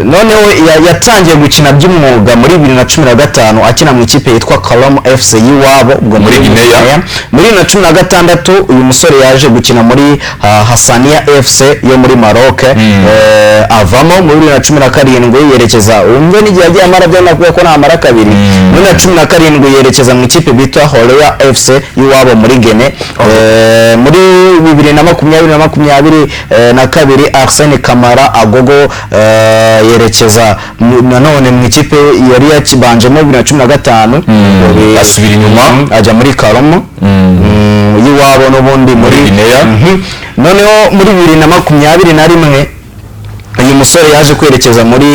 Noneho yatangiye gukina by'umwuga muri 2015 akina mu ikipe yitwa Kalom FC y'iwabo, ubwo Muri Guinea. Muri 2016 uyu musore yaje gukina muri Hassania FC yo muri Maroc, avamo muri 2017 yerekeza, wumve n'igihe yagiye amara, byanakubwiye ko namara kabiri. Muri 2017 yerekeza mu ikipe bita Horea FC y'iwabo muri Guinea. Muri 2020 na 22 Arsene Kamara Agogo yerekeza nanone mu ikipe yari yakibanjemo 2015. Asubira inyuma. Ajya muri Karomo y'iwabo n'ubundi muri Guinea. Noneho muri 2021 uyu musore yaje kwerekeza muri,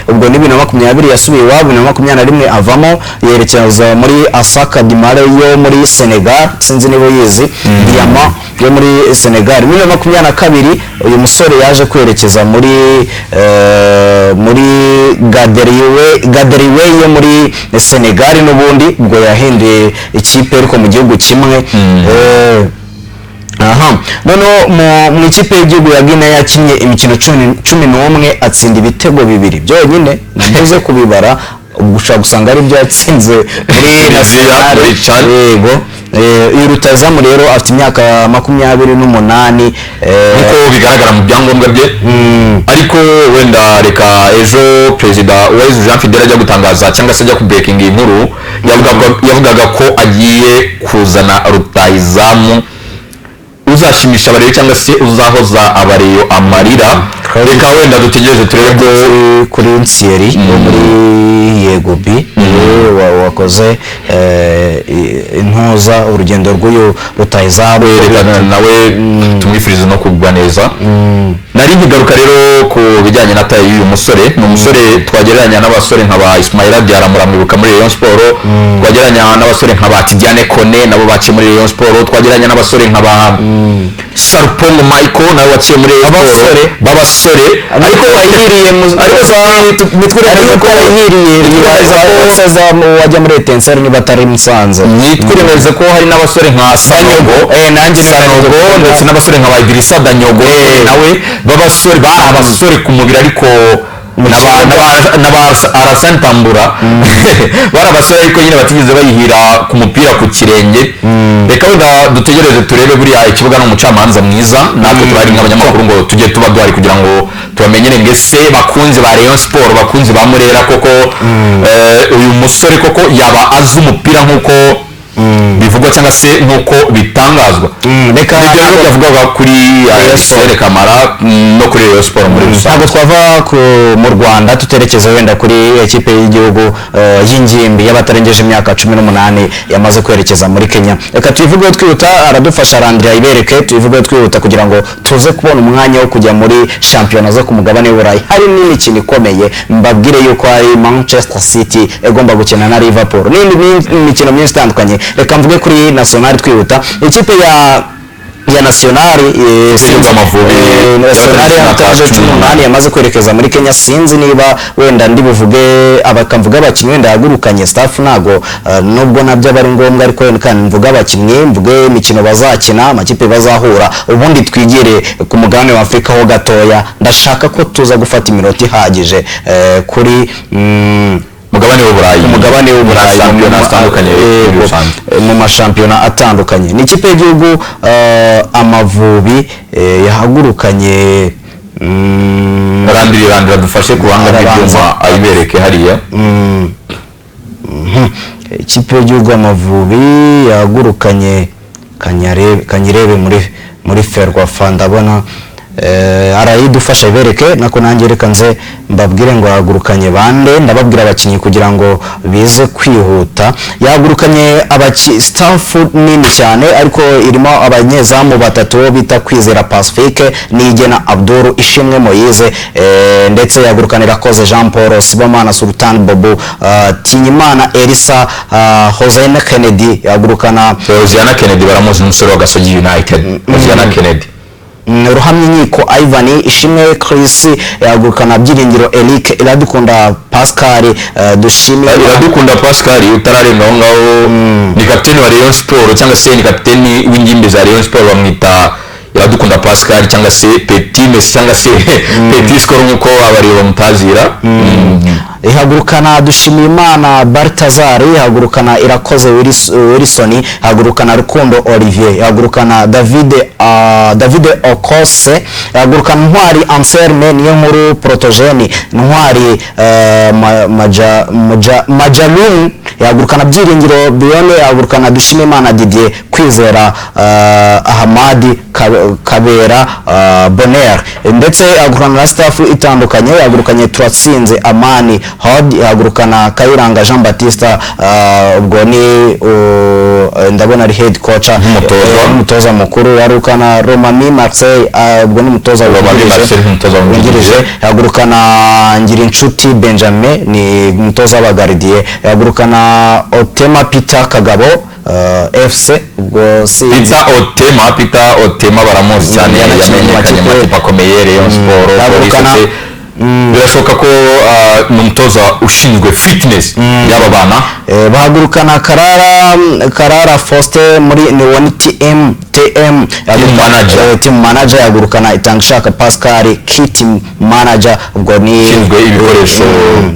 ubwo ni 2020 yasubiye iwabo, 2021 avamo yerekeza muri Asaka Dimare yo muri Senegal, sinzi niba uyizi, Diamant yo muri Senegal. 2022 uyu musore yaje kwerekeza muri Gaderiwe yo muri Senegal n'ubundi, ubwo yahinduye ikipe ariko mu gihugu kimwe. Aha noneho mu ikipe y'igihugu ya Guinea yakinnye imikino 11 atsinda ibitego bibiri byonyine, navuze kubibara. Ubwo ushobora gusanga ari byo yatsinze muri Tunisia, muri CHAN. Yego. Uyu rutahizamu rero afite imyaka 28. Nkuko bigaragara mu byangombwa bye. Ariko wenda reka ejo Perezida Uwayezu Jean Fidele ajya gutangaza cyangwa se ajya kubreakinga iyi nkuru, yavugaga ko agiye kuzana rutahizamu uzashimisha abareyo cyangwa se uzahoza abareyo amarira. Reka wenda dutegereze turebe ko Kuri Thierry wo muri Yego B niwe wakoze intuza urugendo rw'uyu rutahizamu. Reka nawe tumwifurize no kugwa neza. Nari nkigaruka rero ku bijyanye na taille y'uyu musore. Ni umusore twagereranya n'abasore nka ba Ismaila Diarra, muramwibuka muri Rayon Sport. Twagereranya n'abasore nka ba Tidiane Kone, nabo baciye muri Rayon Sport. Twagereranya n'abasore nka ba Sarpong Michael, nawe waciye muri Rayon Sport. Abasore. B'abasore. Ariko wahiriye mu Ariko nitwirengagize ariko ko wahiriye nitwirengagize ko wajya muri Etincelle niba atari Musanze. Nitwirengagize ko hari n'abasore nka Sanogo. Nanjye niwe Sanogo nari ndetse n'abasore nka ba Idrissa Danyogo nawe b'abasore, bari abasore ku mubiri, ariko n'aba Alassane Tambura bari abasore, ariko nyine batigeze bayihira ku mupira ku kirenge. Reka wenda dutegereze turebe. Buriya ikibuga ni umucamanza mwiza. Natwe turahari nk'abanyamakuru ngo tujye tuba duhari kugira ngo tubamenyere ngo ese bakunzi ba Rayon Sport, bakunzi ba Murera, koko uyu musore koko yaba azi umupira nk'uko bivugwa cyangwa se nk'uko bitangazwa? Reka Nibyo rero byavugaga kuri Arsene Kamara no kuri Rayon Sport muri rusange. Ntabwo twava mu Rwanda tuterekeza wenda kuri ekipe y'igihugu y'ingimbi y'abatarengeje imyaka 18 yamaze kwerekeza muri Kenya. Reka tuyivugeho twihuta, aradufasha Randria ibereke, tuyivugeho twihuta kugira ngo tuze kubona umwanya wo kujya muri shampiyona zo ku mugabane w'Uburayi. Hari n'imikino ikomeye, mbabwire yuko hari Manchester City igomba gukina na Liverpool n'indi mikino myinshi itandukanye. Reka mvuge kuri National twihuta, ikipe ya National y'igihugu Amavubi, National y'abatarengeje 18 yamaze kwerekeza muri Kenya. Sinzi niba wenda ndi buvuge abakamvuga abakinnyi wenda yagurukanye staff, ntago nubwo nabyo aba ari ngombwa, ariko wenda kandi mvuge abakinnyi, mvuge imikino bazakina, amakipe bazahura, ubundi twigire ku mugabane wa Afurika ho gatoya. Ndashaka ko tuza gufata iminota ihagije kuri mugabane w'Uburayi. Umugabane w'Uburayi. Shampiyona zitandukanye muri rusange. Mu mashampiyona atandukanye ni ikipe y'igihugu Amavubi yahagurukanye Randiri, Randira dufashe ku ruhanga Arabanza. rw'ibyuma ayibereke hariya. Ikipe y'igihugu Amavubi yahagurukanye Kanyirebe muri Ferwafa. Ndabona arayidufasha ibereke nako nanjye reka nze mbabwire ngo yahagurukanye bande. Ndababwira abakinnyi kugira ngo bize kwihuta. Yahagurukanye staff nini cyane, ariko irimo abanyezamu batatu bo bita Kwizera Pacifique, Niyigena Abdul, Ishimwe Moise, ndetse yahagurukanira Irakoze Jean Paul, Sibomana Sultan Bobo, Tinyimana Elisa, Hossein Kennedy yahagurukana. Hosiana Kennedy baramuzi, umusore wa Gasogi United, Hosiana Kennedy. Ruhamya Ivan, Ishimwe Chris, yahagurukana Byiringiro Eric, Iradukunda Pascal, Dushimire. Iradukunda Pascal, utararenga aho ngaho, ni kapiteni wa Rayon Sport cyangwa se ni kapiteni w'ingimbi za Rayon Sport. Bamwita Iradukunda Pascal cyangwa se Petit Messi cyangwa se Petit Score nk'uko abareba bamutazira. Ihagurukana Dushimiyimana Baltazar, ihagurukana Irakoze Wilson, ihagurukana Rukundo Olivier, ihagurukana David Okose, ihagurukana Ntwari Anselme, niyo nkuru Protogene, Ntwari Majalun, ihagurukana Byiringiro Bione, ihagurukana Dushimimana Didier, Kwizera Ahamadi, Kabera Bonheur, ndetse ihagurukana na staff itandukanye. Ihagurukanye Turatsinze Amani Hod, ihagurukana Kayiranga Jean Baptiste, ubwo ni ndabona ari head coach. Nk'umutoza. Nk'umutoza mukuru. Ihagurukana Romami Marseille, ubwo ni umutoza Romami wungirije. Marseille nk'umutoza wungirije. Wungirije. Ihagurukana Ngirinshuti Benjamin, ni umutoza w'abagaridiye. Ihagurukana Otema Peter Kagabo FC, ubwo si Peter Otema, Peter Otema baramuzi cyane. Yanakinnye mu Yamenyekanye mu makipe. makipe akomeye, Rayon Sport, Police Yahagurukana FC. Birashoboka ko ni umutoza ushinzwe fitness y'aba bana. Bahagurukana Karara Faustin muri ni TM Team manager. Team manager. Yagurukana Itangishaka Pascal, kit manager, ubwo ni Ushinzwe ibikoresho.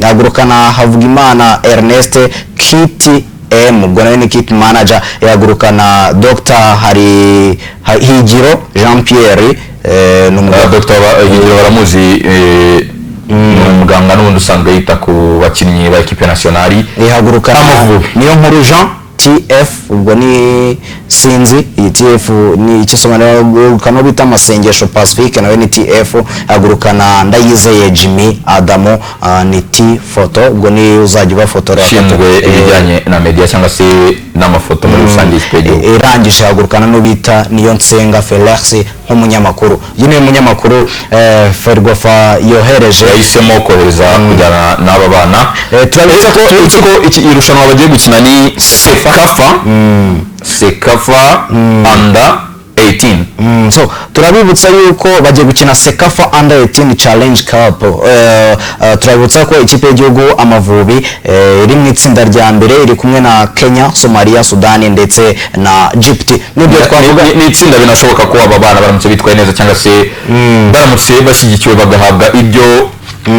Yagurukana Havugimana Ernest, kit M, ubwo nawe ni kit manager. Yagurukana Dr hari Higiro Jean Pierre, ni Dr. Higiro baramuzi, ni umuganga n'ubundi usanzwe yita ku bakinnyi ba équipe nationale. Ihagurukana Amavubi. Niyo Nkuru Jean, TF, ubwo ni sinzi iyi TF ni icyo sobanura. Bita Amasengesho Pacifique, nawe ni TF. Hagurukana Ndayizeye Jimmy Adamu, ni T photo, ubwo ni uzajya ubafotora. Ushinzwe ibijyanye na media cyangwa se n'amafoto muri rusange y'ikipe y'igihugu. Irangije hagurukana n'ubita Niyo Nsenga Felix nk'umunyamakuru. Uyu niwe munyamakuru Ferwafa yohereje. Yahisemo kohereza kujyana n'aba bana. Turabitsa Uretse ko uretse ko iki irushanwa bagiye gukina ni CECAFA Under 18. So turabibutsa yuko bagiye gukina CECAFA Under 18 Challenge Cup. Turabibutsa ko ikipe y'igihugu Amavubi iri mu itsinda rya mbere, iri kumwe na Kenya, Somalia, Sudani ndetse na Egypt. Nibyo twavuga. Ni itsinda binashoboka ko aba bana baramutse bitwaye neza cyangwa se baramutse bashyigikiwe bagahabwa ibyo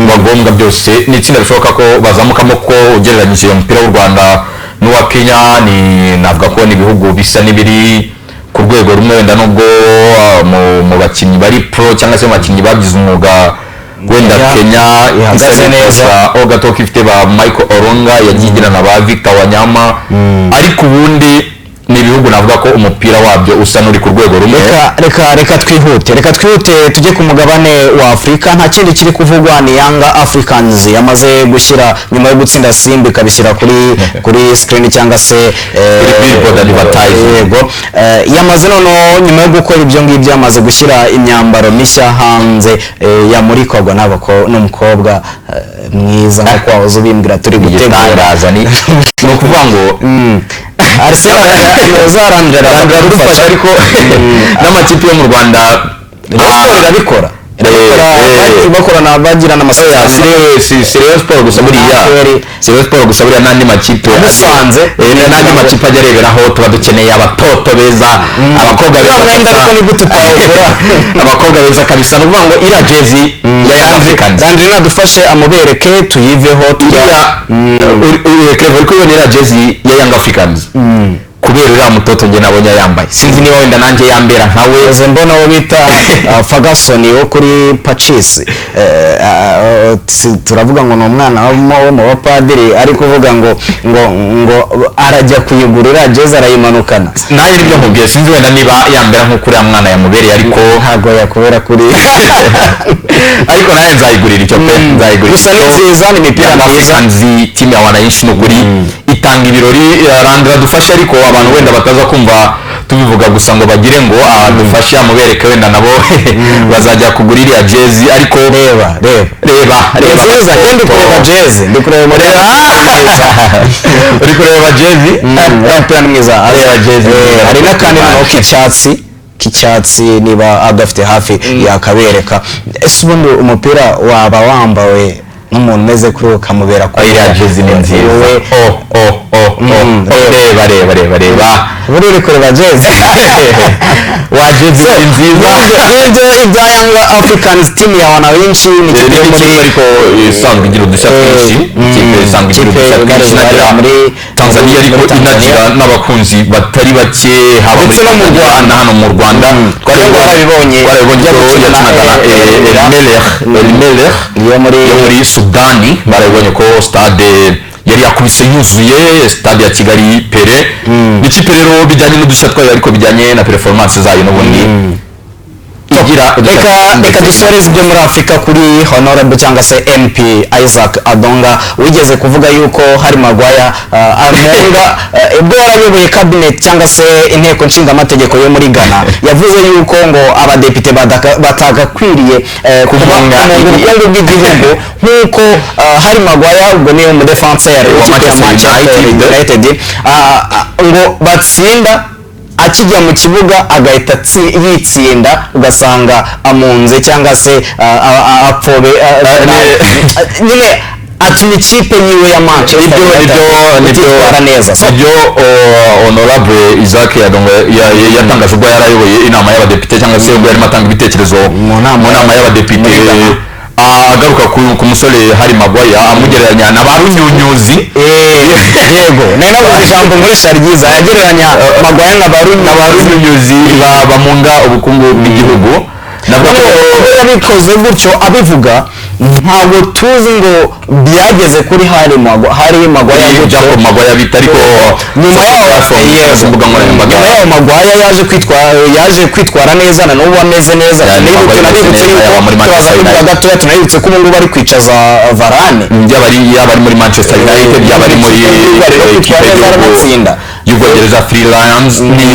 bagombwa byose, ni itsinda bishoboka ko bazamukamo, ko ugereranyije umupira w'u Rwanda n'uwa Kenya ni navuga ko ni ibihugu bisa n'ibiri ku rwego rumwe, wenda nubwo mu bakinnyi bari pro cyangwa se mu bakinnyi bagize umwuga wenda Kenya Kenya ihagaze isa neza. neza ho gato, ko ifite ba Michael Olunga, yagiye igira na ba Victor Wanyama, ariko ubundi ni ibihugu navuga ko umupira wabyo usa n'uri ku rwego rumwe. Reka twihute tujye ku mugabane wa Afurika. Nta kindi kiri kuvugwa, ni Yanga Africans yamaze gushyira, nyuma yo gutsinda Simba ikabishyira kuri screen cyangwa se Kuri billboard advertising. Yego. Yamaze noneho, nyuma yo gukora ibyo ngibyo, yamaze gushyira imyambaro mishya hanze, yamurikwagwa n'umukobwa mwiza nk'uko wahoze ubimbwira turi gutegura. Igitangaza ni ukuvuga ngo Arsenal zarandira biradufasha, ariko n'amakipe yo mu Rwanda Rayon Sport irabikora. Bakorana, bagirana amasezerano. Si Rayon Sport gusa buriya, APR. si Rayon Sport gusa buriya, n'andi makipe Musanze. N'andi makipe ajya areberaho. Tuba dukeneye abatoto beza, abakobwa beza Uriya mwenda kabisa. ariko ni gute utawugura? Abakobwa beza kabisa. Ni ukuvuga ngo iriya jezi ya Young Africans, Landry nadufashe amubereke tuyiveho tujya. Iriya Clever, uri kubibona iriya jezi ya Young Africans, kubera uriya mutoto njye nabonye yambaye, sinzi niba wenda nanjye yambera nkawe. Eze mbona uwo bita Ferguson wo kuri Pacis, turavuga ngo ni umwana wo mu bapadiri, ari kuvuga ngo arajya kuyigurira jezi arayimanukana. Nanjye nibyo nkubwiye, sinzi wenda niba yambera nk'uko uriya mwana yamubereye, ariko ntabwo yakubera kuri ariko nanjye nzayigurira icyo pe, nzayigurira. Gusa ni nziza, ni imipira Young myiza. Africans, team ya wananchi, ni ukuri itanga ibirori. Randra dufashe, ariko abantu wenda bataza kumva tubivuga gusa ngo bagire ngo dufashe amubereke, wenda nabo bazajya kugura iriya jezi, ariko Reba, reba. Reba, reba. Ni nziza. Njye ndi kureba jezi, ndi kureba Reba, uri kureba jezi. Uriya mupira ni mwiza. Reba jezi. Hari n'akandi noneho k'icyatsi, niba adafite hafi yakabereka. Ese ubundi umupira waba wambawe n'umuntu umeze kuri ukamubera kuri Iriya jezi ni nziza. Wowe Oh, oh, oh, oh. Oh, reba, reba, reba, reba. Buriya uri kureba jezi. Wa jezi ni nziza. Ngibyo ibya Young Africans, team ya wananchi, ni ikipe yo Ni muri ikipe ariko isanzwe igira udushya twinshi, ikipe isanzwe igira Ikipe udushya twinshi, ibarizwa inagira Tanzania, ariko muri Tanzania. inagira n'abakunzi batari bake, haba Ndetse no mu Tanzania Rwanda. na hano mu Rwanda. Twarabibonye. Twarabibonye ko Ijya gukina yakinaga na na El Merreikh, El Merreikh yo muri yo muri Sudani. Barabibonye ko stade yari yakubise yuzuye, stade ya Kigali Pere. Ni ikipe rero bijyanye n'udushya twayo, ariko bijyanye na performance zayo n'ubundi igira udushya Reka twinshi. reka dusoreze ibyo muri Afurika kuri Honorable cyangwa se MP Isaac Adonga, wigeze kuvuga yuko hari Maguire amunga ubwo yarayoboye cabinet cyangwa se inteko nshingamategeko yo muri Ghana. Yavuze yuko ngo abadepite batagakwiriye kuba Kumunga kumunga ubukungu bw'igihugu nk'uko hari Maguire, ubwo niyo mudefenseur wa w'ikipe ya Manchester Manchester United. United, ngo batsinda Akijya mu kibuga agahita yitsinda, ugasanga amunze cyangwa se apfobe nyine, atuma ikipe yiwe ya Manchester Nibyo. United Nibyo, nibyo. ititwara neza. So, Nibyo, honorable Isaac Adongo yatangaje ubwo yari ayoboye inama y'abadepite, cyangwa se ubwo yarimo atanga ibitekerezo Mu nama mu nama y'abadepite, muri Ghana. Agaruka ku musore Harry Maguire, amugereranya na ba runyunyuzi. Yego, nari nabuze ijambo nkoresha ryiza yagereranya Maguire na ba Na ba runyunyuzi. Runyunyuzi bamunga ubukungu bw'igihugu. Navuga ko Ubwo yabikoze gutyo abivuga, ntabwo tuzi ngo byageze kuri Harry Maguire Kuri gutyo. Jacob Maguire bita, ariko Nyuma yaho, platform, yego, imbuga nkoranyambaga. nyuma yaho Maguire yaje kwitwara neza, na n'ubu ameze neza. Yani Tunabibutse Maguire ameze tunabibutse neza, yuko yaba muri turaza Manchester kuvuga United. gatoya, tunabibutse ko ubu ngubu ari kwicaza Varane. Yaba ari muri Manchester United, yaba ari muri Bari no ekipe kwitwara neza, y'igihugu aranatsinda. y'Ubwongereza Three Lions, ni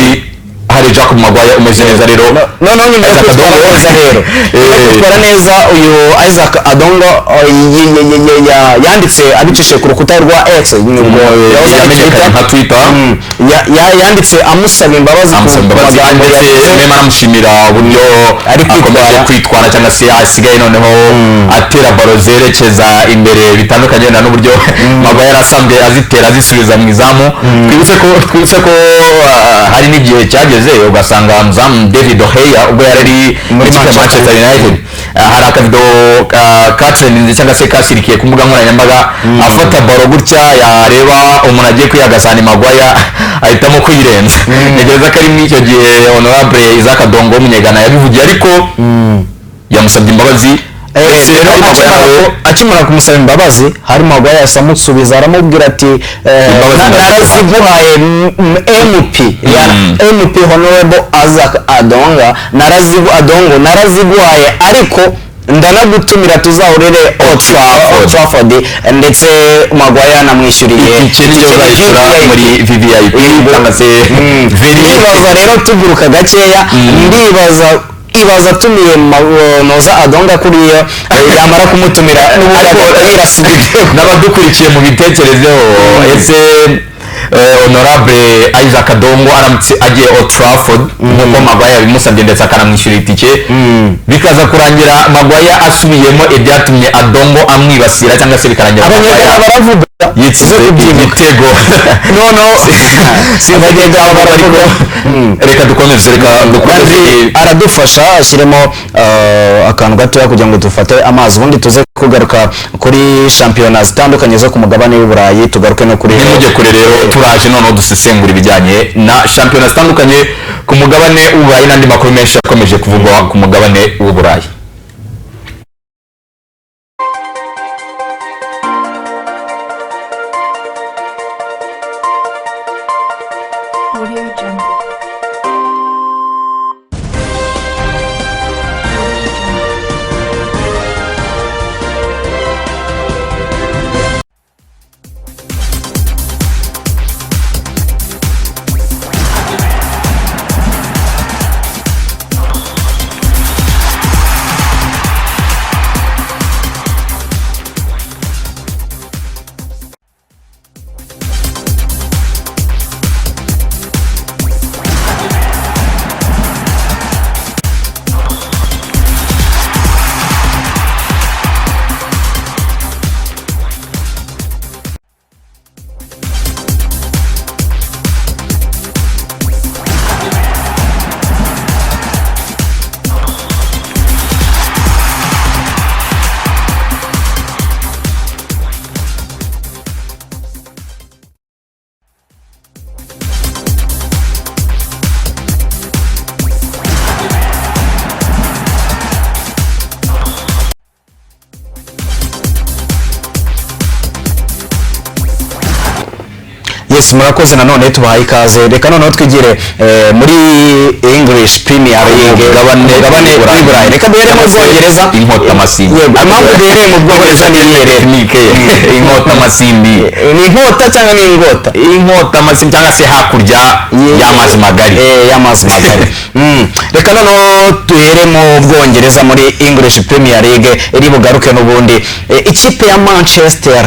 hari Jacob Maguire umeze neza rero. Noneho nyuma yo Isaac kwitwara Adongo. neza rero, nyuma yo kwitwara neza, uyu Isaac Adongo yanditse abicishije ku rukuta rwa X, ubwo yahoze ari Yamenyekanye Twitter. nka Twitter. Yanditse amusaba imbabazi ku Amusaba ku imbabazi magambo ndetse yavuze. mema anamushimira uburyo Ari kwitwara. akomeje kwitwara, cyangwa se asigaye noneho atera baro zerekeza imbere, bitandukanye wenda n'uburyo Maguire yari asanzwe azitera azisubiza mu izamu. Twibutse ko hari n'igihe cyageze ugasanga muzamu David De Gea, ubwo yari ari muri ikipe ya Manchester United, hari akavido katrendinze cyangwa se kasirikiye ku mbuga nkoranyambaga, afata baro gutya, yareba umuntu agiye kwihagasana Maguire, ahitamo kuyirenza. Ntekereza ko ari muri icyo gihe honorable Isaac Adongo w'umunyegana yabivugiye, ariko yamusabye imbabazi. Ndetse Rero Harry Maguire nawe akimara kumusaba imbabazi, Harry Maguire yahise amusubiza, aramubwira ati Imbabazi "Naraziguhaye MP MP Honorable Isaac Adonga, Adongo, naraziguhaye, ariko ndanagutumira tuzahurire Old Trafford." Trafford. Ndetse Maguire yanamwishyuriye Itike niyo itike uzayishyura VIP. muri VVIP cyangwa se very. Ndibaza rero, tuguruka gakeya, ndibaza, ibaza atumiye Noza Adonga kuriya, yamara kumutumira n'ubundi Ariko agahera igitego. N'abadukurikiye mu bitekerezeho, ese honorable Isaac Adongo aramutse agiye Old Trafford nk'uko Maguire yabimusabye ndetse akanamwishyura itike, bikaza kurangira Maguire asubiyemo ibyatumye Adongo amwibasira, cyangwa se bikarangira Abanyarwanda Maguire baravuga yitsinze igitego? Noneho Sinzi Abanyarwanda ariko baravuga. Reka dukomeze. Landry aradufasha ashyiremo akantu gatoya kugira ngo dufate amazi, ubundi tuze kugaruka kuri shampiyona zitandukanye zo ku mugabane w'i Burayi, tugaruke no kuri Ntimujye kure rero, turaje noneho dusesengura ibijyanye na shampiyona zitandukanye ku mugabane w'Uburayi n'andi makuru menshi akomeje kuvugwa ku mugabane w'Uburayi. Audio Jungle. Audio Jungle. Yes, murakoze nanone, tubahaye ikaze. Reka noneho twigire muri English Premier League, Umugabane umugabane w'Uburayi. w'i Burayi. Reka duhere mu Cyangwa se Bwongereza. Inkota amasimbi. Yego, impamvu duhereye mu Bwongereza ni iyihe rero? Tekinike, inkota amasimbi. Ni inkota cyangwa ni ingota? Inkota amasimbi, cyangwa se hakurya y'amazi magari. Y'amazi magari. Reka noneho duhere mu Bwongereza, muri English Premier League iri bugaruke n'ubundi. Ikipe ya Manchester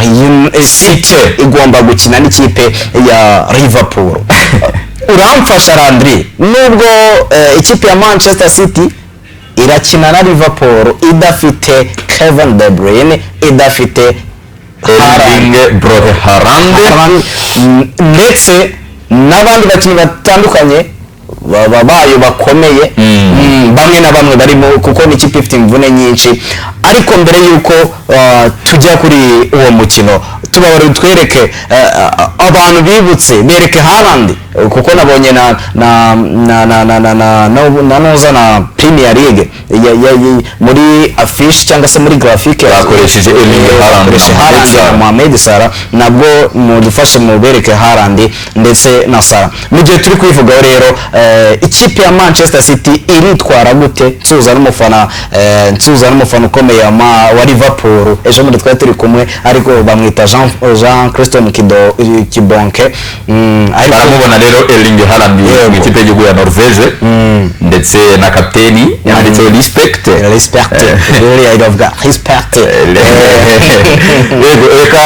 City igomba gukina n'ikipe ya Liverpool. Uramfasha Landry, nubwo ikipe ya Manchester City irakina na Liverpool idafite Kevin De Bruyne, idafite Erling Braut Haaland, Haaland, ndetse n'abandi bakinnyi batandukanye bayo bakomeye, bamwe na bamwe barimo, kuko ni ikipe ifite imvune nyinshi. Ariko mbere y'uko tujya kuri uwo mukino, tubabare twereke abantu bibutse, bereke Haaland, kuko nabonye na na na na na na na na na noza na Premier League muri affiche cyangwa se muri graphique bakoresheje Erling Haaland bakoresheje na Mohamed Haaland na Salah. Mohamed Salah. Nabwo mudufashe mubereke Haaland ndetse na Salah. Mu gihe turi kubivugaho rero, ikipe ya Manchester City iritwara gute? Nsuhuza n'umufana ukomeye wa Liverpool. Ejo bundi twari turi kumwe, ariko bamwita Jean Christian Kido Kibonke, ariko Baramubona rero Erling Haaland mu ikipe y'igihugu ya Norvege, ndetse na kapiteni yanditseho "respect". Respect, really, I love that respect. Yego, reka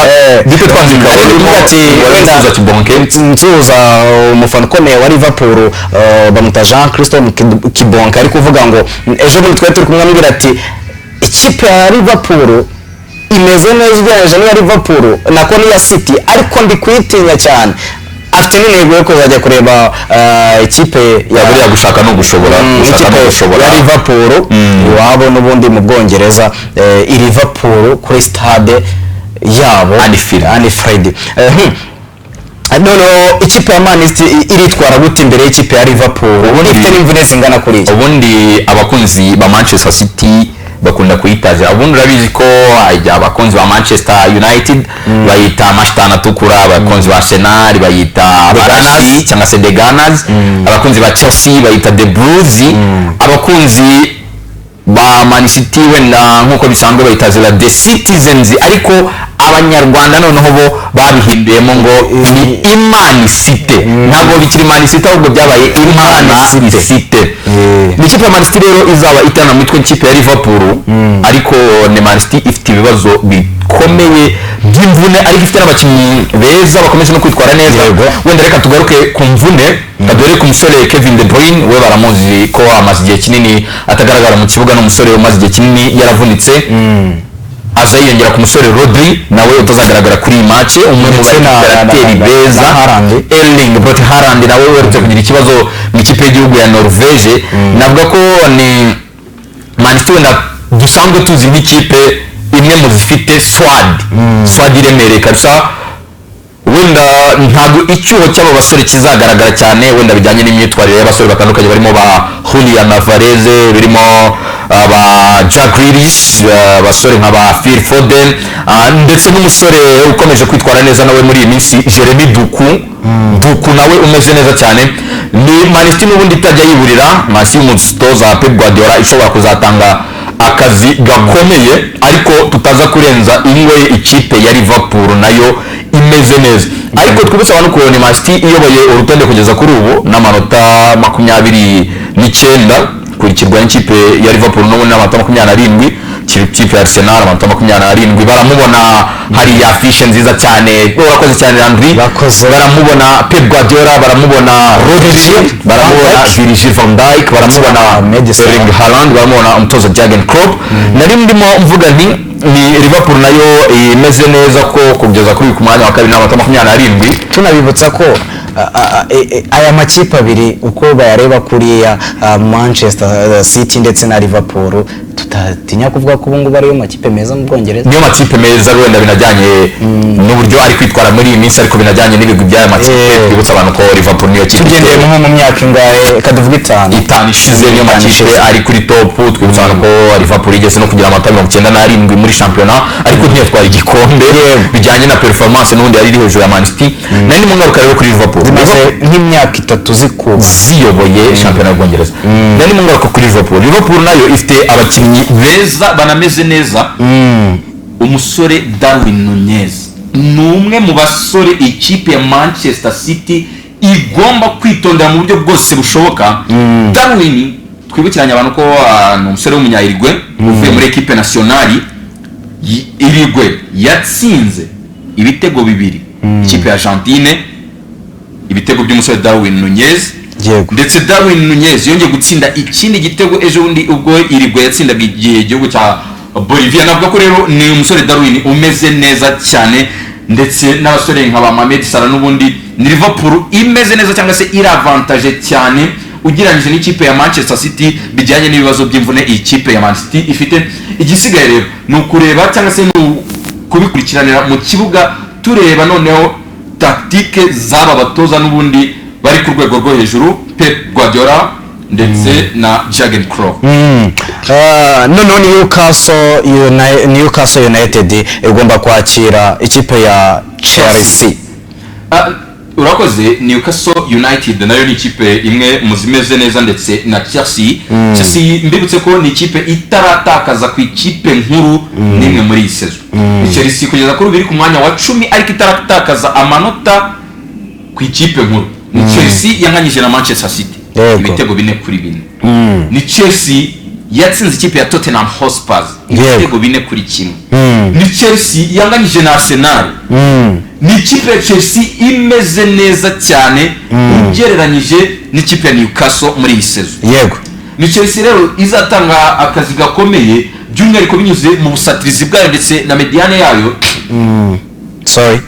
duhite twandika. Ari kuvuga ati wenda wenda Kibonke. Nsuhuza umufana ukomeye wa Liverpool, bamwita Jean Christophe Kibonke, ari kuvuga ngo ejo bundi twari turi kumwe, amubwira ati ikipe ya Liverpool imeze neza ugereranyije n'iya Liverpool, nako n'iya City, ariko ndi kuyitinya cyane. Afite n'intego yo kuzajya kureba ikipe Ya, buriya gushaka no gushobora, gushaka no ikipe gushobora. ya Liverpool iwabo n'ubundi mu Bwongereza, i Liverpool kuri stade yabo Anfield. Anfield. Noneho ikipe ya Man City iritwara gute imbere y'ikipe ya Liverpool ifite n'imvune zingana kuriya? Ubundi abakunzi ba Manchester City bakunda kuyitaza. Ubundi urabizi ko ajya abakunzi ba Manchester United bayita amashitani atukura, abakunzi ba Arsenal bayita Abarashi cyangwa se The Gunners, abakunzi ba Chelsea bayita The Blues, abakunzi ba Man City wenda nk'uko bisanzwe bayita zira The Citizens, ariko Abanyarwanda noneho bo babihinduyemo ngo ni Imana City. Ntabwo bikiri Man City, ahubwo byabaye Imana City. Ni ikipe ya Man City rero izaba itana mu mitwe n'ikipe ya Liverpool, ariko ni Man City ifite ibibazo bikomeye by'imvune, ariko ifite n'abakinnyi beza bakomeje no kwitwara neza. Wenda reka tugaruke ku mvune, kadore ku musore Kevin De Bruyne. We baramuzi ko amaze igihe kinini atagaragara mu kibuga, n'umusore umaze igihe kinini yaravunitse, aza yiyongera ku musore Rodri nawe utazagaragara kuri iyi match, umwe mu Ndetse barateri na beza. Haaland. Erling Braut Haaland nawe uherutse kugira ikibazo mu ikipe y'igihugu ya Norvege. Navuga ko ni Man City wenda dusanzwe tuzi nk'ikipe imwe mu zifite squad iremereye kabisa. Wenda ntabwo icyuho cy'abo basore kizagaragara cyane, wenda bijyanye n'imyitwarire y'abasore batandukanye barimo ba Julian Alvarez, birimo ba Jack Grealish, abasore nka ba Phil Foden, ndetse n'umusore ukomeje kwitwara neza nawe muri iyi minsi, Jeremy Doku. Doku nawe umeze neza cyane. Ni Man City n'ubundi itajya yiburira, Man City y'umutoza Pep Guardiola ishobora kuzatanga akazi gakomeye, ariko tutaza kurenza ingoye ikipe ya Liverpool nayo imeze neza. Ariko twibutse abantu ko ni Man City iyoboye urutonde kugeza kuri ubu n'amanota 29, ikurikirwa n'ikipe ya Liverpool n'ubundi n'amanota 27, ikipe ya Arsenal amanota 27. Baramubona hariya, affiche nziza cyane. Urakoze cyane, Landry. Bakoze. Baramubona Pep Guardiola, baramubona Rodri, baramubona Virgil van Dijk, baramubona Mohamed Salah. Erling Haaland, baramubona umutoza Jurgen Klopp. Nari ndimo mvuga nti ni Liverpool nayo imeze neza ko kugeza kuri ku mwanya wa kabiri n'amanota 27. Tunabibutsa ko aya makipe abiri uko bayareba kuriya, Manchester City ndetse na Liverpool, tutatinya kuvuga ko ubu ngubu ariyo makipe meza mu Bwongereza. Niyo makipe meza, wenda binajyanye n'uburyo ari kwitwara muri iyi minsi, ariko binajyanye n'ibigwi by'aya makipe. Twibutsa abantu ko Liverpool niyo kipe Tugendeye nko mu myaka ingahe, reka tuvuge 5. 5 ishize, niyo 5 makipe ishize. ari kuri top. Twibutsa abantu ko Liverpool igeze no kugira amanota 97 muri shampiyona, ariko ntiyatwara igikombe, bijyanye na performance n'ubundi yari iri hejuru ya Man City. Nari ndimo ngaruka rero kuri Liverpool. Zimaze nk'imyaka 3 zikuba Ziyoboye shampiyona y'Ubwongereza. Nari ndimo ngaruka kuri Liverpool. Liverpool nayo ifite abakinnyi beza banameze neza. Umusore Darwin Nunez ni umwe mu basore ikipe ya Manchester City igomba kwitondera mu buryo bwose bushoboka. Darwin, twibukiranye abantu ko ni umusore w'umunya-Uruguay uvuye muri équipe nationale Uruguay yatsinze ibitego bibiri ikipe ya Argentine. Ibitego by'umusore Darwin Nunez. Ndetse Darwin Nunez yongeye gutsinda ikindi gitego ejo bundi ubwo Uruguay yatsindaga igihe igihugu cya Bolivia. Navuga ko rero ni umusore Darwin umeze neza cyane, ndetse n'abasore nka ba Mohamed Salah. N'ubundi ni Liverpool imeze neza cyangwa se iri avantage cyane ugereranyije n'ikipe ya Manchester City, bijyanye n'ibibazo by'imvune iyi kipe ya Man City ifite. Igisigaye rero ni ukureba cyangwa se ni kubikurikiranira mu kibuga, tureba noneho tactique z'aba batoza n'ubundi bari ku rwego rwo hejuru, Pep Guardiola ndetse na Jurgen Klopp. Noneho Newcastle United igomba kwakira ikipe ya Chelsea. Ah, urakoze. Newcastle United nayo ni ikipe imwe mu zimeze neza, ndetse na Chelsea. Chelsea, mbibutse ko ni ikipe itaratakaza ku ikipe nkuru n'imwe muri iyi saison. Ni Chelsea kugeza kuri ubu iri ku mwanya wa 10 ariko itaratakaza amanota ku ikipe nkuru. Ni Chelsea yanganyije na Manchester City ibitego 4-4. Ni Chelsea yatsinze ikipe ya Tottenham Hotspur ibitego 4-1. Ni Chelsea yanganyije na Arsenal. Ni ikipe ya Chelsea imeze neza cyane ugereranyije n'ikipe ya Newcastle muri iyi saison. Ni Chelsea rero izatanga akazi gakomeye, by'umwihariko binyuze mu busatirizi bwayo ndetse na médiane yayo. Sorry.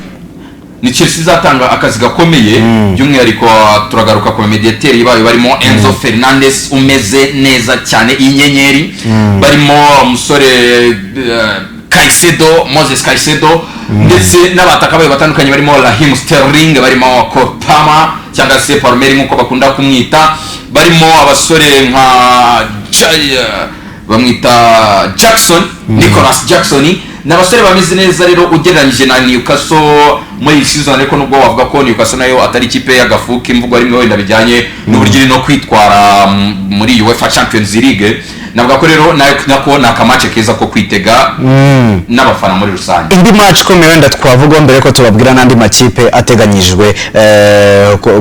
Ni Chelsea izatanga akazi gakomeye, by'umwihariko turagaruka ku bamediyateri bayo barimo Enzo Fernandez umeze neza cyane, inyenyeri, barimo umusore Caicedo, Moses Caicedo, ndetse n'abataka bayo batandukanye barimo Raheem Sterling, barimo Cole Palmer cyangwa se Palmer nk'uko bakunda kumwita, barimo abasore nka bamwita Jackson, Nicholas Jackson. Ni abasore bameze neza rero ugereranyije na Newcastle muri iyi season. Ariko nubwo wavuga ko Newcastle nayo atari ikipe y'agafu k'imvugo rimwe, wenda bijyanye n'uburyo iri no kwitwara muri UEFA Champions League, navuga ko rero nayo nako ni aka match keza ko kwitega n'abafana muri rusange. Indi match ikomeye wenda twavuga mbere ko tubabwira n'andi makipe ateganyijwe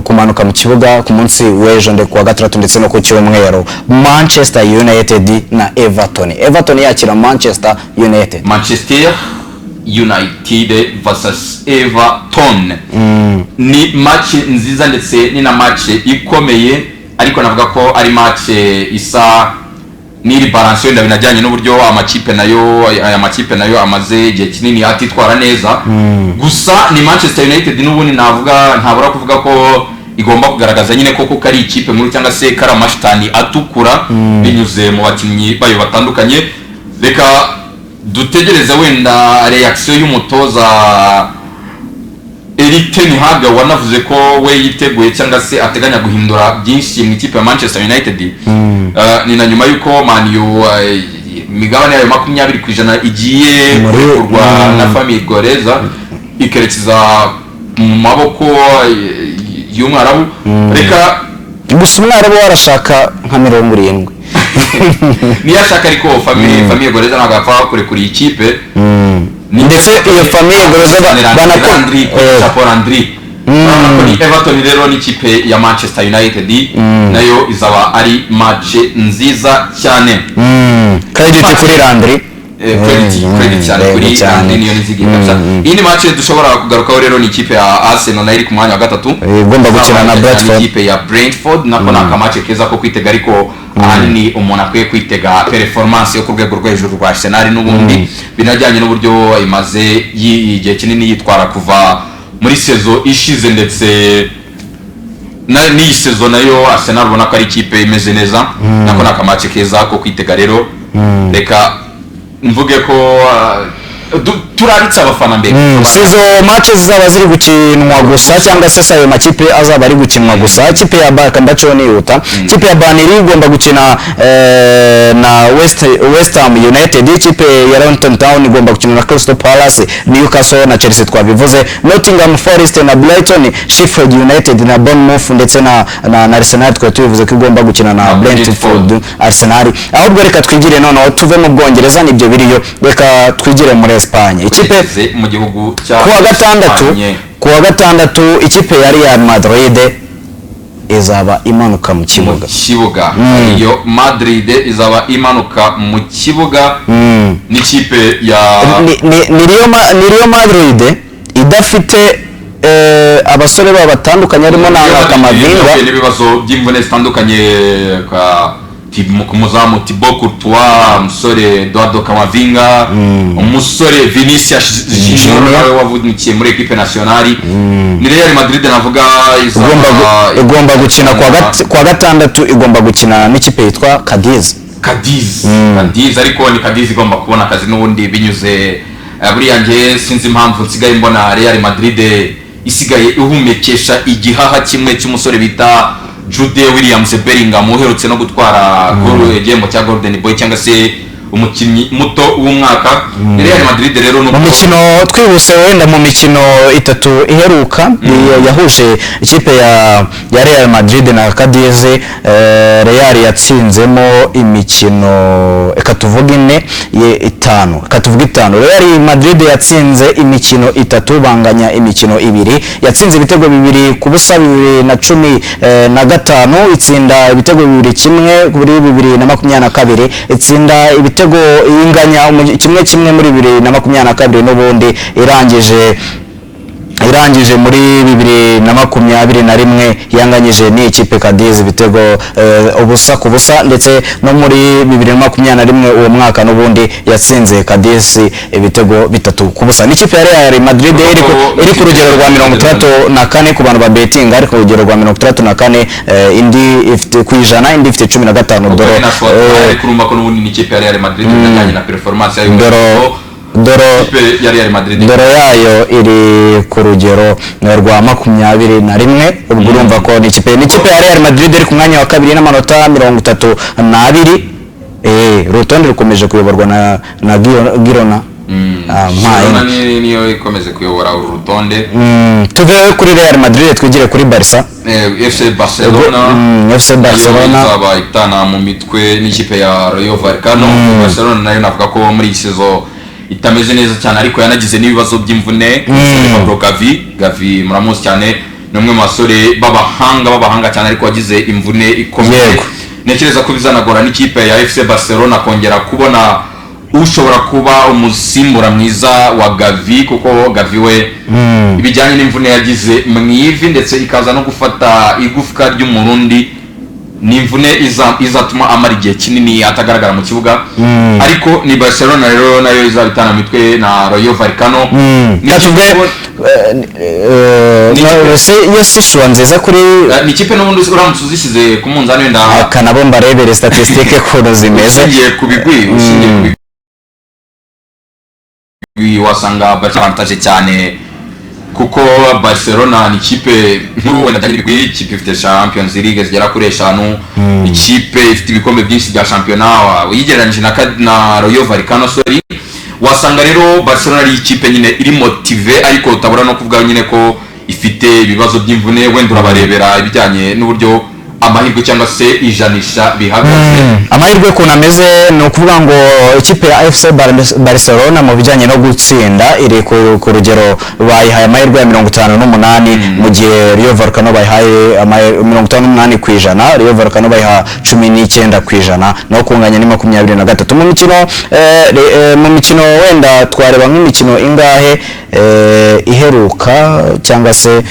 kumanuka mu kibuga ku munsi w'ejo ndetse kuwa gatandatu ndetse no ku cyumweru, Manchester United na Everton. Everton yakira Manchester United. Manchester United versus Everton ni match nziza ndetse ni na match ikomeye, ariko navuga ko ari match isa n'iri balance, wenda binajyanye n'uburyo amakipe nayo, aya makipe nayo amaze igihe kinini atitwara neza. Gusa ni Manchester United n'ubundi navuga, ntabura kuvuga ko igomba kugaragaza nyine koko ko ari ikipe nkuru cyangwa se ko ari amashitani atukura binyuze mu bakinnyi bayo batandukanye. Reka dutegereze wenda reaction y'umutoza Erik ten Hag, wanavuze ko we yiteguye cyangwa se ateganya guhindura byinshi mu ikipe ya Manchester United. Ni na nyuma y'uko Man U imigabane yayo 20% igiye kurekurwa na famille Glazer, ikerekeza mu maboko y'umwarabu. Reka Gusa umwarabu we arashaka nka 70. Niyo ashaka, ariko famille Glazer ntabwo yapfa kurekura iyi kipe. Ndetse iyo famille Glazer Landry, Chapo Landry. Urabona ko ni Everton rero n'ikipe ya Manchester United, nayo izaba ari match nziza cyane. Credit kuri Landry. Credit, credit cyane kuri cyane. Landry, niyo nizigiye kabisa. Iyi ni match dushobora kugarukaho rero, ni ikipe ya Arsenal nayo iri ku mwanya wa gatatu. Igomba gukina na Izaba Brentford. n'ikipe ya Brentford. Nako ni aka match keza ko kwitega, ariko ahanini umuntu akwiye kwitega performance yo ku rwego rwo hejuru rwa Arsenal n'ubundi, binajyanye n'uburyo imaze igihe kinini yitwara kuva muri saison ishize, ndetse n'iyi saison nayo Arsenal ubona ko ari ikipe imeze neza. Nako ni aka match keza ko kwitega rero. Reka mvuge ko turaritse abafana mbere. Si izo match zizaba ziri gukinwa gusa, cyangwa se si ayo makipe azaba ari gukinwa gusa. Ikipe ya Barca, ndaco nihuta, ikipe ya Burnley igomba gukina na West Ham United. Ikipe ya Luton Town igomba gukina na Crystal Palace. Newcastle na Chelsea twabivuze, Nottingham Forest na Brighton, Sheffield United na Bournemouth, ndetse na Arsenal twari tubivuze ko igomba gukina na Na Brentford. Arsenal, ahubwo reka twigire noneho tuve mu Bwongereza, nibyo biriyo, reka twigire muri Espagne. Ikipe Twerekeze mu gihugu cya kuwa gatandatu. Espagne. Kuwa gatandatu ikipe ya Real Madrid izaba imanuka mu kibuga. Mu kibuga, iyo Madrid izaba imanuka mu kibuga n'ikipe ya Ni Real Madrid idafite abasore babo batandukanye harimo na Camavinga. Yahuye n'ibibazo by'imvune zitandukanye ku muzamu Thibaut Courtois, umusore Eduardo Camavinga, umusore Vinicius Junior Junior. nawe wavunikiye muri équipe nationale. Ni Real Madrid navuga izaba Igomba gukina kuwa gatandatu, igomba gukina n'ikipe yitwa Cadiz. Cadiz, Cadiz, ariko ni Cadiz igomba kubona akazi n'ubundi binyuze buriya njye sinzi impamvu nsigaye mbona Real Madrid isigaye ihumekesha igihaha kimwe cy'umusore bita Jude Williams Bellingham, uherutse no gutwara gol, igihembo cya Golden Boy cyangwa se umukinnyi muto w'umwaka. Ni Real Madrid rero Mu nuko mikino twihuse wenda, mu mikino itatu iheruka yahuje ikipe ya Real Madrid na Cadiz, Real yatsinzemo imikino, reka tuvuge ine itanu, reka tuvuge itanu. Real Madrid yatsinze imikino itatu, banganya imikino ibiri. Yatsinze ibitego 2-0 2015, itsinda ibitego 2-1 kuri 2022, itsinda ibitego inganya 1-1 muri 2022 n'ubundi. Irangije muri 2021 yanganyije n'ikipe Cadiz ibitego 0-0, ndetse no muri 2021 uwo mwaka n'ubundi yatsinze Cadiz ibitego 3-0. N'ikipe ya Real Madrid iri ku rugero rwa 64 ku bantu ba betting, ari ku rugero rwa 64, indi ifite ku ijana, indi ifite 15 dore dore na ariko urumva ko n'ubundi n'ikipe ya Real Madrid bijyanye na performance yayo dore ikipe ya Real Madrid dore yayo iri ku rugero rwa 21. Ubwo urumva ko ni ikipe ya Real Madrid iri ku mwanya wa kabiri n'amanota 32. Urutonde rukomeje kuyoborwa na Girona. Ah, Girona mpaye. Niyo ikomeje kuyobora uru rutonde. Tuve kuri Real Madrid twigire kuri Barca. FC Barcelona FC Barcelona. nayo izaba itana mu mitwe n'ikipe ya Rayo Vallecano. Barcelona nayo navuga ko muri iyi saison itameze neza cyane, ariko yanagize n'ibibazo by'imvune. Umusore Pablo Gavi, Gavi muramuzi cyane, ni umwe mu basore b'abahanga cyane, ariko wagize imvune ikomeye. Ntekereza ko bizanagora n'ikipe ya FC Barcelona kongera kubona ushobora kuba umusimbura mwiza wa Gavi, kuko Gavi we ibijyanye n'imvune yagize mu ivi ndetse ikaza no gufata igufwa ry'umurundi, ni imvune izatuma amara igihe kinini atagaragara mu kibuga. Ariko ni Barcelona rero nayo izaba itana mitwe na Rayo Vallecano. Ni Katuvuge se yo si choix nziza kuri Ni ikipe n'ubundi uramutse uzishyize ku munzani wenda Aka nabo mbarebere statistique ukuntu zimeze. Ushingiye ku bigwi wasanga Barcelona avantage cyane, kuko Barcelona ni ikipe nkuru wenda byari bigwi, ikipe ifite Champions League zigera kuri eshanu, ikipe ifite ibikombe byinshi bya shampiyona uyigereranyije na Rayo Vallecano, sorry. Wasanga rero Barcelona ari ikipe nyine iri motivé, ariko utabura no kuvuga nyine ko ifite ibibazo by'imvune. Wenda urabarebera ibijyanye n'uburyo amahirwe cyangwa se ijanisha bihagaze. Amahirwe ukuntu ameze, ni ukuvuga ngo ikipe ya FC Barcelona mu bijyanye no gutsinda iri ku rugero bayihaye amahirwe ya 58, mu gihe Rayo Vallecano bayihaye 58%, Rayo Vallecano bayiha 19%, naho kunganya ni 23. Mu mikino wenda twareba nk'imikino ingahe iheruka, cyangwa se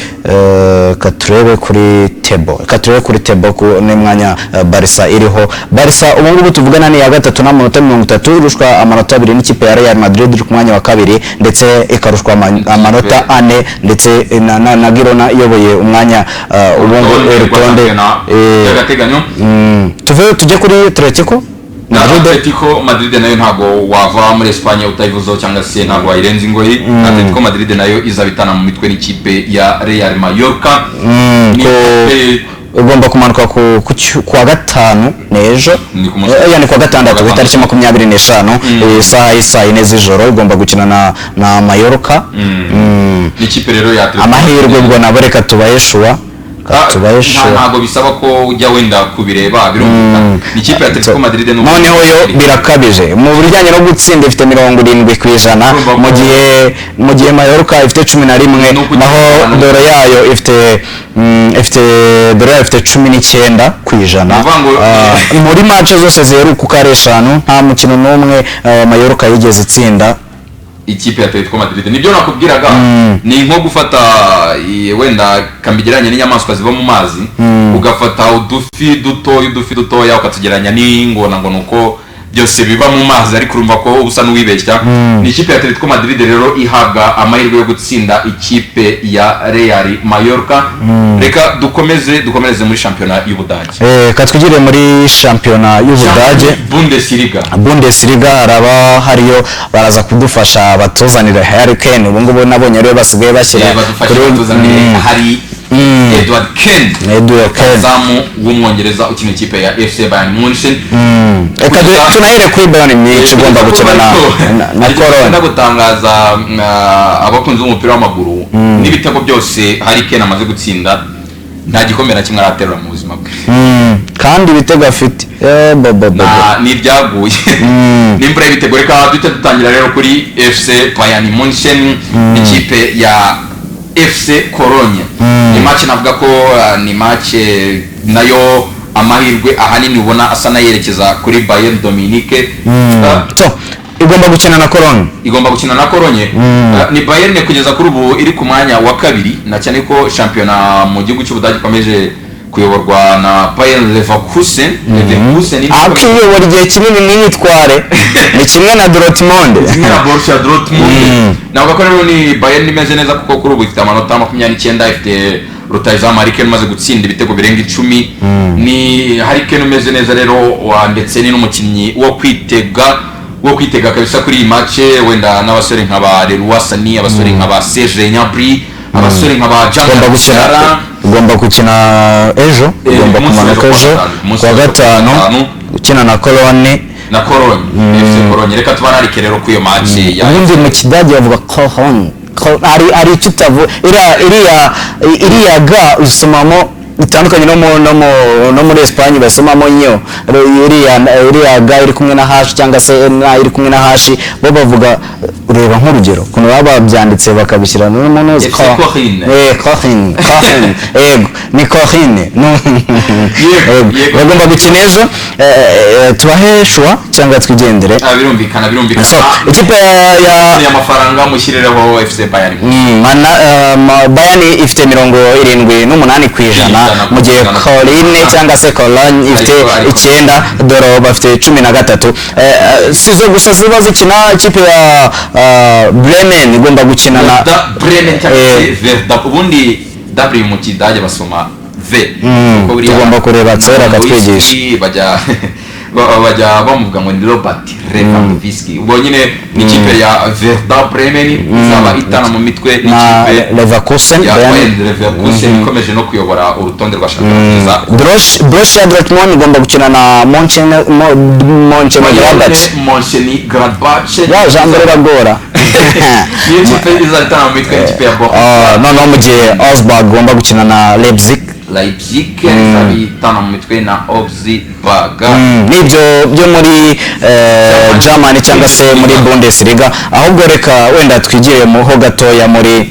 katurebe kuri table, katurebe kuri table ku n'umwanya Barca iriho. Barca ubu ngubu tuvugana ni iya gatatu n'amanota 30, irushwa amanota 2 n'ikipe ya Real Madrid iri ku mwanya wa kabiri, ndetse ikarushwa amanota 4 ndetse na Girona iyoboye umwanya ubu ngubu urutonde rwa urutonde shampiyona by'agateganyo. Tuve tujye kuri Atletico Na Madrid. Atletico Madrid nayo ntabwo wava muri Espagne utayivuzeho, cyangwa se ntabwo wayirenza ingoyi. Atletico Madrid nayo izaba itana mu mitwe n'ikipe ya Real Mallorca. Ni ikipe Ugomba kumanuka ku wa gatanu n'ejo. Ni ku munsi- Ya, ni ku wa gatandatu, ku itariki 25, isaha y'isaa 4 z'ijoro, igomba gukina na Mallorca. Ni ikipe rero ya Atletico Amahirwe Madrid. ubwo nabo reka tubahe choix. Tubahe Nta choix. Ntabwo bisaba ko ujya wenda kubireba, birumvikana. Ni ikipe ya Atletico Madrid n'ubu Noneho yo birakabije mu bijyanye no gutsinda, ifite 70%, Urumva mu gihe Mallorca ifite 11. Ni ukugira Naho draw yayo ifite 19%. Ni ukuvuga ngo Muri match zose ziheruka uko ari eshanu, nta mukino n'umwe Mallorca yigeze itsinda. Ikipe ya Atletico Madrid, nibyo nakubwiraga, ni nko gufata wenda kambigeranye n'inyamaswa ziba mu mazi, ugafata udufi dutoya ukatugereranya n'ingona ngo nuko byose biba mu mazi, ariko urumva ko usa n'uwibeshya. Ni ikipe ya Atletico Madrid rero ihabwa amahirwe yo gutsinda ikipe ya Real Mallorca. Reka dukomeze, dukomereze muri shampiyona y'Ubudage. Reka twigire muri shampiyona y'Ubudage. Bundesliga. Bundesliga haraba hariyo, baraza kudufasha batuzanira Harry Kane. Ubu ngubu nabonye ariwe basigaye bashyira Badufashe batuzanire hari Edward Kane. Edward Kane. Zamu w'Umwongereza ukina ikipe ya FC Bayern Munchen. Reka tunahere kuri Bayern Munich igomba gukina na Cologne. Cologne. Gutangaza abakunzi b'umupira w'amaguru, n'ibitego byose Harry Kane amaze gutsinda, nta gikombe na kimwe araterura mu buzima bwe. Kandi ibitego afite, bo, bo, bo, bo. Ni ibyaguye n'imvura y'ibitego. Reka duhite dutangira rero kuri FC Bayern Munchen, ikipe ya FC Cologne. Ni match navuga ko ni match nayo amahirwe ahanini ubona asa n'ayerekeza kuri Bayern Dominique. So, igomba gukina na Cologne. Igomba gukina na Cologne. Ni Bayern kugeza kuri ubu iri ku mwanya wa kabiri, na cyane ko shampiyona mu gihugu cy'Ubudage ikomeje kuyoborwa na Bayern Leverkusen. Leverkusen ni Akiyobora igihe kinini ntiyitware, ni kimwe na Dortmund. Kimwe na Borussia Dortmund. Navuga ko rero ni Bayern imeze neza, kuko kuri ubu ifite amanota 29, ifite rutahizamu Harry Kane umaze gutsinda ibitego birenga 10. Ni Harry Kane umeze neza rero ndetse ni n'umukinnyi wo kwitega kabisa kuri iyi match, wenda n'abasore nka ba Leroy Sané, abasore nka ba Serge Gnabry, abasore nka ba Jamal Igomba gukina Musiala. Igomba gukina ejo, igomba Ku munsi kumanuka w'ejo ejo kuwa gatanu. Ku munsi kuwa w'ejo kuwa gatanu gatanu. gukina na Cologne. Na Cologne, FC Cologne. Reka tubararike rero kuri iyo match ya Ubundi mu Kidage bavuga Cologne. Hari icyo utavuga, iriya ga usomamo bitandukanye no muri Espagne basomamo nyo. Iriya ga iri kumwe na hash cyangwa se na iri kumwe na hashi, bo bavuga, reba nk'urugero ukuntu baba babyanditse bakabishyira no mu nose. FC Cologne. Cologne, Cologne, yego, ni Cologne. Yego, yego. Bagomba gukina ejo. Tubahe choix cyangwa twigendere? Ah, birumvikana, birumvikana. So, ikipe ya Amafaranga mushyirireho FC Bayern. Bayern ifite 78%, Ijana mu gihe ku ijana. Cologne cyangwa se Cologne ifite 9, dore bafite 13. Si zo gusa ziba zikina, ikipe ya Bremen igomba gukina na Werder Bremen cyangwa se Werder. Ubundi W mu Kidage basoma V. Kuko buriya Tugomba kureba Tsera akatwigisha. Lewandowski bajya bamuvuga ngo ni Robert Lewandowski. Ubwo nyine ni ikipe ya Werder Bremen izaba itana mu mitwe na n'ikipe Leverkusen. ya Bayern. Bayern Leverkusen ikomeje no kuyobora urutonde rwa shampiyona kugeza Borussia Dortmund igomba gukina na Mönchengladbach. Mönchengladbach. Ya jambo riragora. Niyo kipe izatana mu mitwe n'ikipe ya Borussia. Ah, noneho mu gihe Augsburg igomba gukina na Leipzig. Leipzig izaba itana mu mitwe na Augsburg. Nibyo byo muri Germany cyangwa se muri Bundesliga. Ahubwo reka wenda twigire muho gatoya muri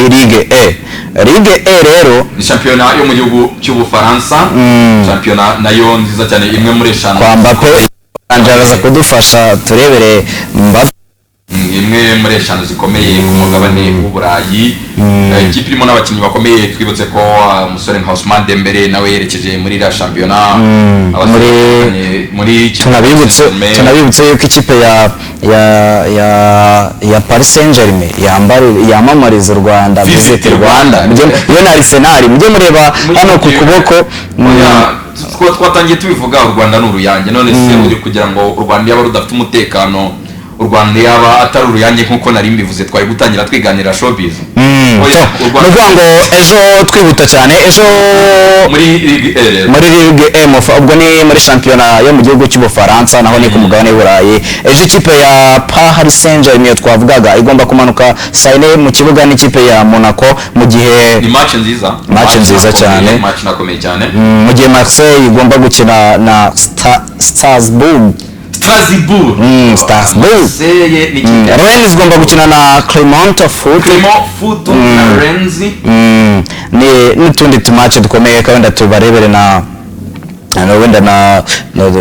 Ligue E. Ligue E rero Ni shampiyona yo mu gihugu cy'Ubufaransa, shampiyona nayo nziza cyane, imwe muri eshanu kwa Mbappe. Angela araza kudufasha turebere Mbappe. Imwe muri eshanu zikomeye ku mugabane w'Uburayi. Ikipe irimo n'abakinnyi bakomeye. Twibutse ko umusore nka Ousmane Dembele nawe yerekeje muri iriya shampiyona. Abasore batandukanye muri ikipe Saint-Germain. Tunabibutse yuko ikipe ya Paris Saint-Germain yamamariza u Rwanda. Visit Visit Rwanda. Rwanda. Iyo na Arsenal mujye mureba hano ku kuboko. Oya, twatangiye tubivuga, u Rwanda ni uruyange. None se uri kugira ngo u Rwanda yaba rudafite umutekano, u Rwanda yaba atari uruyange nk'uko nari mbivuze, twari gutangira twiganira showbiz? Oya, So, u ni Rwanda ukuvuga ngo ejo, twihuta cyane, ejo muri Ligue E rero. Muri Ligue E, ubwo ni muri shampiyona yo mu gihugu cy'Ubufaransa, naho ni ku mugabane w'Uburayi. Ejo ikipe ya Paris Saint-Germain twavugaga igomba kumanuka saa yine mu kibuga n'ikipe ya Monaco, mu gihe Ni match nziza. Match nziza Inakomeye, cyane. Match inakomeye cyane. Mu gihe Marseille igomba gukina na Strasbourg. Strasbourg. Strasbourg. Marseille ni ikipe Rennes igomba gukina na Clermont Foot. Clermont Foot na Rennes. Ni n'utundi tumace dukomeye kandi tubarebere na wenda na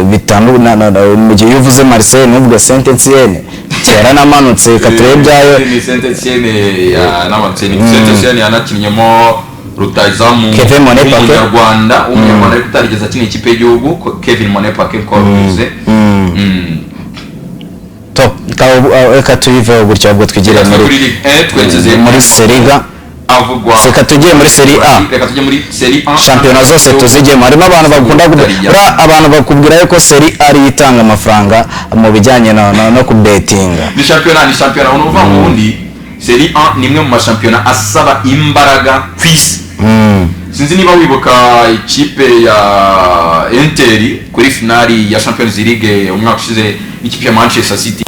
bitanu na mu gihe iyo uvuze Marseille ntuvuge Saint Etienne. Yaranamanutse, reka turebe ibyayo. Ni Saint Etienne yanamanutse, ni Saint Etienne yanakinnyemo rutahizamu Kevin Monnet-Paquet. w'umunyarwanda ariko utarigeze akina ikipe y'igihugu, Kevin Monnet-Paquet nko wabivuze. Top. Reka tuyiveho gutya, ahubwo twigire Reka muri kuri Ligue 1 twerekeze muri Serie A. Avugwa. Reka tujye muri Serie A. Reka tujye muri Serie A. Shampiyona zose tuzigemo, harimo abantu bakunda buriya abantu bakubwira yuko Serie A ariyo itanga amafaranga mu bijyanye no kubetinga. Ni shampiyona ni ukuvuga ngo ubundi Serie A ni imwe mu mashampiyona asaba imbaraga ku isi. Sinzi niba wibuka ikipe ya Inter kuri finali ya Champions League umwaka ushize, ikipe ya Manchester City.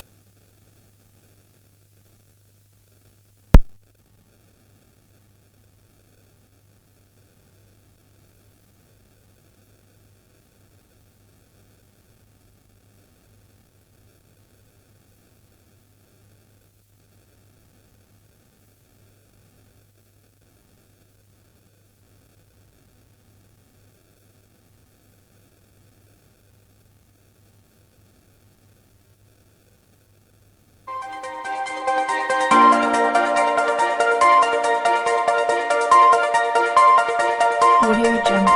Audio Jungle.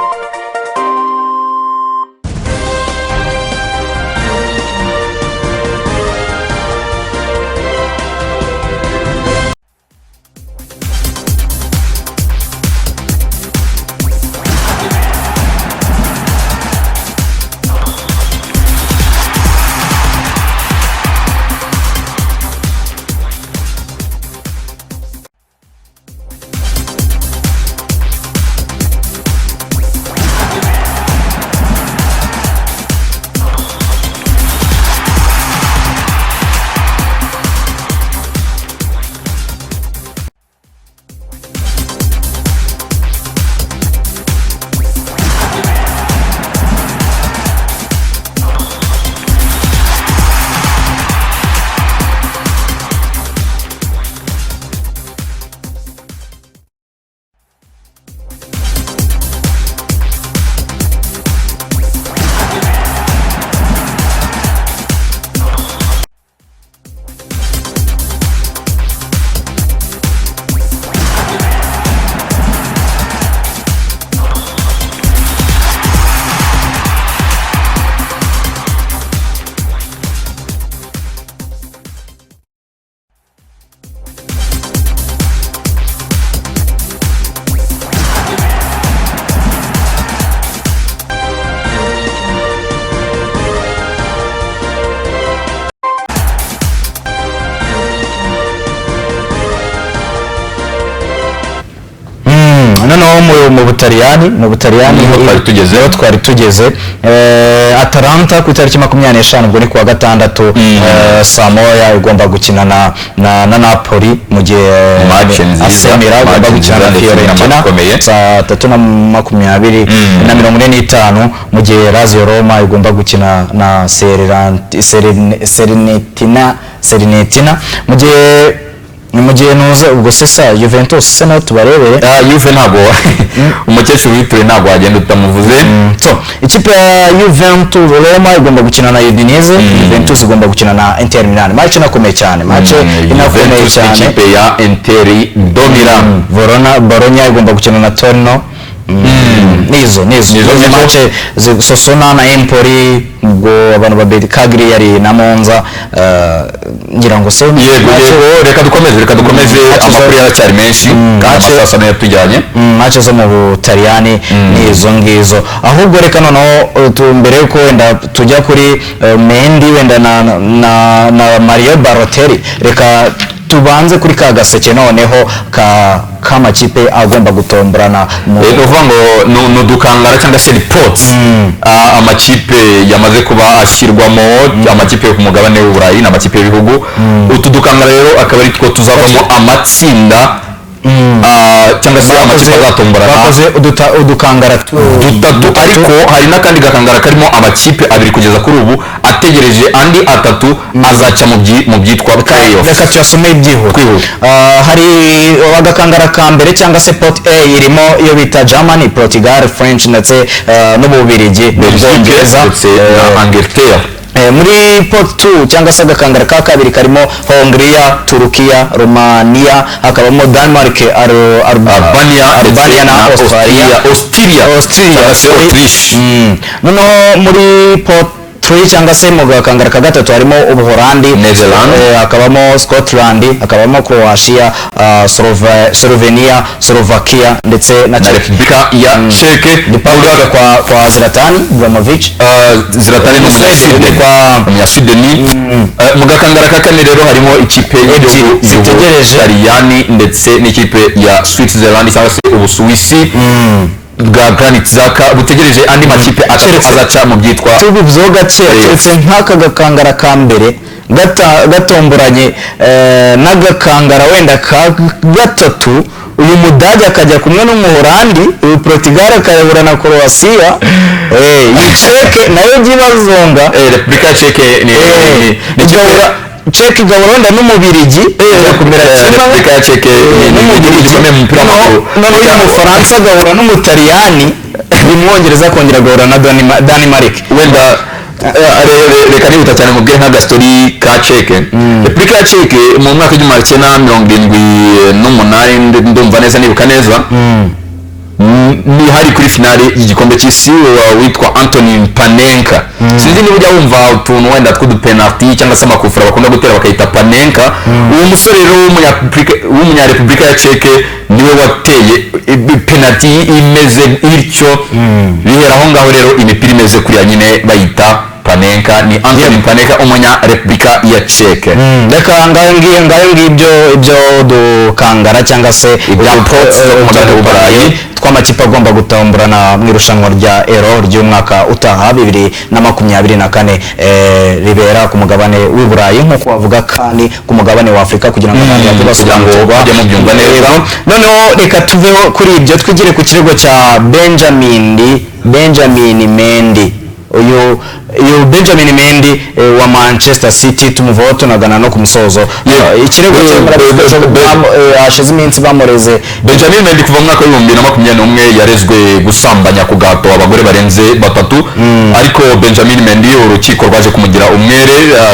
Noneho mu Butaliyani Niho twari tugeze. Niho twari tugeze. Atalanta ku itariki 25, ubwo ni kuwa gatandatu, saa moya igomba gukina na Napoli, mu gihe Match nziza, AC Milan igomba match gukina na nziza ndetse Fiorentina n'amatch ikomeye. saa tatu na makumyabiri na 45, mu gihe Lazio Roma igomba gukina na Serenetina, mu gihe nuze ubwo sesa Juventus se nayo tubarebere. Ah, Juve ntabwo, umukecuru wituye ntabwo wagenda utamuvuze. So ikipe ya Juventus Roma igomba gukina na Udinese, Juventus igomba gukina na Inter Milan. Match inakomeye cyane, match inakomeye Juventus cyane. n'ikipe ya Inter de Milan. Verona Bologna igomba gukina na Torino. Nizo Nizo nizo nizo. match Sosona na Empoli, ubwo abantu babiri, Cagliari na Monza, ngira ngo se Yego. Yego, reka dukomeze. Amakuru yaracyari menshi kandi amasaha nayo yatujyanye. Match zo mu Butaliyani ni izo ngizo. Ahubwo reka noneho mbere yuko wenda tujya kuri Mendy wenda na Mario Balotelli, reka tubanze kuri ka gaseke noneho ka k'amakipe agomba gutomborana mu Ni ukuvuga ngo ni udukangara cyangwa se reports, amakipe yamaze kuba ashyirwamo, amakipe yo ku mugabane w'Uburayi n'amakipe y'ibihugu. Utu dukangara rero akaba ari two tuzavamo amatsinda, cyangwa se amakipe azatomborana. Bakoze udukangara Dutatu, ariko hari n'akandi gakangara karimo amakipe abiri kugeza kuri ubu ategereje andi atatu azaca mu byitwa playoffs. Reka tuyasome byihuta. Twihuta. Hari agakangara ka mbere cyangwa se pot A, irimo iyo bita Germany, Portugal, French ndetse n'Ububiligi Belgique n'Ubwongereza ndetse na Angleterre. Muri pot 2 cyangwa se agakangara ka kabiri karimo Hongria, Turukiya, Romania, hakabamo Denmark, Albania, Albania na Australia. Austria. Austria, cyangwa se sorry. Autriche. Noneho muri pot 3 cyangwa se mu gakangara ka gatatu harimo Ubuholandi, Netherlands. Hakabamo Scotland, hakabamo Croatia, Slovenia, Slovakia ndetse na Na Repubulika ya Czech. Republika kwa Zlatan Ibrahimovic. Zlatan ni Umunyasweden. Umunyaswedeni. Mu gakangara ka kane rero harimo ikipe y'igihugu zitegereje. Y'Ubutaliyani ndetse n'ikipe ya Switzerland cyangwa se Ubusuwisi bwa Granit Xhaka, butegereje andi makipe atatu azaca mu byitwa Tubivuzeho gake, keretse nk'aka gakangara ka mbere gatomboranye n'agakangara wenda ka gatatu, uyu Mudage akajya kumwe n'Umuholandi, uyu Portugal akayobora na Croatia, iyi Czech nayo jya ibazonga. Repubulika ya Czech ni igahura Czech igahura wenda n'Umubirigi, ijya kumera kimwe. Repubulika ya Czech ni igihugu gikomeye mu mupira w'amaguru. Noneho uyu Mufaransa agahura n'Umutaliyani, uyu Mwongereza akongera agahura na Denmark. Wenda reka nihuta cyane mubwire nk'agastori ka Czech. Repubulika ya Czech mu mwaka w'1978, ndumva neza, nibuka neza, ni hari kuri finale y'igikombe cy'isi, witwa Antonin Panenka. Sinzi niba ujya wumva utuntu wenda tw'udupenalty cyangwa se amakufura bakunda gutera bakayita Panenka. Uwo musore rero w'umunyarepublika ya Czech niwe wateye penalty imeze ityo. Bihera aho ngaho rero imipira imeze kuriya nyine bayita Panenka. Ni Antonin Panenka, umunyarepublika ya Czech. Reka ngayo ngiyo, ngayo ngibyo ibyo dukangara cyangwa se Ibya pots zo ku mugabane w'Uburayi. Tw'amakipe agomba gutomborana mu irushanwa rya Euro ry'umwaka utaha 2024, ribera ku mugabane w'i Burayi, nk'uko bavuga kandi ku mugabane wa Afurika, kugira ngo abantu bajye Kugira ngo basobanukirwa. bajye mubyumva neza. Noneho reka tuveho kuri ibyo, twigire ku kirego cya Benjamin Mendy. Uyu Benjamin Mendy wa Manchester City, tumuvaho tunagana no ku musozo. Ikirego cye hashize iminsi bamureze. Benjamin Mendy kuva mu mwaka w'2021 yarezwe gusambanya ku gahato abagore barenze batatu, ariko Benjamin Mendy urukiko rwaje kumugira umwere.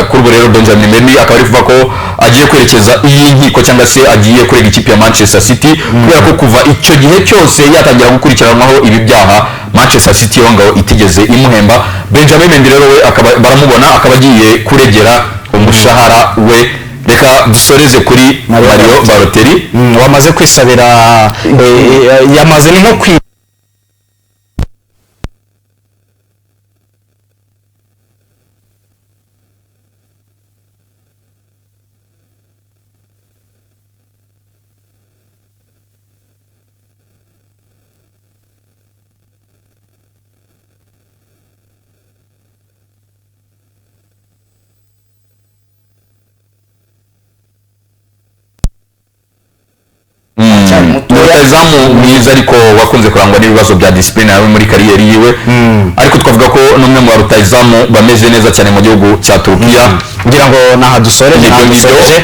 Kuri ubu rero Benjamin Mendy akaba ari kuvuga ko agiye kwerekeza iyi nkiko cyangwa se agiye kurega ikipe ya Manchester City, kubera ko kuva icyo gihe cyose yatangira gukurikiranwaho ibi byaha, Manchester City yo ngaho itigeze imuhemba. Benjamin Mendy rero we akaba baramubona akaba agiye kuregera umushahara we. Reka dusoreze kuri Mario Balotelli. Wamaze kwisabira, yamaze ni nko kwi Rutahizamu mwiza ariko wakunze kurangwa n'ibibazo bya discipline yawe muri kariyeri yiwe, ariko twavuga ko n'umwe mu ba rutahizamu bameze neza cyane mu gihugu cya Turukiya. Kugira ngo naha dusoreje, Nibyo naha ngibyo. dusoreje.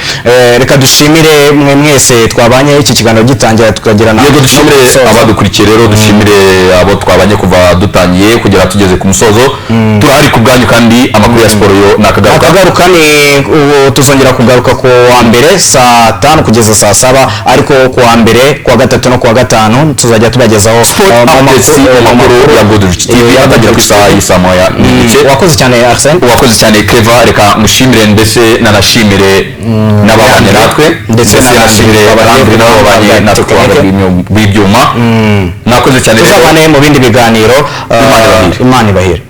Reka dushimire mwe mwese twabanye iki kiganiro gitangira tukagirana Yego, dushimire no ku musozo. abadukurikiye rero, dushimire abo twabanye kuva dutangiye kugera tugeze ku musozo. Turahari ku bwanyu kandi amakuru ya siporo yo nakagaruka. Akagaruka ni ubu, tuzongera kugaruka ku wa mbere saa 5 kugeza saa 7, ariko ku wa mbere, ku wa gatatu no ku wa gatanu tuzajya tubagezaho Sport mu updates, mu amakuru ya Goodrich TV ya atangira ku Goodrich isaha TV. y'i saa 1:30. Wakoze cyane, Arsene. Wakoze cyane, Clever. Reka mushimire ndetse nanashimire n'ababanye natwe, Ndetse ndetse n'abandi nashimire babanye Landry nabo babanye natwe ku ruhande rw'ibyuma. Mwakoze cyane rero. Tuzabane mu bindi biganiro. Imana ibahire. Imana ibahire.